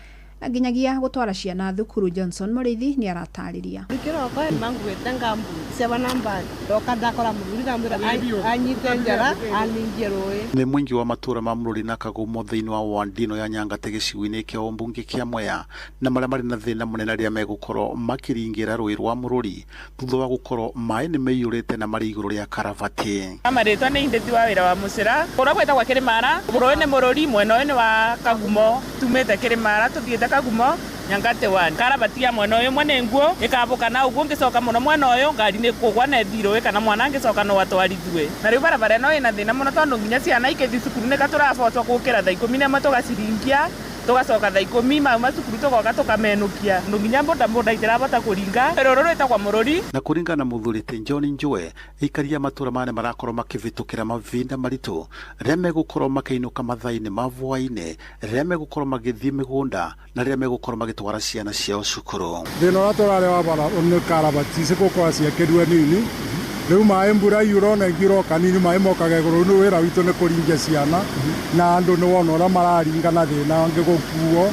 na nginyagia gũtwara ciana thukuru. Johnson Mũrĩithi nĩ aratarĩria. Ndikĩroko manguĩte ngambu cia namba ndoka ndakora mũthuri ndamwĩra anyite njara aningie rũĩ. Nĩ mũingĩ wa matũra ma Mũrũri na Kagumo thĩinĩ wa ward ĩno ya Nyangatĩ gĩcigo-inĩ kĩa ũmbunge kĩa Mwea na marĩa marĩ na thĩna mũnene rĩrĩa megũkorwo makĩringĩra rũĩ rwa Mũrũri thutha wa gũkorwo maĩ nĩ maiyũrĩte na marĩ igũrũ rĩa karabati. Marĩtwa nĩ Indeti wa wĩra wa mũcĩra kũrĩa gwĩtagwo Kĩrĩmara. Rũĩ nĩ Mũrũri, mwena ũyũ nĩ wa Kagumo, tumĩte Kĩrĩmara tũthiĩte Kagumo Nyangatĩ 1. Karabati ya mwena ũyũ mwene nguo ĩkabũka na ũguo ngĩcoka mũno mwena ũyũ ngari nĩ kũgwa na ĩthiĩ rũĩ kana mwana angĩcoka no atwarithue. Na rĩu barabara ĩno ĩna thĩna mũno tondũ nginya ciana ikĩthiĩ cukuru nĩka tũrabocwo gũkĩra thaa 11 tũgaciringia tũgacoka thaa 10 mau macukuru tũgoka tũkamenũkia ndũ nginya bodaboda itirabota kũringa. Rũrũ rwĩtagwo Mũrũri. Na kũringana na mũthuri John Njue, aikari a matũra maya marakorwo makĩvĩtũkĩra mavinda maritũ rĩrĩa megũkorwo makĩinũka mathaa-inĩ ma hwaĩ-inĩ, rĩrĩa megũkorwo magĩthiĩ mĩgũnda na rĩrĩa megũkorwo magĩtwara ciana ciao cukuru. Thĩna ũrĩa tũrarĩ wa bara nĩ karabati cigũkorwo ciakĩrwe nini rĩu maĩ mbura yura ona ĩngĩroka nini maĩ mokaga igũrũ. Rĩu wĩra witũ nĩ kũringia ciana na andũ nĩ wona ũrĩa mararinga na thĩna angĩ gũkuo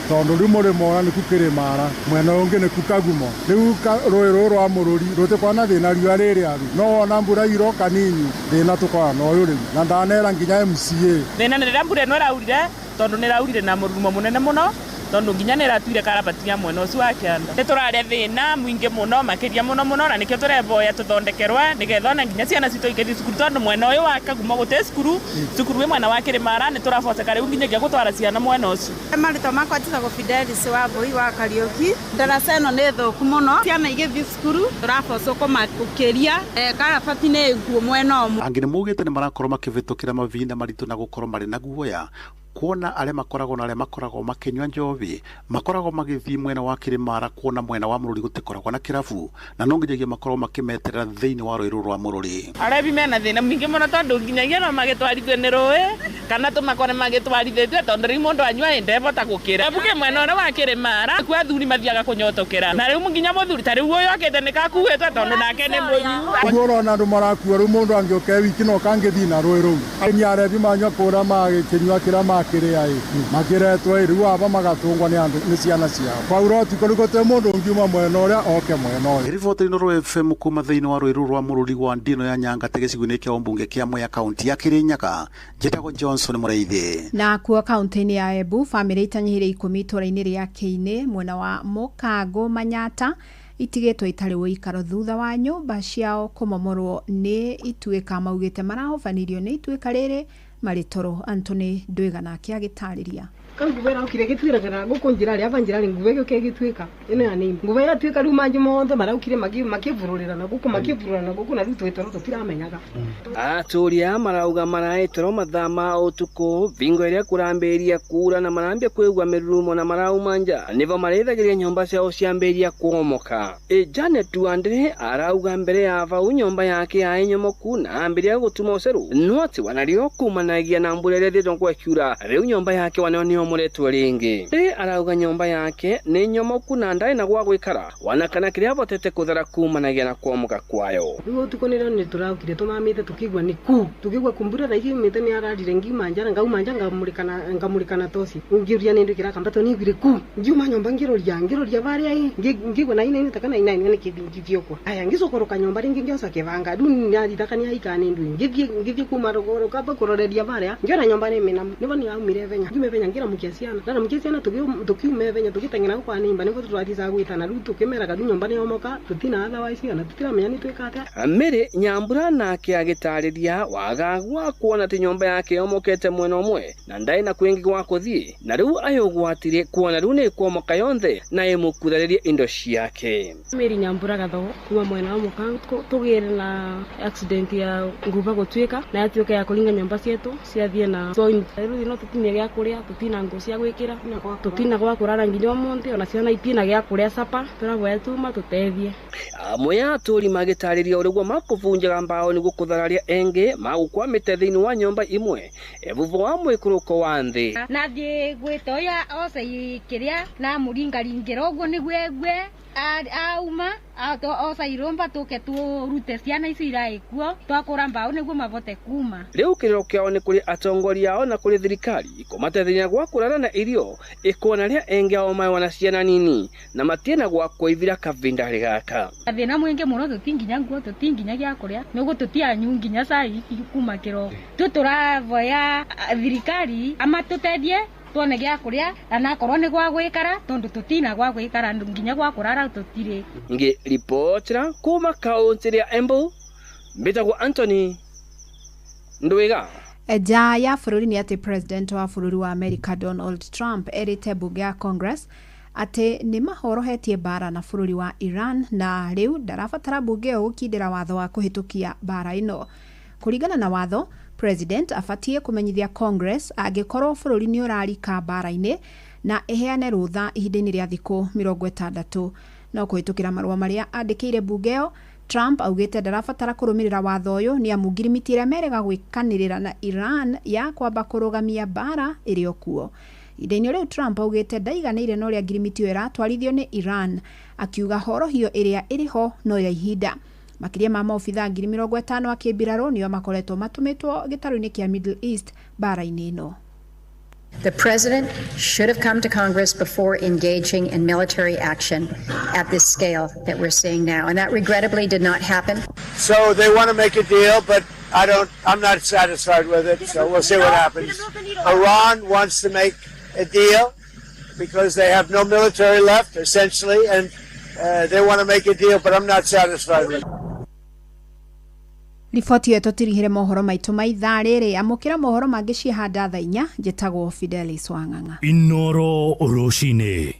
tondũ rĩu mũrĩmo ũrĩa nĩku Kĩrĩmara, mwena ũngĩ nĩku Kagumo. Rĩu rũĩ rũrũ rwa Mũrũri rũtikoragwo na thĩna riũa rĩrĩaru, no wona mbura iroka nini thĩna tũkoragwo na ũyũ rĩu na ndanera nginya MCA. Thĩna nĩ rĩrĩa mbura ĩno ĩraurire tondũ nĩ ĩraurire na mũrurumo mũnene mũno tondũ nginya nĩ ĩratuire karabati ya mwena ũcio wa kĩanda. Nĩ tũrarĩa thĩna mũingĩ mũno makĩria mũno mũno na nĩkĩo tũreboya tũthondekerwe nĩgetha ona nginya ciana citũ ikĩthiĩ cukuru tondũ mwena ũyũ wa Kagumo gũtĩ cukuru, cukuru wĩ mwena wa Kĩrĩmara nĩ tũraboceka rĩu nginyagia gũtwara ciana mwena ũcio. Marĩtwa makwa njĩtagwo Fidelis wa Mbui wa Kariũki. Ndaraca ĩno nĩ thũku mũno, ciana igĩthiĩ cukuru tũrabocwo kũmakĩria karabati nĩ nguo mwena ũmwe. Angĩ nĩ maugĩte nĩ marakorwo makĩvĩtũkĩra mavinda maritũ na gũkorwo marĩ na guoya kuona arĩa makoragwo na arĩa makoragwo makĩnyua njovi makoragwo magĩthiĩ mwena wa Kĩrĩmara kuona mwena wa Mũrũri gũtikoragwo na kĩrabu na no nginyagia makorwo makĩmeterera thĩinĩ wa rũĩ rũrũ rwa Mũrũri. Arebi mena thĩna mũingĩ mũno tondũ nginyagia no magĩtwarithio nĩ rũĩ kana tũmakore magĩtwarithĩtio tondũ rĩu mũndũ anyua ĩ ndebota gũkĩra. Ebuke mwena ũrĩa wa Kĩrĩmara kuo athuri mathiaga kũnyotokera na rĩu nginya mũthuri ta rĩu ũyũ okĩte nĩ kakuĩtwo tondũ nake nĩ mũnyua. Ũguo ũrona andũ marakua rĩu mũndũ angĩũka e wiki no kangĩthiĩ na rũĩ rũu. Nĩ arebi manyua kũrĩa magĩkĩnyua kĩrĩa makĩrĩa ĩ makĩretwo ĩ rĩu aba magatũngwo nĩ andũ nĩ ciana ciao. Kwaura ũtukũ rĩu gũtirĩ mũndũ ũngiuma mwena ũrĩa oke mwena ũyũ. Riboti ĩno FM kuma thĩinĩ wa rũĩ rũrũ rwa Mũrũri wa Ndino ya Nyangatĩ gĩcigo-inĩ kĩa ũmbunge kĩa Mwea kaunti ya Kĩrĩnyaga. Njĩtagwo Johnson Mũrĩithi. Na kuo kaunti-inĩ ya Embu bamĩrĩ itanyihĩire 10 itũra-inĩ rĩa Kĩinĩ mwena wa Mũkango Manyata itigĩtwo itarĩ ũikaro thutha wa nyũmba ciao kũmomorwo nĩ ituĩka. Maugĩte marahobanirio nĩ ituĩka rĩrĩ marĩ toro. Anthony Ndwiga nake agĩtarĩria. Kanguva ĩraukire ĩgĩtuĩragĩra gũkũ njĩra rĩ ava njĩra rĩ nguva ĩgĩũka ĩgĩtuĩka ĩno ya nĩimba nguva ĩratuĩka rĩu manji mothe maraukire makĩvurũrĩra na gũkũ makĩvurũra na gũkũ na rĩu twĩtoro tũtiramenyaga. Atũũri aya marauga maraĩtoro mathaa ma ũtukũ bingo ĩrĩa kũrambĩrĩria kura na marambia kwĩgua mĩrurumo na marauma nja nĩvo marĩthagĩria nyũmba ciao ciambĩrĩria kũomoka. Janet Wandre arauga mbere ya vau nyũmba yake yaĩ nyomoku na ambĩrĩria gũtuma ũceru no atĩ wanario kumanagia na mbura ĩrĩa ĩthĩtwo gwekiura rĩu nyũmba yake wanao nĩomoretwo rĩngĩ. Ndĩrĩ arauga nyũmba yake nĩ nyomoku na ndarĩ na gwa gwĩkara wana kana kĩrĩa avotete kũthara kumanagia na kwomoka kwayo. Rĩu ũtukũ nĩrĩo nĩ tũraukire tũmamĩte tũkĩigua nĩ ku tũkĩigua kumbura thaa igĩrĩ nĩ ararire ngiuma nja ngauma nja ngamũrĩka na toci ngĩũria nĩ ndũ kĩrakamba tondũ nĩiguire ku ngiuma nyũmba ngĩroria varĩa ĩ ngĩigua nainainĩ ta kana inainĩ nĩ kĩthingithio kwa aya ngĩcokoroka nyũmba rĩngĩ ngĩoca kĩbanga rĩu nĩarithaka nĩaikara nĩ ndũ ngĩthiĩ kuma rũgũrũ kamba kũroreria varĩa ngĩona nyũmba nĩ mĩnamu nĩvo nĩaumire venya ngiume venya ngĩramũkia ciana ndaramũkia ciana tũkiume venya tũgĩteng'era gũkwa nĩimba nĩvo tũrathicaga gwĩtana rĩu tũkĩmeraga rĩu nyũmba nĩyomoka tũtina otherwise ona tũtiramenya nĩ twĩka atĩa. Mary Nyambura nake agĩtarĩria wagagu wa kuona atĩ nyũmba yake yomokete mwena ũmwe na ndaĩ na kwĩngĩ gwa kũthiĩ na rĩu ayũgwatire kuona rĩu nĩ ĩkwomoka yonthe na ĩmũkutharĩrie indo ciake. Mary Nyambura Gathogo kuma mwena wa Mũkango tũgĩre na accident ya nguva gũtuĩka na yatuĩka ya kũringa nyũmba cietũ ciathiĩ na rĩu no tũtinie gĩa kũrĩa tũtina nguo cia gwĩkĩra tũtina gwa kũrara nginya ũmũthĩ ona ciana itina gĩa kũrĩa capa tũravoya tuma tũtethie. Amwe a atũũri magĩtarĩria ũrĩguo makũbunjaga mbao nĩguo kũthararia engĩ magũkwamĩte thĩinĩ wa nyũmba imwe evuvo wa mwĩkũrũko wa nthĩ. Nathiĩ gwĩta ũyũ oce kĩrĩa na mũringaringĩra ũguo nĩguo egue auma oca irũmba tũke tũrute ciana icio iraĩ kuo twakũra mbao nĩguo mavote kuma. Rĩu kĩrĩro kĩao nĩ kũrĩ atongoria ao na kũrĩ thirikari kũmateithĩrĩria gwa kũrara na irio ĩkuona rĩa engĩ ao maĩ wana ciana nini na matiena gwa kũivira kavinda gaka. Thĩna mwingĩ mũno tũtinginya nguo tũtinginya gĩa kũrĩa nĩguo tũtianyu nginya cai kuma kĩroko tu tũravoya thirikari amatũteithie tuone gĩa kũrĩa na akorwo nĩ gwa gwĩkara tondũ tũtina gwa gwĩkara nginya gwa kũrara tũtirĩ. Ngĩribotera kuma kaũntĩ ya Embu mbĩtagwo Anthony Ndwiga. Nja ya bũrũri nĩ atĩ president wa bũrũri wa America Donald Trump erĩte mbunge ya Congress atĩ nĩ mahorohetie mbara na bũrũri wa Iran na rĩu ndarabatara mbunge ĩyo gũkindĩra watho wa kũhĩtũkia mbara ĩno. Kũringana na watho, president abatie kũmenyithia Congress angĩkorwo bũrũri nĩ ũrarika mbara-inĩ na ĩheane rũtha ihinda-inĩ rĩa thikũ 60. No kũhĩtũkĩra marũa marĩa andĩkĩire mbunge ĩyo, Trump augĩte ndarabatara kũrũmĩrĩra watho ũyũ nĩ amu ngirimiti ĩrĩa merega gwĩkanĩrĩra na Iran ya kwamba kũrũgamia mbara ĩrĩ o kuo. Ihinda-inĩ rĩu Trump augĩte ndaiganĩire na ũrĩa ngirimiti ĩyo ĩratwarithio nĩ Iran, akiuga horohio ĩrĩa ĩrĩ ho no ya ihinda. Makĩria ma maobithaa 50,000 a kĩmbirarũ nĩo makoretwo matũmĩtwo gĩtarũ-inĩ kĩa Middle East mbara-inĩ ĩno. The president should have come to Congress before engaging in military action at this scale that we're seeing now, and that regrettably did not happen. So they want to make a deal, but I'm not satisfied with it, so we'll see what happens. Iran wants to make a deal because they have no military left, essentially, and they want to make a deal, but I'm not satisfied with it. Riboti ĩyo tũtirihĩre mohoro maitũ ma ithaa rĩrĩ. Amũkĩra mohoro mangĩ ciĩhanda thaa 4. Njĩtagwo Fidelis Wang'ang'a. Inoro rũcinĩ.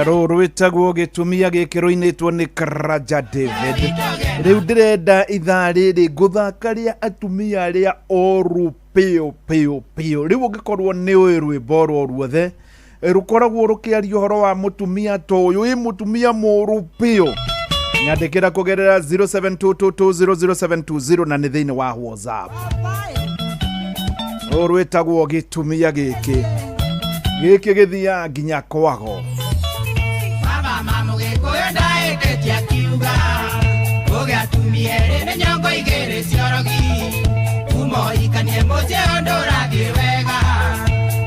Rũrũ rwĩtagwo gĩtumia gĩkĩ rũinĩtwo nĩ Karaja David. Rĩu ndĩrenda ithaa rĩrĩ ngũthaka rĩa atumia arĩa oru pĩũ pĩũ pĩũ. Rĩu ũngĩkorwo nĩ ũĩ rwĩmbo rwo ruothe rũkoragwo rũkĩaria ũhoro wa mũtumia ta ũyũ, ĩ mũtumia mũũru pĩũ, nyandĩkĩra kũgerera 0722200720 na nĩ thĩinĩ wa WhatsApp. Rũrũ rwĩtagwo gĩtumia gĩkĩ gĩkĩ gĩthiaga nginya kwago. Baba mamu gĩkũyũ ndaĩtĩtie akiuga Kũgĩa atumia erĩ nĩ nyongo igĩrĩ ciorogi Kumohikanie mũciĩ ũyũ ndũrathiĩ wega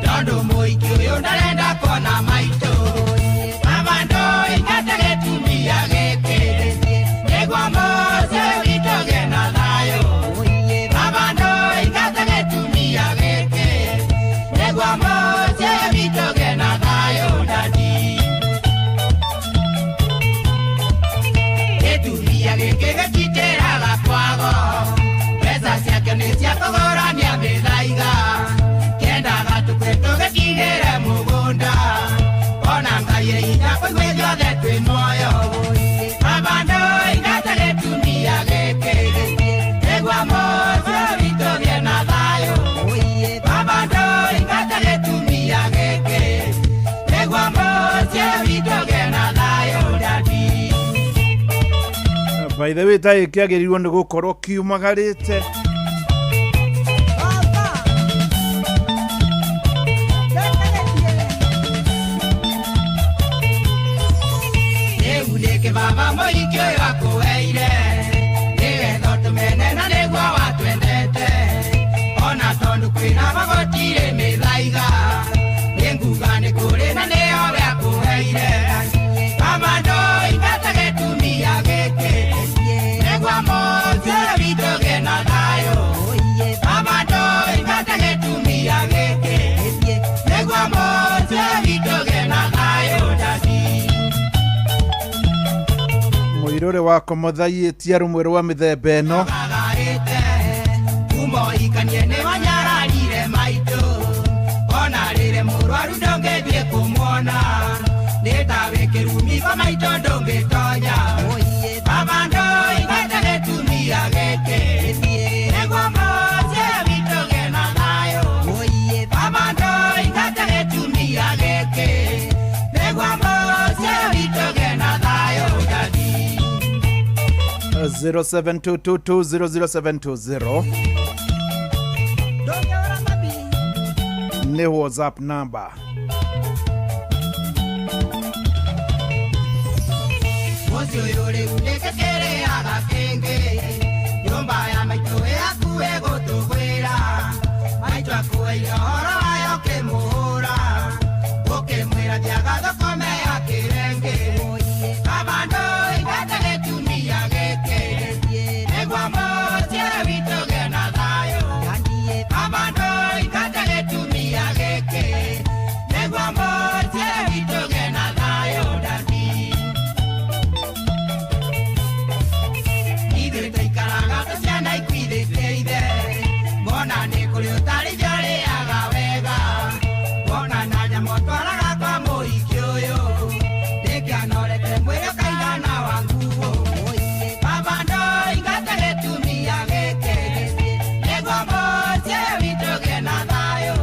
Tondũ mũhiki ũyũ ndarenda kuona maitũ Baba ndũingate gĩtumia gĩkĩ Nĩguo mũciĩ witũ ũgĩe na thayũ Baba ndũingate gĩtumia gĩkĩ Nĩguo mũciĩ witũ ũgĩe na thayũ dadi Gĩtumia gĩkĩ gĩtitĩraga kwago Mbeca ciake nĩ cia kũgũrania mĩthaiga Kĩendaga tũkue tũgĩtigĩre mũgũnda Ona Ngai e hinya kũigua ithuothe twĩ muoyo Baba ndũingate gĩtumia gĩkĩ Nĩguo mũciĩ witũ ũgĩe na thayũ Baba ndũingate gĩtumia gĩkĩ Nĩguo mũciĩ witũ ũgĩe na thayũ dadi By the way, ta ĩkĩagĩrĩirwo nĩ gũkorwo kiumagarĩte. Rĩu nĩkĩ baba mũhiki ũyũ akũheire Nĩgetha ũtũmene na nĩguo watwendete Ona tondũ kwĩna gũtirĩ mĩthaiga Nĩnguga nĩ kũrĩ na nĩyo we akũheire Baba ndũingate gĩtumia gĩkĩ Nĩguo mũciĩ witũ ũgĩe na thayũ Baba ndũingate gĩtumia gĩkĩ Nĩguo mũciĩ witũ ũgĩe na thayũ dadi Mũirũrĩ wakwa mũthaiĩtie rũmwe rwa mĩthemba ĩno. Magarĩte Kumohikanie nĩ wanyararire maitũ Ona rĩrĩ mũrwaru ndũngĩthiĩ kũmuona Nĩ ta wĩ kĩrumi kwa maitũ ndũngĩtonya Baba ndũingate gĩtumia gĩkĩ Nĩguo mũciĩ witũ ũgĩe na thayũ Baba ndũingate gĩtumia gĩkĩ Nĩguo mũciĩ witũ ũgĩe na thayũ dadi 0722200720 nĩ WhatsApp number. Mũciĩ ũyũ rĩu nĩkĩ kĩrĩaga kĩngĩ Nyũmba ya maitũ ĩhakuhĩ gũtũgwĩra Maitũ akuĩire ũhoro wayo ũkĩmũhũra Ũkĩmwĩra thiaga thũkũme ya kĩrengĩ Baba ndũingate gĩtumia gĩkĩ Nĩguo mũciĩ witũ ũgĩe na thayũ Baba ndũingate gĩtumia gĩkĩ Nĩguo mũciĩ witũ ũgĩe na thayũ dadi Ithuĩ tũikaraga ta ciana ikuithĩtie ithe Mona nĩ kũrĩ ũtarĩithia ũrĩaga wega Mona na nyama ũtwaraga kwa mũhiki ũyũ Ndĩngĩanorete mwĩrĩ ũkaigana wa nguo Baba ndũingate gĩtumia gĩkĩ Nĩguo mũciĩ witũ ũgĩe na thayũ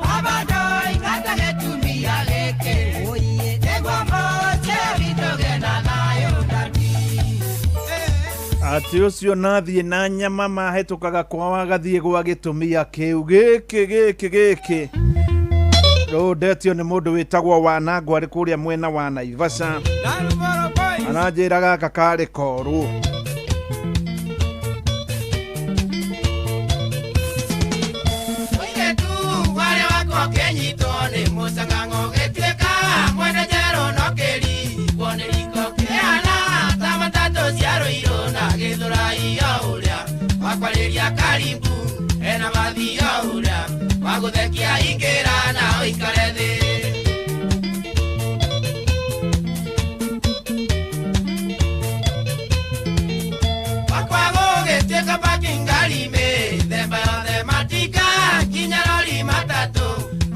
Baba ndũingate gĩtumia gĩkĩ Nĩguo mũciĩ witũ ũgĩe na thayũ dadi Atĩ ũcio nathiĩ na nyama mahĩtũkaga kwao agathiĩ gwa gĩtumia kĩu gĩkĩ gĩkĩ gĩkĩ rũndetio nĩ mũndũ wĩtagwo Wanangwa arĩ kũrĩa mwena wa Naivasha aranjĩra gaka karĩ koru. Mũirĩtu warĩ wakwa ũkĩnyitwo nĩ mũcang'ang'o ũgĩtuĩka mwene njerũ no kĩrigwo nĩ riko kĩhana ta matatũ cia Rũirũ na Gĩthũrai o ũrĩa wakwarĩria karibu ena mathi o ũrĩa wagũthekia ingĩra na ũikare thĩ Wakwa gũgĩtuĩka parking ngari mĩthemba yothe matinga nginya rori matatũ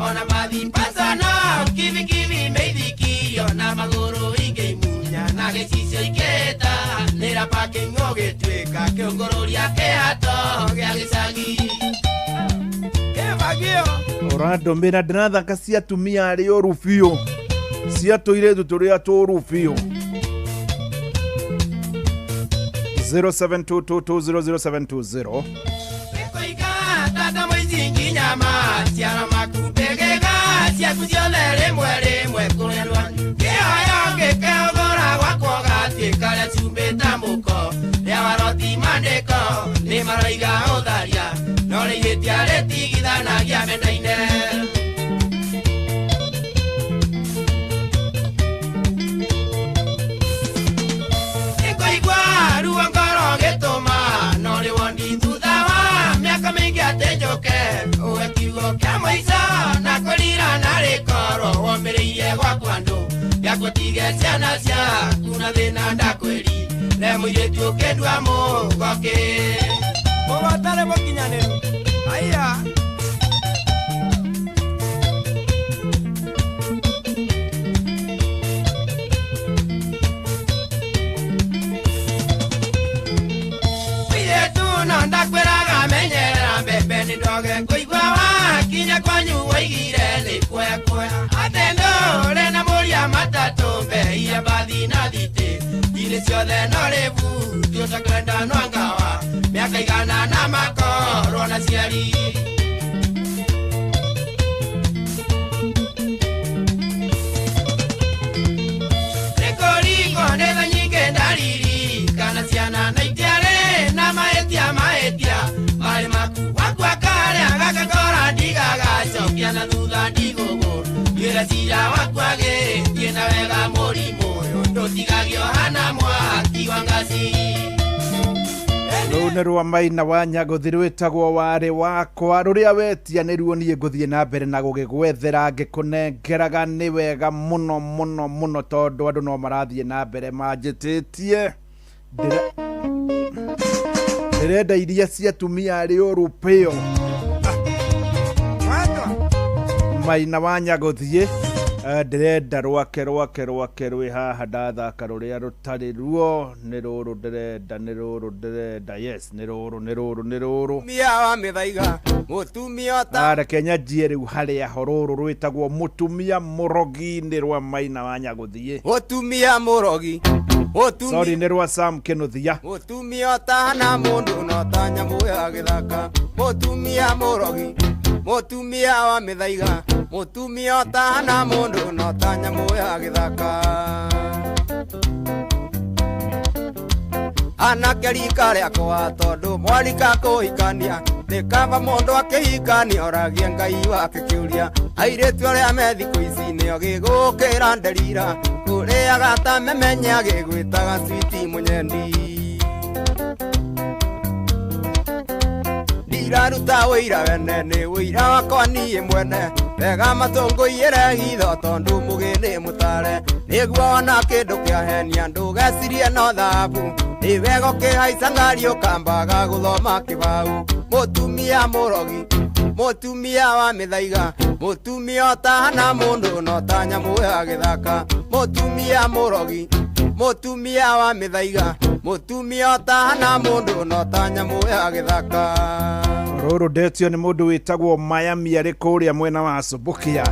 ona mathi pasano kibikibi mĩithikiri ona magũrũ ingĩimunya na gĩcicio ikĩta nĩra parking ũgĩtuĩka kĩũngũrũria kĩhato gĩa gĩcagi kĩbagio Ũrandũmĩra ndĩrathaka cia atumia arĩa oru biũ cia tũirĩtu tũrĩa tũru biũ 0722200720 Kũiga tata mũici nginya maciaro maku mbegega ciaku ciothe rĩmwe rĩmwe kũrerwa kĩoyo ngĩkĩhũthũra gwakwa ũgatuĩka rĩa cumbĩ ta mũko rĩa waroti mandĩko nĩ maroiga ũtharia no rĩihĩtia rĩtigithanagia mendaine. Nĩngũigua ruo ngoro gĩtũma no rĩ wondi thutha wa mĩaka mĩingĩ atĩ njũke ũwe kiugo kĩa mũico na kwĩrira na rĩkorwo womĩrĩirie gwakwa andũ gĩakũtige ciana ciaku na thĩna ndakwĩri re mũirĩtu ũkĩndua mũgokĩ mũgotare mũkinyanĩru aya. Mũirĩtu no ndakwĩraga menyerera mbembe nĩ ndoge kũigua wakinya kwanyu waigire nĩ kuoyakuoya atĩ ndũrĩ na mũria matatũ mbei mbathi na thitĩ thirĩ ciothe no rĩbu tiũtakwenda nwangawa mĩaka igana na makorwo na ciari. Nĩkũringwo nĩ tha nyingĩ ndariri kana ciana na itiarĩ na mahĩtia mahĩtia marĩ maku wakua karĩa gakakora ndigagacokia na thutha ndigũgũ nduĩra cira wakua gĩthiĩ na wega mũrimũ ũyũ ndũtigagio hana mwaki wa ngaci. Rũu nĩ rwa Maina wa Nyagũthi rwĩtagwo warĩ wakwa rũrĩa wetia nĩruo niĩ ngũthiĩ na mbere na gũgĩgwethera ngĩkũnengeraga nĩ wega mũno mũno mũno tondũ andũ no marathiĩ na mbere manjĩtĩtie. Ndĩrenda iria cia atumia arĩ ũrũpĩo Maina wa Nyagũthiĩ ndĩrenda rwake rwake rwake rwĩ haha ndathaka rũrĩa rũtarĩ ruo nĩ rũrũ ndĩrenda nĩ rũrũ ndĩrenda yes nĩ rũrũ nĩ rũrũ nĩ rũrũ Mũtumia wa mĩthaiga mũtumia ta reke nyanjie rĩu harĩa ho rũrũ rwĩtagwo mũtumia mũrogi nĩ rwa Maina wa Nyagũthiĩ. Mũtumia mũrogi sorry nĩ rwa Sam Kĩnuthia. Mũtumia ũtahana mũndũ no ta nyamũ ya gĩthaka mũtumia mũrogi mũtumia wa mĩthaiga mũtumia ũtahana mũndũ no ta nyamũ ya gĩthaka. Anake rika rĩakwa tondũ mwarika kũhikania nĩ kaba mũndũ akĩhikania oragie Ngai wake kĩũria airĩtu arĩa me thikũ ici nĩo gĩgũkĩra nderira kũrĩaga ta memenya gĩgwĩtaga switi mũnyendi. Ndiraruta wĩira wene nĩ wĩira wakwa niĩ mwene wega matũngũiyĩre hitho tondũ mũgĩ nĩ mũtare nĩguo wona kĩndũ kĩahenia ndũgecirie no thahabu nĩ wega ũkĩhaica ngari ũkambaga gũthoma kĩbau. Mũtumia mũrogi mũtumia wa mĩthaiga mũtumia ũtahana mũndũ no ta nyamũ ya gĩthaka mũtumia mũrogi mũtumia wa mĩthaiga mũtumia ũtahana mũndũ no ta nyamũ ya gĩthaka. Rũrũ ndetio nĩ mũndũ wĩtagwo Miami arĩ kũrĩa mwena wa Subukia.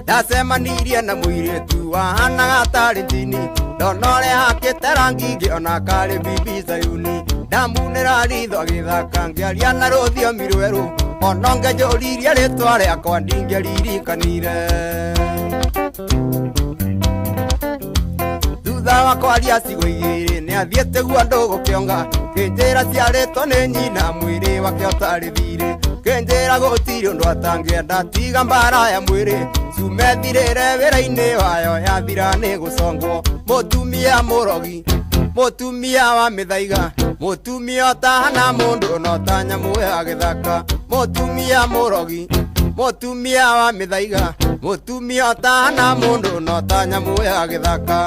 Ndacemanirie na mũirĩtu wahanaga tarĩ ndini ndona ũrĩa hakĩte rangi ngĩona karĩ bibi Zayuni ndamunĩra ritho agĩthaka ngĩaria na rũthiomi rwerũ ona ũngĩnjũririe rĩtwa rĩakwa ndingĩririkanire. Thutha wa kwaria ciugo igĩrĩ nĩathiĩte guo ndũgũkĩonga kĩnjĩra ciarĩtwo nĩ nyina mwĩrĩ wake ũtarĩ thirĩ kĩnjĩra gũtirĩ ũndũ atangĩenda tiga mbara ya mwĩrĩ cume thirĩre wĩra-inĩ wayo yathira nĩ gũcongwo. Mũtumia mũrogi mũtumia wa mĩthaiga mũtumia ũtahana mũndũ no ta nyamũ ya gĩthaka mũtumia mũrogi mũtumia wa mĩthaiga mũtumia ũtahana mũndũ no ta nyamũ ya gĩthaka.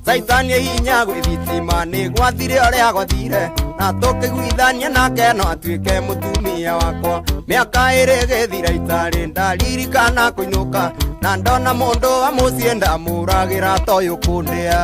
Caitani hinya gwĩ thitima nĩ gwathire ũrĩa gwathire na tũkĩiguithania nake no atuĩke mũtumia wakwa mĩaka ĩrĩ ĩgĩthira itarĩ ndaririkana kũinũka na ndona mũndũ wa mũciĩ ndamũragĩra toyũ kũndĩa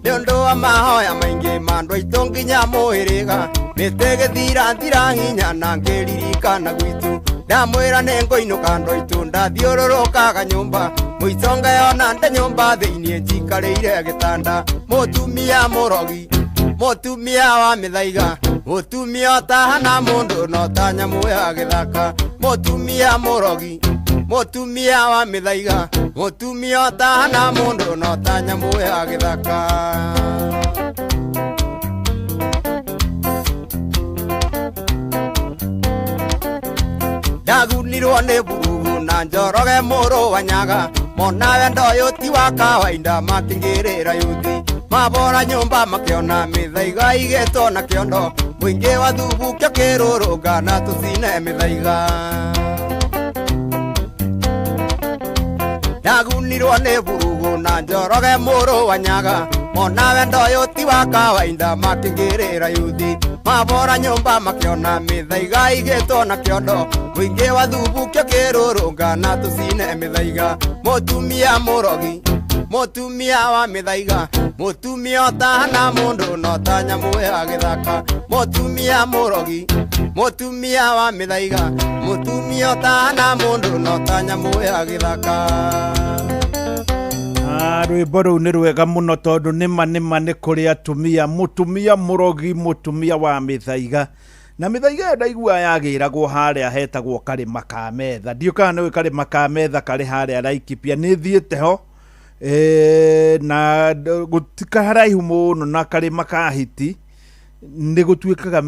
nĩ ũndũ wa mahoya maingĩ ma andũ aitũ nginya mũhĩrĩga mĩtĩ ĩgĩthira thira hinya na ngĩririkana gwitũ ndamwĩra nĩ ngũinũka andũ aitũ ndathiũrũrũkaga nyũmba mũico ngeyona ndĩ nyũmba thĩiniĩ njikarĩire gĩtanda. Mũtumia mũrogi mũtumia wa mĩthaiga Mũtumia ũtahana mũndũ no ta nyamũ ya gĩthaka. Mũtumia mũrogi, mũtumia wa mĩthaiga. Mũtumia ũtahana mũndũ no ta nyamũ ya gĩthaka. Ndagunirwo nĩ mburugu na Njoroge mũrũ wa Nyaga. Mona wendo ũyũ ti wa kawaida makĩngĩrĩra yuthi. Mabora nyũmba makĩona mĩthaiga igĩtwo na kĩondo. Mũingĩ wa thubukio kĩrũrũnga na tũcine mĩthaiga. Ndagunirwo nĩ mburugu na Njoroge mũrũ wa Nyaga. Mona wendo ũyũ ti wa kawaida makĩngĩrĩra yuthi. Mabora nyũmba makĩona mĩthaiga igĩtwo na kĩondo. Mũingĩ wa thubukio kĩrũrũnga na tũcine mĩthaiga. Mũtumia mũrogi, mũtumia wa mĩthaiga. Mũtumia ũtahana mũndũ no ta nyamũ ya gĩthaka. Mũtumia mũrogi, mũtumia wa mĩthaiga. Mũtumia ũtahana mũndũ no ta nyamũ ya gĩthaka. Rwĩmbo rũu nĩ rwega mũno tondũ nĩma nĩma nĩ kũrĩ atumia. Mũtumia mũrogi, mũtumia wa mĩthaiga. Na mĩthaiga ĩyo ndaigua yagĩragwo harĩa hetagwo karĩma ka metha. Ndiũĩ kana nĩũĩ karĩma ka metha karĩ harĩa Laikipia. Nĩ thiĩte ho na gũtikaraihu mũno na karĩma ka hiti. Nĩ gũtuĩkaga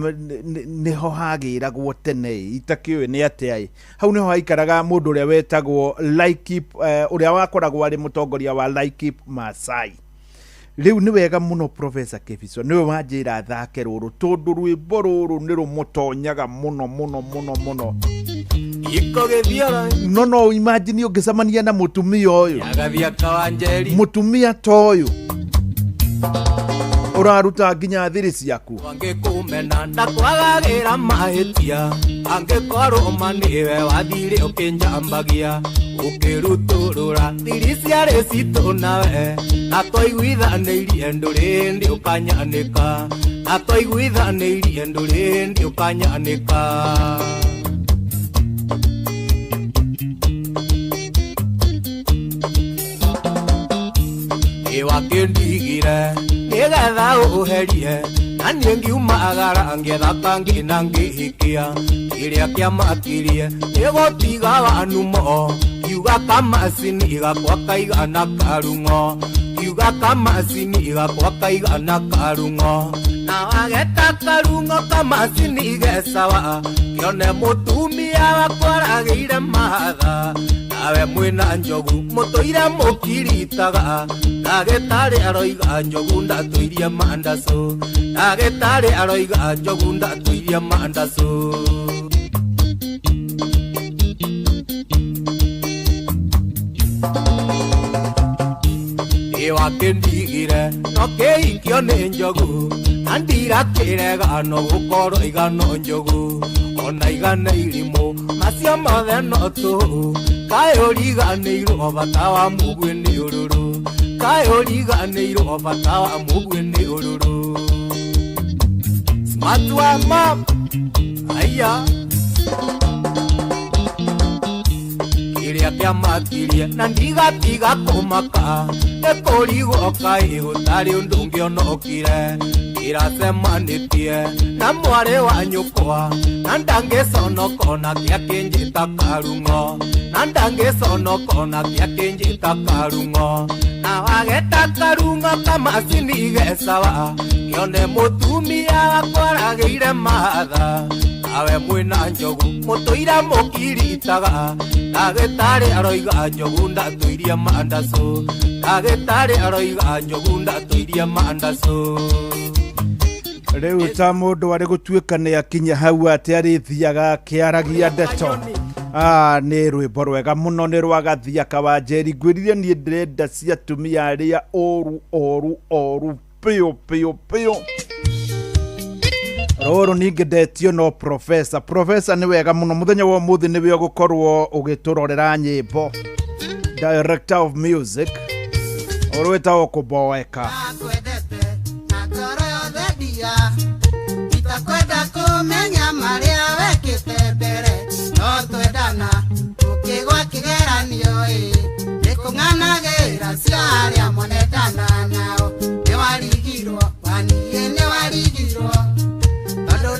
nĩho hagĩragwo tene, itakĩũĩ nĩ atĩa. Hau nĩho haikaraga mũndũ ũrĩa wetagwo Laikip, ũrĩa wakoragwo arĩ mũtongoria wa Laikip Masai. Rĩu nĩ wega mũno Professor Kebiso nĩwe wanjĩra thake rũrũ tondũ rwĩmbo rũrũ nĩ rũmũtonyaga mũno mũno mũno mũno. No no imagine ũngĩcemania na mũtumia ũyũ, mũtumia ta ũyũ ũraruta nginya thiri ciaku. Angĩkũmena ndakwagagĩra mahĩtia, angĩkorwo ma nĩwe wathire ũkĩnjambagia. Ũkĩrutũrũra thiri ciarĩ citũ nawe, na twaiguithanĩirie ndũrĩ hĩndĩ ũkanyanĩka. Na twaiguithanĩirie ndũrĩ hĩndĩ ũkanyanĩka. Ĩwakĩndigire nĩgetha ũherie, na niĩ ngiumagara ngĩetha kangĩ na ngĩhikia. Kĩrĩa kĩamakirie nĩ gũtiga wanumo, kiuga kamacini gakwa kaigana karung'o. Kiuga kamacini gakwa kaigana karung'o. Na wageta karung'o kamacini gecawa, kĩone mũtumia wakwa aragĩire mahatha. Nawe mwĩna njogu mũtũire mũkiritaga. Ndagĩtarĩ aroiga njogu ndatũirie mandacũ. Ndagĩtarĩ aroiga njogu ndatũirie mandacũ. Ĩwakĩndigire no kĩhikio nĩ njogu, na ndirakĩrega no gũkorwo igano njogu. Ona igana irimũ macio mothe no tũhũ. Kaĩ ũriganĩirwo bata wa mũguĩ nĩ ũrũrũ. Kaĩ ũriganĩirwo bata wa mũguĩ nĩ ũrũrũ. Smart wa mom, aya. Kĩrĩa kĩamakirie na ndigatiga kũmaka, nĩ kũrigwo kaĩ gũtarĩ ũndũ ũngĩ onokire. Ndĩracemanĩtie na mwarĩ wa nyũkwa, na ndangĩconoka ona kĩakĩnjĩta karung'o. Na ndangĩconoka ona kĩakĩnjĩta karung'o. Na wageta karung'o kamacini gecawa, kĩone mũtumia wakwa aragĩire mahatha. Nawe mwĩna njogu mũtũire mũkiritaga. Ndagĩtarĩ aroiga njogu ndatũirie mandacũ. Ndagĩtarĩ aroiga njogu ndatũirie mandacũ. Rĩu ta mũndũ arĩ gũtuĩka nĩ akinya hau atĩ arĩthiaga akĩaragia ndeto. Nĩ rwĩmbo rwega mũno nĩ rwa Gathiaka wa Njeri. Ngwĩrire niĩ ndĩrenda cia atumia arĩa ũru ũru ũru piũ piũ piũ. Rũrũ ningĩ ndetio no Professor. Professor nĩ wega mũno mũthenya wa ũmũthĩ nĩwe ũgũkorwo ũgĩtũrorera nyĩmbo. Director of music ũrwĩtagwo Kũboeka. Itakwenda kũmenya marĩa wekĩte mbere, no twendana ũkĩgwa kĩgeranio ĩ, nĩkũng'anagĩra cia arĩa monetana nao. Nĩwarigirwo waniĩ nĩwarigirwo, tondũ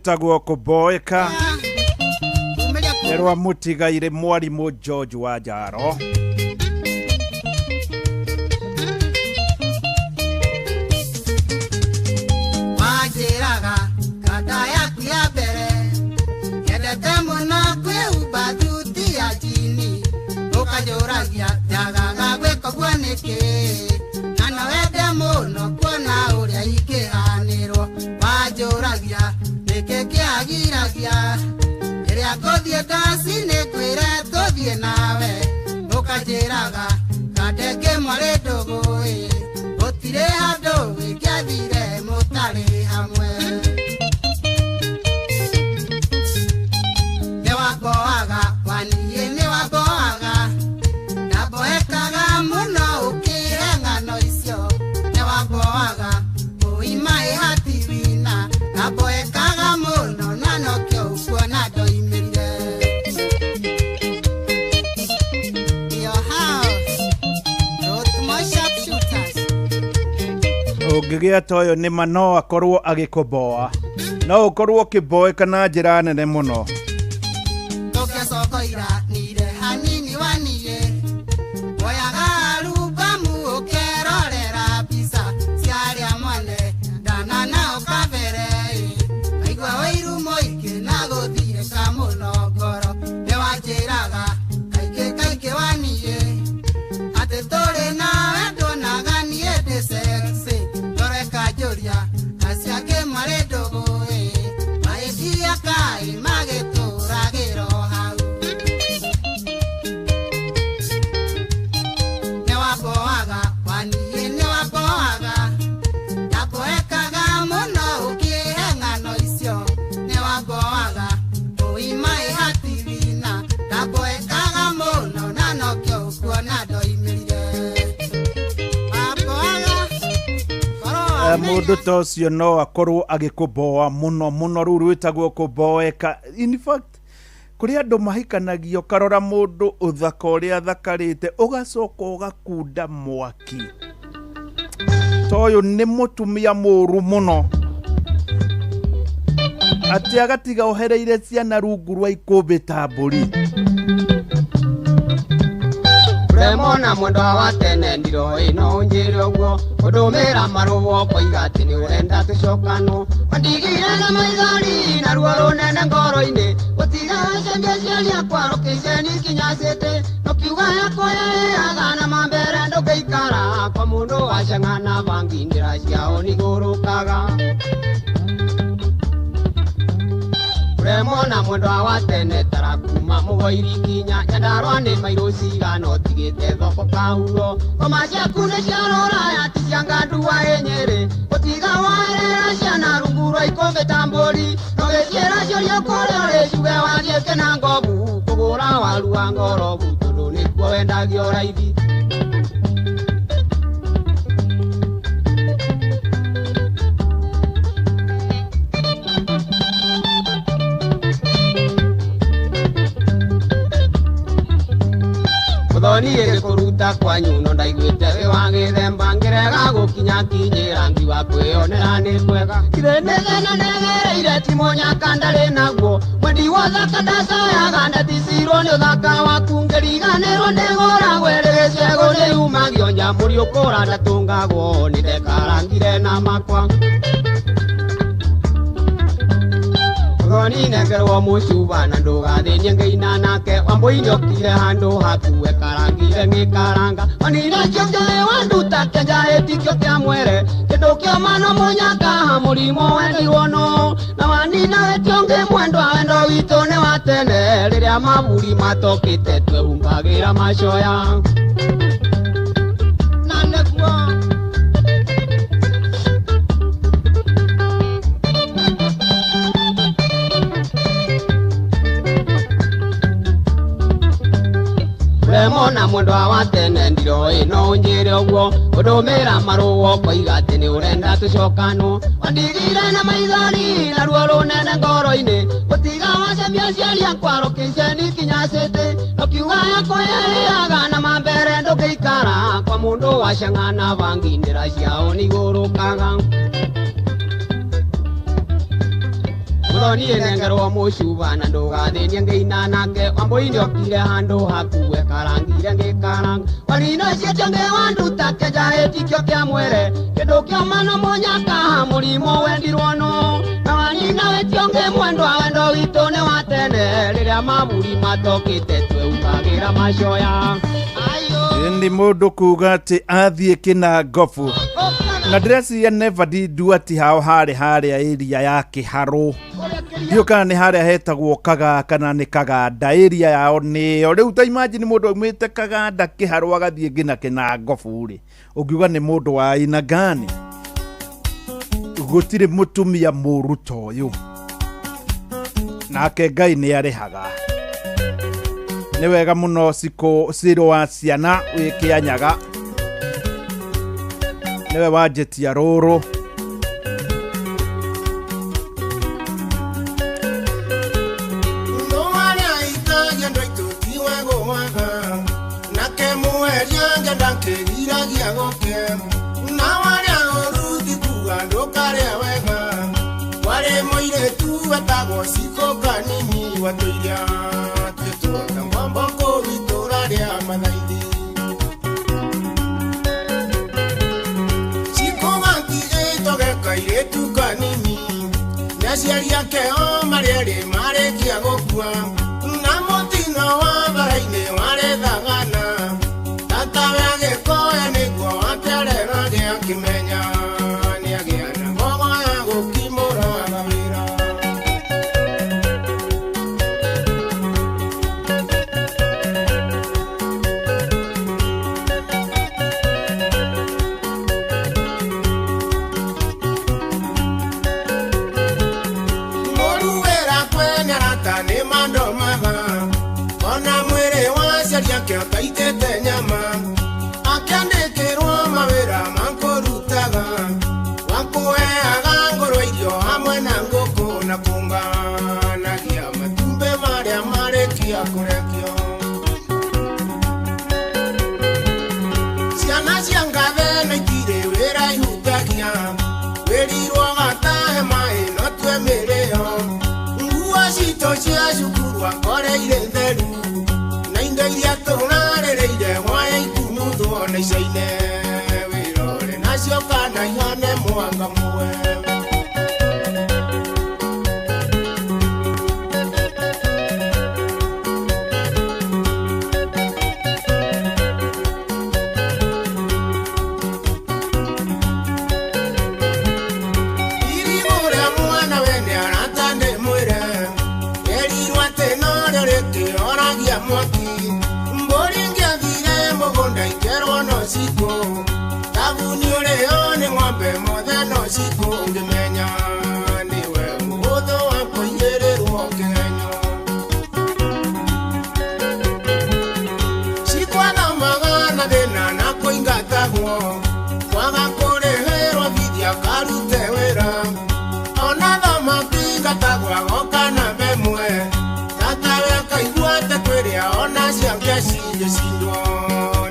Rwĩtagwo kũboeka nĩ rwa mũtigaire mwarimũ George Wanjaro. Wanjĩraga kanda yaku ya mbere nyendete mũno kwĩhumba thuti ya jini ũkanjũragia njagaga gwĩka ũguo nĩkĩ na no wende mũno kuona ũrĩa ingĩhanĩrwo wanjũragia nĩkĩ kĩagiragia rĩrĩa ngũthiĩ ndaci nĩngwĩre tũthiĩ nawe ũkanjĩraga kande ngĩmwarĩ ndũgũ-ĩ gũtirĩ handũ wĩngĩathire mũtarĩ hamwe. Nĩwamboaga waniĩ nĩwamboaga ndamboekaga mũno ũkĩre ng'ano icio nĩwamboaga ũima ĩhatiwina ndamboekaga mũno na nokĩo ũkuona ndoimĩrire. Your house, Rothmore Sharpshooters. Ũngĩgĩa ta ũyũ nĩma no akorwo agĩkũboa, no ũkorwo ũkĩboeka na njĩra nene mũno. Tũkĩcokoira nire hanini waniĩ woyaga arubamu ũkerorera mbica cia arĩa mwane ndana nao kabere kaigua ũiru mũingĩ na gũthirĩka mũno ngoro nĩwanjĩraga kaingĩ kaingĩ waniĩ atĩ tũrĩ nawe nduonaga niĩ ndĩ sexy ngoro ĩkanjũria acio angĩ marĩ ndũgũ-ĩ magĩthiĩ kaĩ magĩtũragĩrwo hau. Nĩwamboaga waniĩ nĩwamboaga ndamboekaga mũno ũkĩhe ng'ano icio nĩwamboaga ũima ĩhatiwina ndamboekaga mũno na nokĩo ũkuona ndoimĩrire. Wamboaga Mũndũ ta ũcio no akorwo agĩkũboa mũno mũno, rũu rwĩtagwo kũboeka. In fact kũrĩ andũ mahikanagio ũkarora mũndũ ũthaka ũrĩa athakarĩte ũgacoka ũgakunda mwaki. Ta ũyũ nĩ mũtumia mũũru mũno atĩ agatiga ohereire ciana rungu rwa ikũmbĩ ta mbũri. Remona mwendwa wa tene ndiroĩ no ũnjĩre ũguo ũndũmĩra marũa ũkoiga atĩ nĩ ũrenda tũcokanwo wandigire na maithori na ruo rũnene ngoro-inĩ gũtiga wacembia aciari akwa rũkĩceni kinya cĩtĩ nũkiuga yakwa yaĩaga na mambere ndũngĩikara kwa mũndũ waceng'ana bangi ndĩra ciao nĩigũrũkaga. Remona mwendwa wa tene tarakuma mũgoiri kinya Nyandarua nĩ mairũ cigana ũtigĩte thoko kahuro ngoma ciaku nĩ cia rũraya ti cia ngandua ĩ Nyĩrĩ gũtiga waherera ciana rungu rwa ikũmbĩ ta mbũri ndũgĩciĩra ciũria kũrĩa ũrĩ ciuge wathiĩ Kĩnangobu kũgũra waru wa ngorobu tondũ nĩkuo wendagio raithi. Mũthoni ĩgĩkũruta kwanyu no ndaiguĩte wĩ wa gĩthemba ngĩrega gũkinya kinyĩra ngiuga kwĩyonera nĩ kwega ithĩ nĩ thĩna ndegereire ti mũnyaka ndarĩ naguo mwendi wa ũthaka ndacoyaga ndaticirwo nĩ ũthaka waku ngĩriganĩrwo ndĩgũragwo ĩrĩ gĩcegũ nĩyumagio njamũri ũkũra ndatũngagwo nĩndekarangire na makwa. Mũthoni nengerwo mũcuba na ndũgathĩnie ngĩina nake Wambũi nĩokire handũ haku ekarangire ngĩkaranga wanina kĩo kĩoĩ wanduta kĩanja ĩtikio kĩa mwere kĩndũ kĩoma no mũnyaka mũrimũ wendirwo no na wanina wĩtio ngĩmwendwa wendo witũ nĩ wa tene rĩrĩa maburi matokĩte twehumbagĩra macoya na nĩguo. Remona mwendwa wa tene ndiroĩ no ũnjĩre ũguo ũndũmĩra marũa ũkoiga atĩ nĩ ũrenda tũcokanwo wandigire na maithori na ruo rũnene ngoro-inĩ gũtiga wacemia aciari akwa rũkĩceni kinya cĩtĩ nũkiuga yakwa yarĩaga na mambere ndũngĩikara kwa mũndũ waceng'ana bangi ndĩra ciao nĩigũrũkaga. Muthoni nengerwo mucuba na ndugathinie ngeina nake Wambui ndiokire handu hakuwe karangire ngikaranga Warina ciacio ngewanduta kejaĩtikio kĩa mwere Kĩndũ kĩoma no mũnyaka mũrimũ wendirwo no Na wanina wĩtio ngĩmwendwa wendo witũ nĩ wa tene Rĩrĩa maburi matokĩte tweumagĩra macoya. Ni mũndũ kuga atĩ athiĩ Kĩnangobu na ndĩreciria never did ati hao harĩ harĩa area ya Kĩharũ, ndiũ kana nĩ harĩa hetagwo Kagaa kana nĩ Kaganda, area yao nĩyo. Rĩu ta imagine mũndũ aumĩte Kaganda Kĩharũ agathiĩ nginya Kĩnangobu rĩ, ũngiuga nĩ mũndũ wa aina gani? Gũtirĩ mũtumia mũru ta ũyũ, nake Ngai nĩ arĩhaga. Nĩ wega mũno Cikũ Ciro wa ciana wĩ Kĩanyaga, nĩwe wanjĩtia rũrũ. Aciari ake o marĩ marĩkia gũkua na mũtino wa bara-inĩ warĩ thagana tatawe agĩkoya nĩguo atererage akĩmenya nĩagĩa na mbogo ya gũkimũraga wĩra. Utaitete nyama akĩandĩkĩrwo mawĩra makũrutaga wakũheaga ngũrwe irio hamwe na ngũkũ na kũnganagia matumbĩ marĩa marĩkia kũrekio. Ciana cia ngathe na itirĩ wĩra ihutagia wĩrirwo gatahe maĩ no tue mĩrĩo nguo citũ cia cukuru akoreire theru na indo iria tũrarĩrĩire hwaĩ ikunuthwo na icaine wĩrore nacio kana ihane mwanga muwe. Irigũ rĩa mwana wene arata ndĩmwĩre erirwo atĩ norĩo rĩkĩhoragia mwaki mbũri ngĩathire mũgũnda ikerwo no cikũ thabuni ũrĩo nĩ ng'ombe mothe no cikũ ngĩmenya nĩwe mũhũthũ wa kũigĩrĩrwo kĩgenyo. Cikwathomaga na thĩna na kũingatagwo kwaga kũrĩhĩrwo bithi akarute wĩra ona thamaki ingatagwo agoka namba ĩmwe tatawe akaigua atĩ kwĩrĩa ona ciake cingĩcindwo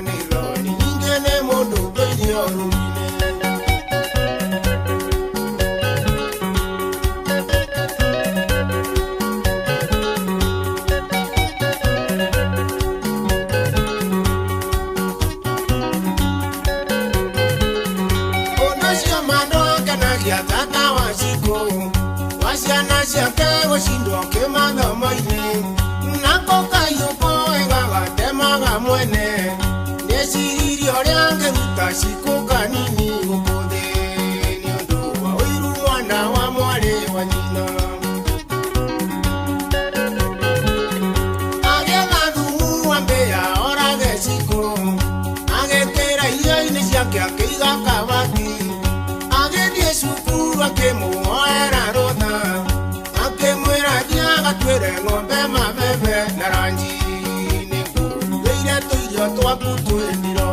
nĩ thoni nyingĩ nĩ mũndũ ũtũirio rũri-inĩ. Ũndũ ũcio mandũ akenagia tata wa Cikũ wa ciana ciake gũcindwo kĩmathomo-inĩ nako kaiũko ĩgagatemaga mwene nĩeciririe ũrĩa angĩruta Cikũ kanini gũkũ thĩ nĩ ũndũ wa ũiru mwana wa mwarĩ wa nyina. Agĩetha thumu wa mbĩa orage Cikũ agĩkĩra irio-inĩ ciake akĩiga kabati agĩthiĩ cukuru akĩmũhoera rũtha akĩmwĩra thiĩ agatuĩre ng'ombe mabebe na ranji nĩngũrugĩire tũirio twaku twĩ ndiro.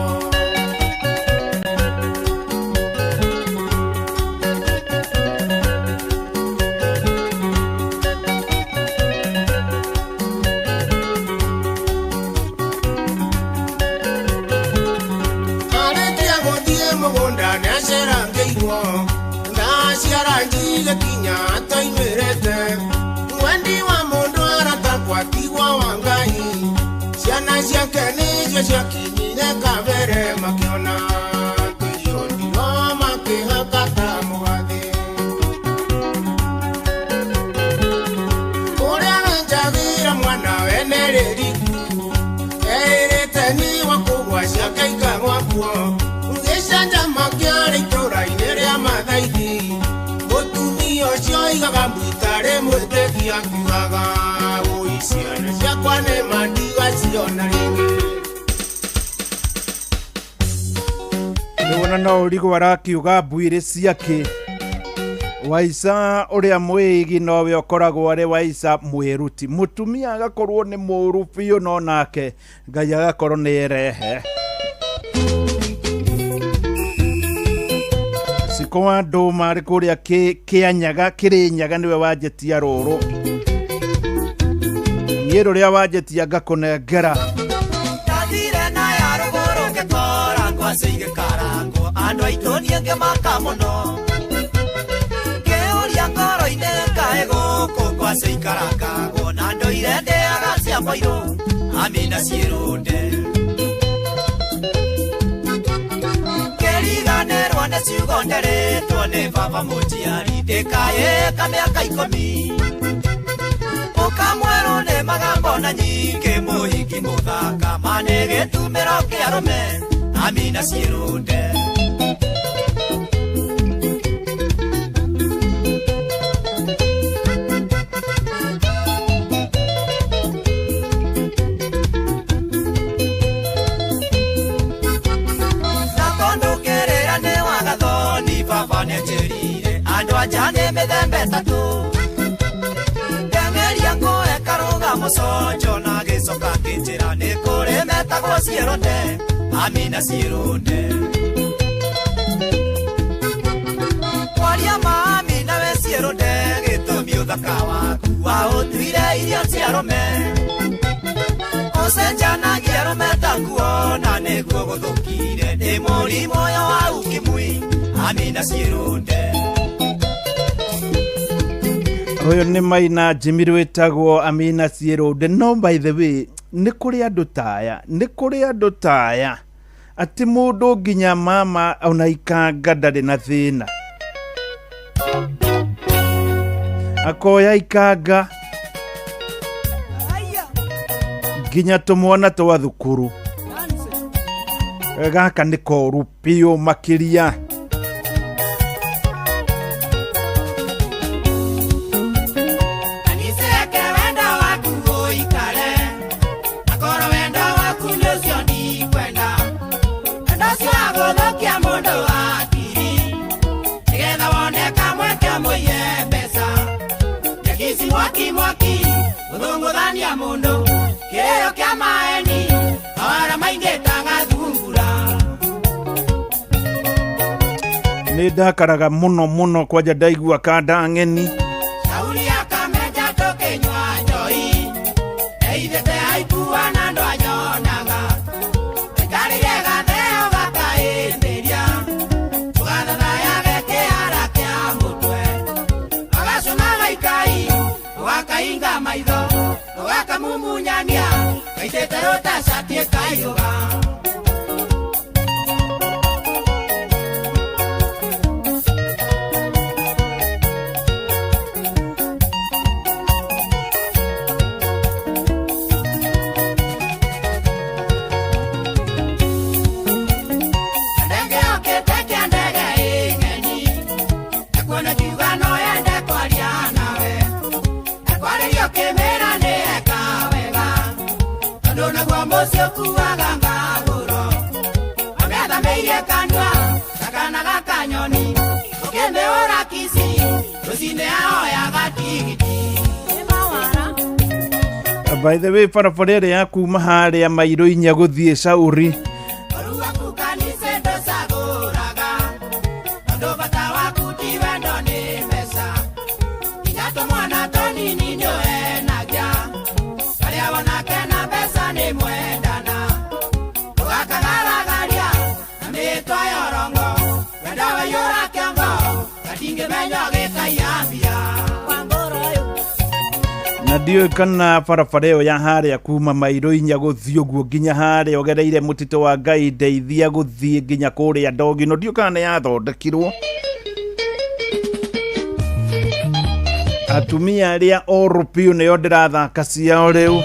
Arĩkia gũthiĩ mũgũnda nĩacerangĩirwo thaa cia ranji igĩkinya atoimĩrĩte. Nacio ciakinyire kabere makĩona tũirio ndiro makĩhaka ta mũgathĩ. Ũrĩa wenjagĩra mwana wene rĩriku erĩte niwa kũgwa ciake ikagwa kuo. Gĩcanjama kĩarĩ itũũra-inĩ rĩa Mathaithi. Mũtumia ũcio oigaga mbu itarĩ mwĩtĩkia akiugaga wũi ciana ciakwa nĩ mandigaciona rĩngĩ. Nĩwona no ũrigwo arakiuga mbuĩrĩ ciake waica ũrĩa mwĩigi nowe ũkoragwo arĩ waica mwĩruti mũtumia agakorwo nĩ mũũru biũ no nake Ngai agakorwo nĩ erehe. Cikũ wa Ndũma arĩ kũrĩa Kĩanyaga Kĩrĩnyaga nĩwe wanjĩtia rũrũ niĩ rũrĩa wanjĩtia ngakũnengera. Ndathire na ya rũgũrũ ngĩkora ngwacĩ igĩkarangwo andũ aitũ niĩ ngĩmaka mũno ngĩũria ngoro-inĩ kaĩ gũkũ ngwacĩ ikarangagwo na ndũire ndĩaga cia mboirũ amina ciĩrũnde ngĩriganĩrwo nĩ ciugo nderĩtwo nĩ baba mũnjiari ndĩkayĩka mĩaka 10 ũkamwerwo nĩ magambo na nyingĩ mũhiki mũthaka ma nĩ gĩtumĩro kĩa arũme amina ciĩrũnde. Na tondũ kĩrĩra nĩ wagathoni baba nĩanjĩrire andũ anja nĩ mĩthemba ĩtatũ ndengeria ngũe karũga mũconjo na gĩcoka kĩnjĩra nĩ kũrĩ metagwo ciĩrũnde amina ciĩrũnde. Kwaria ma amina we ciĩrũnde gĩtũmi ũthaka waku waũtuire irio cia arũme ũcenjanagia arũme ta nguo na nĩguo gũthũkire nĩ mũrimũ ũyũ wa ukimwi amina ciĩrũnde. Ũyũ nĩ Maina Jimmy wĩtagwo Amina Ciĩrũnde. No by the way nĩ kũrĩ andũ taya nĩ kũrĩ andũ taya atĩ mũndũ nginya mama ona ikanga ndarĩ na thĩna akoya ikanga nginya tũmwana twa thukuru gaka nĩ koru biũ makĩria. Aniseke wendo waku ũikare akorwo wendo waku nĩ ũcio ndikwenda wendo ũcio wa gũthũkia mũndũ hakiri nĩgetha wone kamweke mũiye mbeca nyakici mwaki mwaki gũthũngũthania mũndũ kĩrĩro kĩa maeni mawara maingĩ ta gathungura. Nĩ ndakaraga mũno mũno kwanja ndaigua kanda ng'eni Shauri akamenja tũkĩnyua njohi eithĩte aikua na ndwanyonaga aikarĩire gatheo gakaĩmbĩria ũgathathayage kĩara kĩa mũtwe agacũna gaikai ũgakainga maitho ũgakamumunyania gaitĩte rũtacati ĩkaiyũga. Ndege yokĩte kĩa ndege ĩng'eni ekuona kiuga no yende kwaria nawe ekwarĩrio kĩmĩra nĩ eka wega tondũ naguo mũciĩ ũkuaga ngagũro amĩathamĩirie kanua ta kana gakanyoni ũkĩmĩhũra kici rũcinĩ ahoyaga tigiti. By the way barabara ĩrĩa ya kuma harĩa mairũ inya gũthiĩ Caũri Ũru kanitha ndũcagũraga tondũ bata waku ti wendo nĩ mbeca nginya tũmwana tũnini nĩũhenagia karĩa wonake na mbeca nĩ mwendana ũgakagaragaria na mĩtwa ya ũrongo wendo waiyũra kĩongo gatingĩmenywo gĩkaiya mbia. Na ndiũĩ kana barabara ĩyo ya harĩa kuma mairo inya gũthiĩ ũguo nginya harĩa ũgereire mũtitũ wa Ngai ndeithia gũthiĩ nginya kũrĩa Ndogino, ndiũĩ kana nĩ yathondekirwo. Atumia arĩa oru piũ nĩo ndĩrathaka ciao rĩu.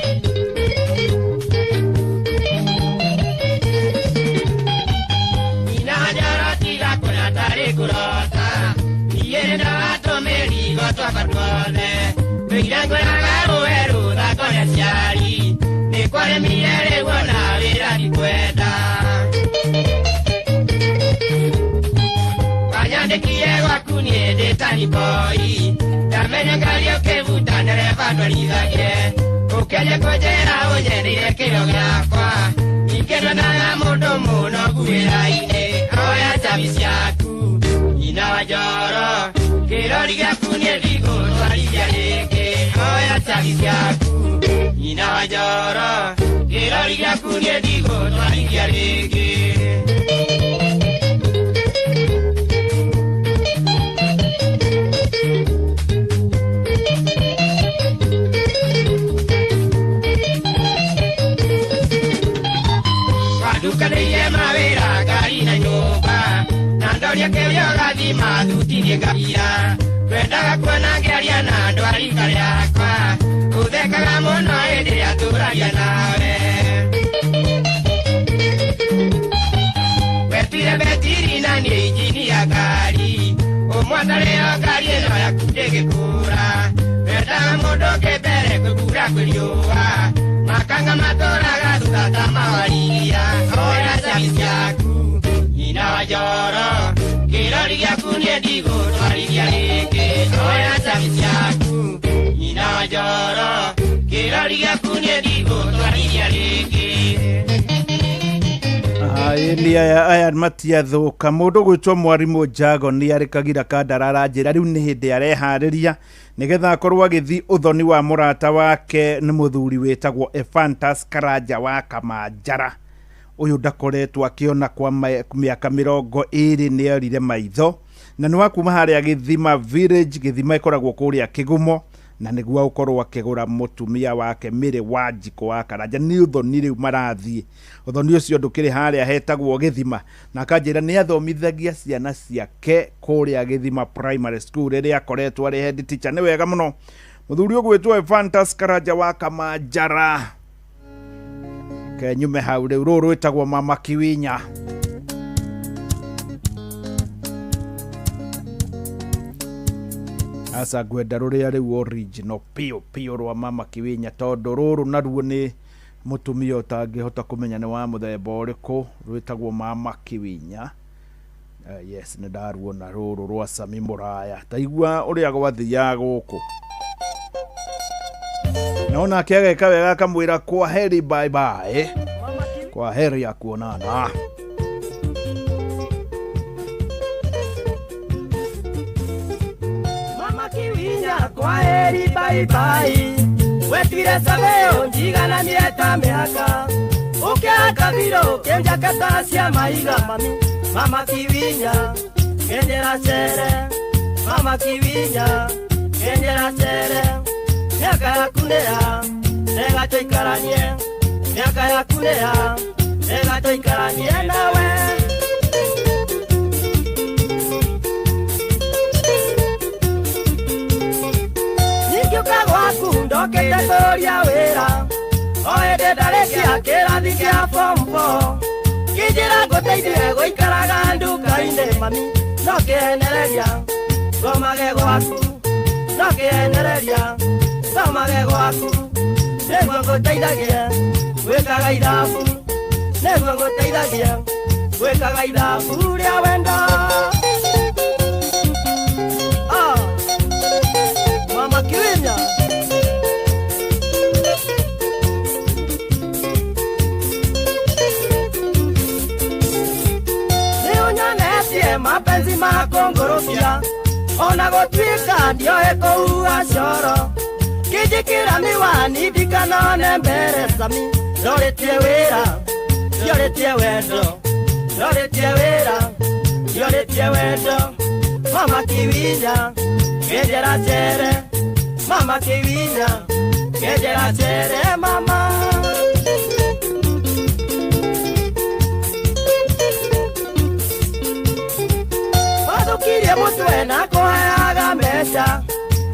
Aya matiathuka mundu gwitwo mwarimu Jago ni ari Kagira Kandara aranjira riu ni hindi areharĩria nigetha akorwo agithi uthoni wa murata wake ni muthuri witagwo Ephantus Karanja wa Kamanjara. Uyu ndakoretwo akiona kwa miaka 20 ni erire maitho na ni wa kuma haria Githima village. Githima ikoragwo kuria Kigumo na niguo ukorwo akigura mutumia wake Mary Wanjikũ wa Karanja. Ni uthoni riu marathie, uthoni ucio ndukiri haria hetagwo Githima, na akanjira ni athomithagia ciana ciake kuria Githima Primary School riria akoretwo ari head teacher. Ni wega muno muthuri ugwitwo Ephantus Karanja wa Kamanjara. Kenyume hau riu ruru rwitagwo Mama Kiwinya. Asa ngwenda ruria riu original piũ piũ rwa Mama Kiwinya, tondu ruru naruo ni mutumia utangihota kumenya ni wa muthemba uriku, rwitagwo Mama Kiwinya. Yes, ni ndaruona ruru rwa Sami Muraya. Taigua uria gwathiaga guku. Naona akiageka wega akamwira kwa heri, bye bye, kwa heri ya kuonana. Kwa heri bye bye, wetire sabeo njigana mieta miaka ukiaka biro kenja katasia maiga mami. Mama Kiwinya kenjera chere, Mama Kiwinya kenjera chere, miaka yakunea rega tuikaranie, miaka yakunea rega tuikaranie nawe. Ndokete kũria wĩra o hĩndĩ ndarĩkia kĩrathi kĩa form 4 kĩnjĩra ngũteithie gũikaraga nduka-inĩ mami, no kĩenereria thomage gwaku, no kĩenereria thomage gwaku, nĩguo ngũteithagie gwĩkaga ithabu, nĩguo ngũteithagie gwĩkaga ithabu rĩa wendo. Mama Kiwinya. Mapenzi makongorokia ona gũtuĩka ndioĩ kũhuha coro, kĩnjĩkĩra miwani ndikanone mbere Sami, ndorĩtie wĩra ndiorĩtie wendo, ndorĩtie wĩra ndiorĩtie wendo. Mama Kiwinya kenjera chere, Mama Kiwinya Kenjera cere mama. Wathukirie mũtwe na kũheaga mbeca,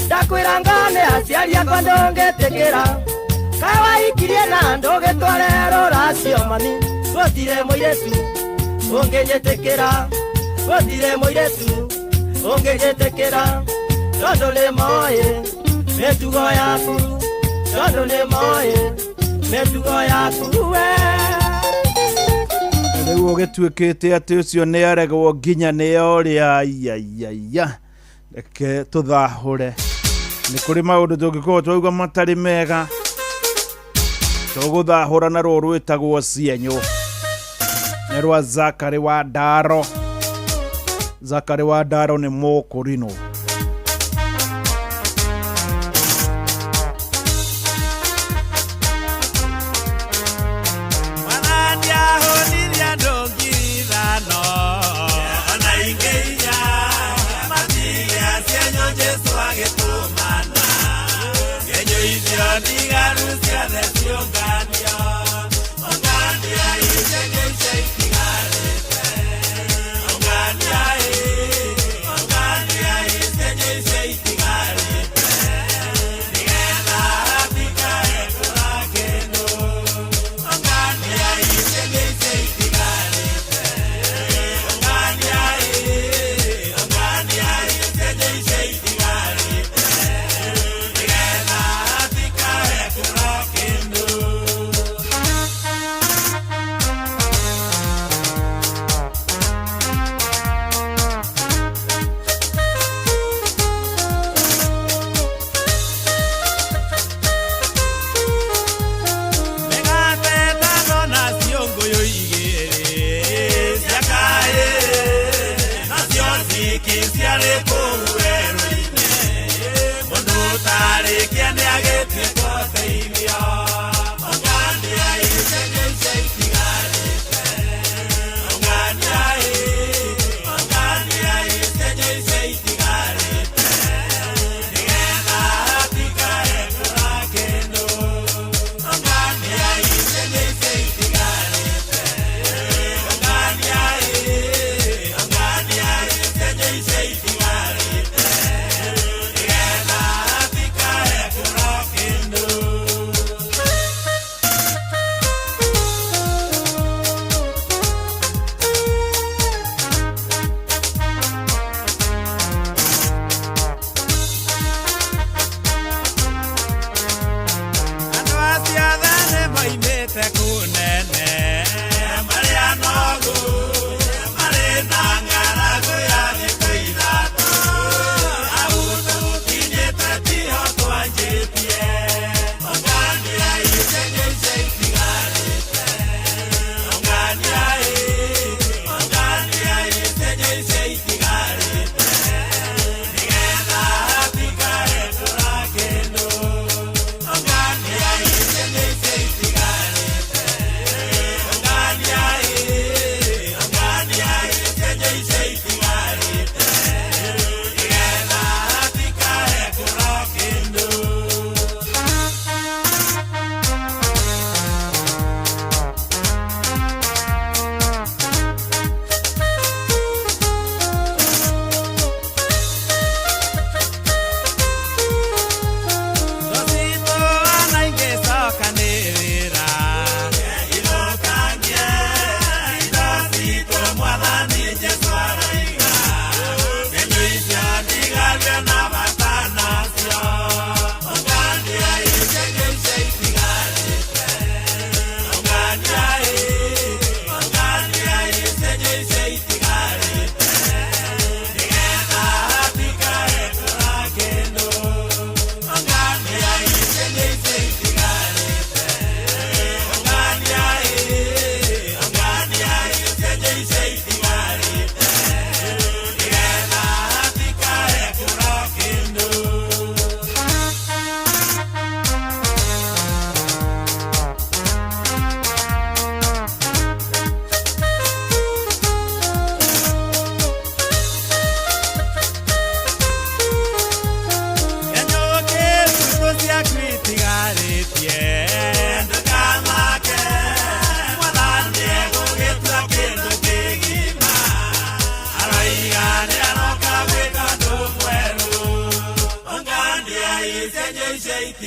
ndakwĩra ngane aciari akwa ndũngĩtĩkĩra. Kaĩ waikirie na ndũgĩtware rũracio mami, gũtirĩ mũirĩtu ũngĩnjĩtĩkĩra, gũtirĩ mũirĩtu ũngĩnjĩtĩkĩra. Tondũ nĩmoĩ mĩtugo yaku, tondũ nĩmoĩ mĩtugo yaku we. Rĩu ũgĩtuĩkĩte atĩ ũcio nĩ aregwo nginya nĩ ũrĩa aiaiaia. Reke tũthahũre, nĩ kũrĩ maũndũ tũngĩkorwo twauga matarĩ mega, tũgũthahũra na rũũ rwĩtagwo cienyũ, nĩ rwa Zakari wa Ndaro. Zakari wa Ndaro nĩ mũkũrinũ.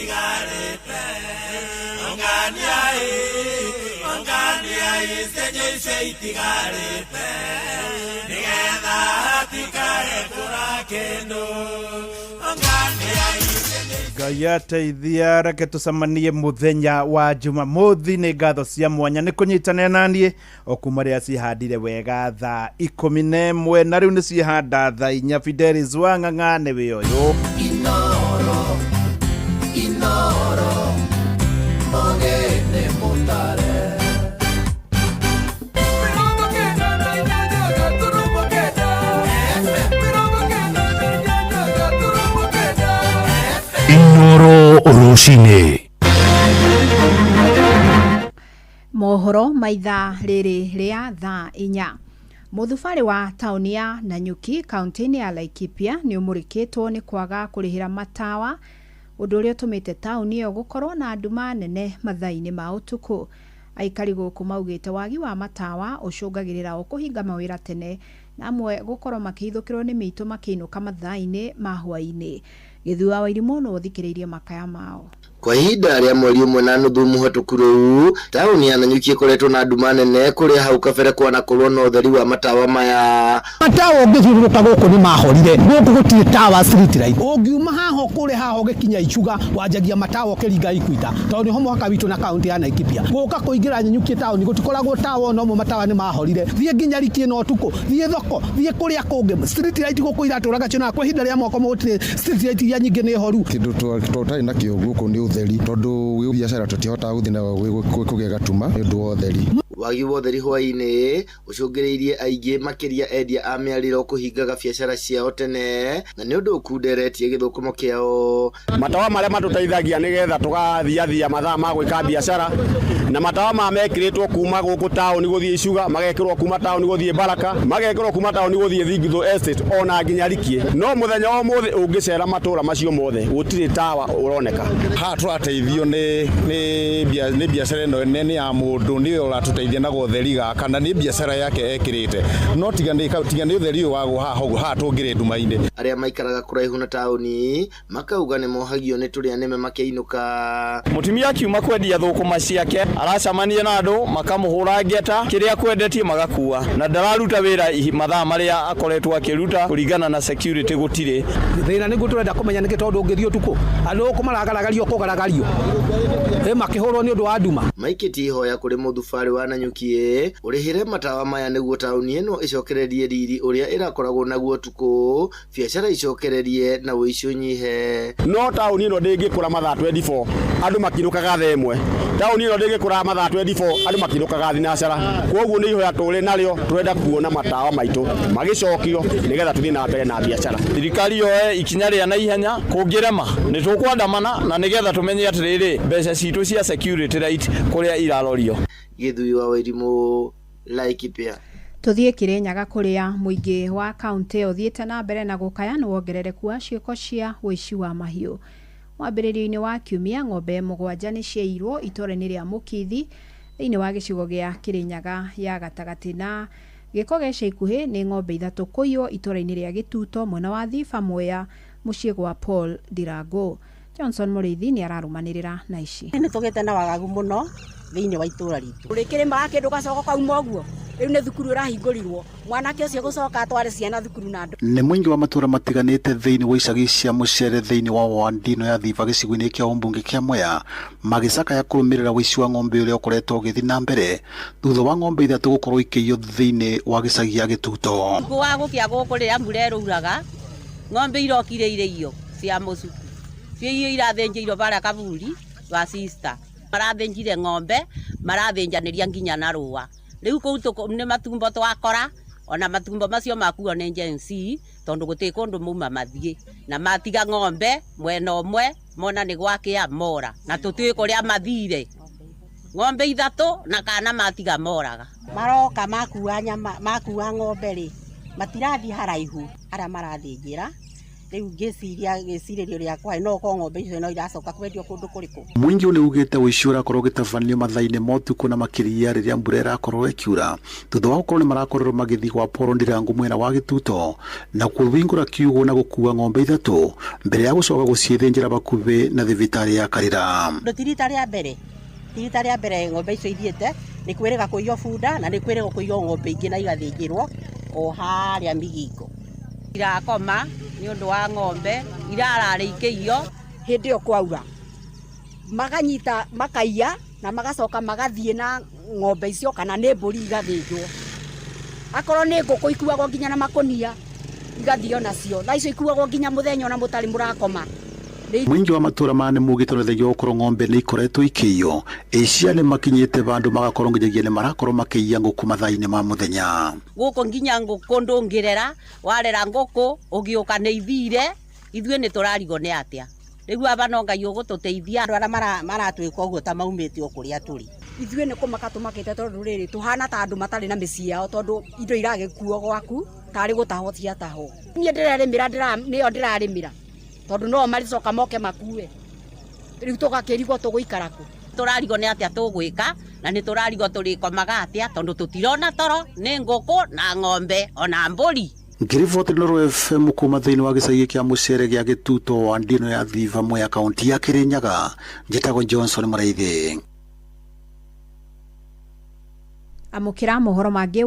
itigarĩte Ongania ongania icenye icio itigarĩte nĩgetha hatikae kũra kĩndũ Ongania icenye. Ngai ateithia, reke tũcemanie mũthenya wa Jumamothi. Nĩ ngatho cia mwanya nĩ kũnyitanĩra naniĩ o kuma rĩrĩa cihandire wega thaa 11 na rĩu nĩ ciahanda thaa 4. Fidelis wa Ng'ang'a nĩwe ũyũ. Inoro, Inoro, Mogene Mutare. Inoro rũcinĩ. Mohoro maithaa rĩrĩ rĩa thaa 4. Mũthubarĩ wa taũni ya Nanyuki kaunti-inĩ ya Laikipia nĩ ũmũrĩkĩtwo nĩ kwaga kũrĩhĩra matawa, ũndũ ũrĩa ũtũmĩte taũni ĩyo gũkorwo na nduma nene mathaa-inĩ ma ũtukũ. Aikari gũkũ maugĩte wagi wa matawa ũcũngagĩrĩra o kũhinga mawĩra tene na amwe gũkorwo makĩhithũkĩrwo nĩ mĩitũ makĩinũka mathaa-inĩ ma hwaĩ-inĩ. Gĩthua wa Irimũ no ũthikĩrĩirie makaya mao. Kwa ihinda rĩa mweri 1.5 mũhetũku rĩu, taũni ya Nanyuki ĩkoretwo na nduma nene kũrĩa hau kabere kwanakorwo na ũtheri wa matawa maya. Matawa ũngĩthiũrũrũka gũkũ nĩ mahorire, gũkũ gũtirĩ tawa street light. Ũngiuma haha kũrĩ haha ũgĩkinya Icuga wanjagia matawa ũkĩringa Ikwita, tondũ nĩho mũhaka witũ na kaunti ya Laikipia. Gũka kũingĩra Nanyuki taũni gũtikoragwo tawa ona ũmwe, matawa nĩ mahorire. Thiĩ nginya Rikie na ũtukũ, thiĩ thoko, thiĩ kũrĩa kũngĩ, street light gũkũ iratũraga cionaga kwa ihinda rĩa mwaka ũmwe gũtirĩ street light iria nyingĩ nĩ horu. Kĩndũ tũtarĩ nakĩo gũkũ nĩ ũtheri, tondũ gwĩ biacara tũtihotaga gũthiĩ nayo kũgĩa gatuma nĩ ũndũ wa ũtheri. Wagi wa ũtheri hwaĩ-inĩ ũcũngĩrĩirie aingĩ makĩria endia a mĩarĩro kũhingaga biacara ciao tene na nĩ ũndũ ũkunderetie gĩthũkũmo kĩao. Matawa marĩa matũteithagia nĩgetha tũgathiathia mathaa ma gwĩka biacara, na matawa ma mekĩrĩtwo kuma gũkũ taũni gũthiĩ Icuga, magekĩrwo kuma taũni gũthiĩ Baraka, magekĩrwo kuma taũni gũthiĩ Thingithũ Estate ona nginya Rikie. No mũthenya wa ũmũthĩ ũngĩcera matũra macio mothe gũtirĩ tawa ũroneka. Haha tũrateithio nĩ biacara ĩno nene ya mũndũ, nĩwe ũratũteithia na ũtheri gaka na nĩ biacara yake ekĩrĩte, no tiga nĩ ũtheri ũyũ wagwo haha ũguo, haha tũngĩrĩ nduma-inĩ. Arĩa maikaraga kũraihu na taũni makauga nĩ mohagio nĩ tũrĩa nĩme makĩinũka. Mũtumia akiuma kwendia thũkũma ciake aracemania na andũ makamũhũra ngeta, kĩrĩa kwendetie magakua, na ndararuta wĩra mathaa marĩa akoretwo akĩruta kũringana na security gũtirĩ. Thĩna nĩguo tũrenda kũmenya nĩkĩ, tondũ ũngĩthiĩ ũtukũ andũ gũkũ maragaragario kũgaragario makĩhũrwo nĩ ũndũ wa nduma. Maikĩtie ihoya kũrĩ mũthubarĩ wa Nanyuki ũrĩhĩre matawa maya nĩguo taũni ĩno ĩcokererie riri ũrĩa ĩrakoragwo naguo ũtukũ, biacara icokererie na ũici ũnyihe. No taũni ĩno ndĩngĩkũra mathaa 24 andũ makinũkaga thaa 1, taũni ĩno ndĩngĩkũra mathaa 24 andũ makinũkaga thinacara. Koguo nĩ ihoya tũrĩ narĩo, tũrenda kuona matawa maitũ magĩcokio nĩgetha tũthiĩ na mbere na biacara. Thirikari yoe ikinya rĩa naihenya, kũngĩrema nĩ tũkwandamana na nĩgetha tũmenye atĩrĩrĩ mbeca citũ cia security right kũrĩa irarorio. Gĩthui wa Wairimu, Laikipia. Tũthiĩ Kĩrĩnyaga kũrĩa mũingĩ wa kaunti ĩyo ũthiĩte na mbere na gũkaya nĩ wongerereku wa ciĩko cia ũici wa mahiũ. Mwambĩrĩrio-inĩ wa kiumia ng'ombe 7 nĩ ciaiyirwo itũũra-inĩ rĩa Mũkithi thĩinĩ wa gĩcigo gĩa Kĩrĩnyaga ya gatagatĩ, na gĩko gĩa ica ikuhĩ nĩ ng'ombe 3 kũiywo itũũra-inĩ rĩa Gĩtuto mwena wa Thiba Mwea mũciĩ gwa Paul Ndirango. Johnson Mũrĩithi nĩ ararũmanĩrĩra na ici. Nĩ tũgĩte na wagagu mũno thĩinĩ wa itũũra ritũ. Ũrĩkĩrĩmaga kĩndũ gacoka kauma ũguo, rĩu nĩ thukuru ũrahingũrirwo, mwanake ũcio gũcoka atware ciana thukuru na andũ. Nĩ mũingĩ wa matũũra matiganĩte thĩinĩ wa icagi cia mũcere thĩinĩ wa wandino ya Thiba gĩcigo-inĩ kĩa ũmbunge kĩa Mwea magĩcakaya kũrũmĩrĩra ũici wa ng'ombe ũrĩa ũkoretwo ũgĩthiĩ na mbere thutha wa ng'ombe 3 gũkorwo ikĩiywo thĩinĩ wa gĩcagi gĩa Gĩtuto. Ũtukũ wa gũkĩa gũkũ rĩrĩa mbura ĩrũraga, ng'ombe irokire irio cia mũcuku, cio irio irathĩnjĩirwo barĩa kaburi wa sister, marathĩnjire ng'ombe marathĩnjanĩria nginya na rũa. Rĩu kũu nĩ matumbo twakora, ona matumbo macio makuo nĩ Gen Z tondũ gũtirĩ kũndũ mauma mathiĩ, na matiga ng'ombe mwena ũmwe mona nĩ gwakĩa mora, na tũtiũĩ kũrĩa mathire. Ng'ombe 3 na kana matiga moraga. Maroka makua nyama, makua ng'ombe rĩ, matirathiĩ haraihu harĩa marathĩnjĩra, Rĩu ngĩciria gĩcirĩrio rĩakwa no ũkorwo ng'ombe icio no iracoka kwendio kũndũ kũrĩkũ. Mũingĩ nĩ ugĩte ũici ũrakorwo ũgĩtabanio mathaa-inĩ ma ũtukũ na makĩria rĩrĩa mbura ĩrakorwo ĩkiura, thutha wa gũkorwo nĩ marakorirwo magĩthiĩ gwa Paul Ndirangu mwena wa Gĩtuto na kũhingũra kiugũ na gũkua ng'ombe ithatũ mbere ya gũcoka gũciĩthĩnjĩra bakuhĩ na thibitarĩ ya Karĩra. Ndũ ti rita rĩa mbere, ti rita rĩa mbere ng'ombe icio ithiĩte, nĩ kwĩrĩga kũiywo bunda na nĩ kwĩrĩga kũiywo ng'ombe ingĩ na igathĩnjĩrwo o harĩa Migingo. Irakoma nĩ ũndũ wa ng'ombe irararĩ ikĩiywo. Hĩndĩ ĩyo kwaura maganyita makaiya na magacoka magathiĩ na ng'ombe icio kana nĩ mbũri igathĩnjwo. Akorwo nĩ ngũkũ ikuagwo nginya na makũnia igathio nacio, na icio ikuagwo nginya mũthenya ona mũtarĩ mũrakoma. Mũingĩ wa matũra maya nĩ mugĩte na thengia wa gũkorwo ng'ombe nĩ ikoretwo ikĩiywo, Asia nĩ makinyĩte vandũ magakorwo nginyagia nĩ marakorwo makĩiya ngũkũ mathaa-inĩ ma mũthenya. Gũkũ nginya ngũkũ ndũngĩrera, warera ngũkũ ũgĩũka nĩ ithire, ithuĩ nĩ tũrarigwo nĩ atĩa. Rĩu aba no Ngai ũgũtũteithia. Andũ arĩa maratwĩka ũguo ta maumĩte o kũrĩa tũrĩ. Ithuĩ nĩ kũmaka tũmakĩte tondũ rĩrĩ tũhana ta andũ matarĩ na mĩciĩ yao, tondũ indo iragĩkuo gwaku tarĩ gũtahwo ciatahwo. Niĩ ndĩrerĩmĩra, nĩyo ndĩrarĩmĩra tondũ no maricoka moke makue. Rĩu tũgakĩrigwo tũgũikara kũ. Tũrarigwo nĩ atĩa tũgwĩka na nĩ tũrarigwo tũrĩkomaga atĩa tondũ tũtirona toro nĩ ngũkũ na ng'ombe ona mbũri. Ngĩriboti Loro FM kuma thĩinĩ wa gĩcagi kĩa Mũcere gĩa Gĩtuto wa Ndino ya Thiva Mwea kaunti ya Kĩrĩnyaga, njĩtagwo Johnson Mũraithi. Amũkĩra mohoro mangĩ.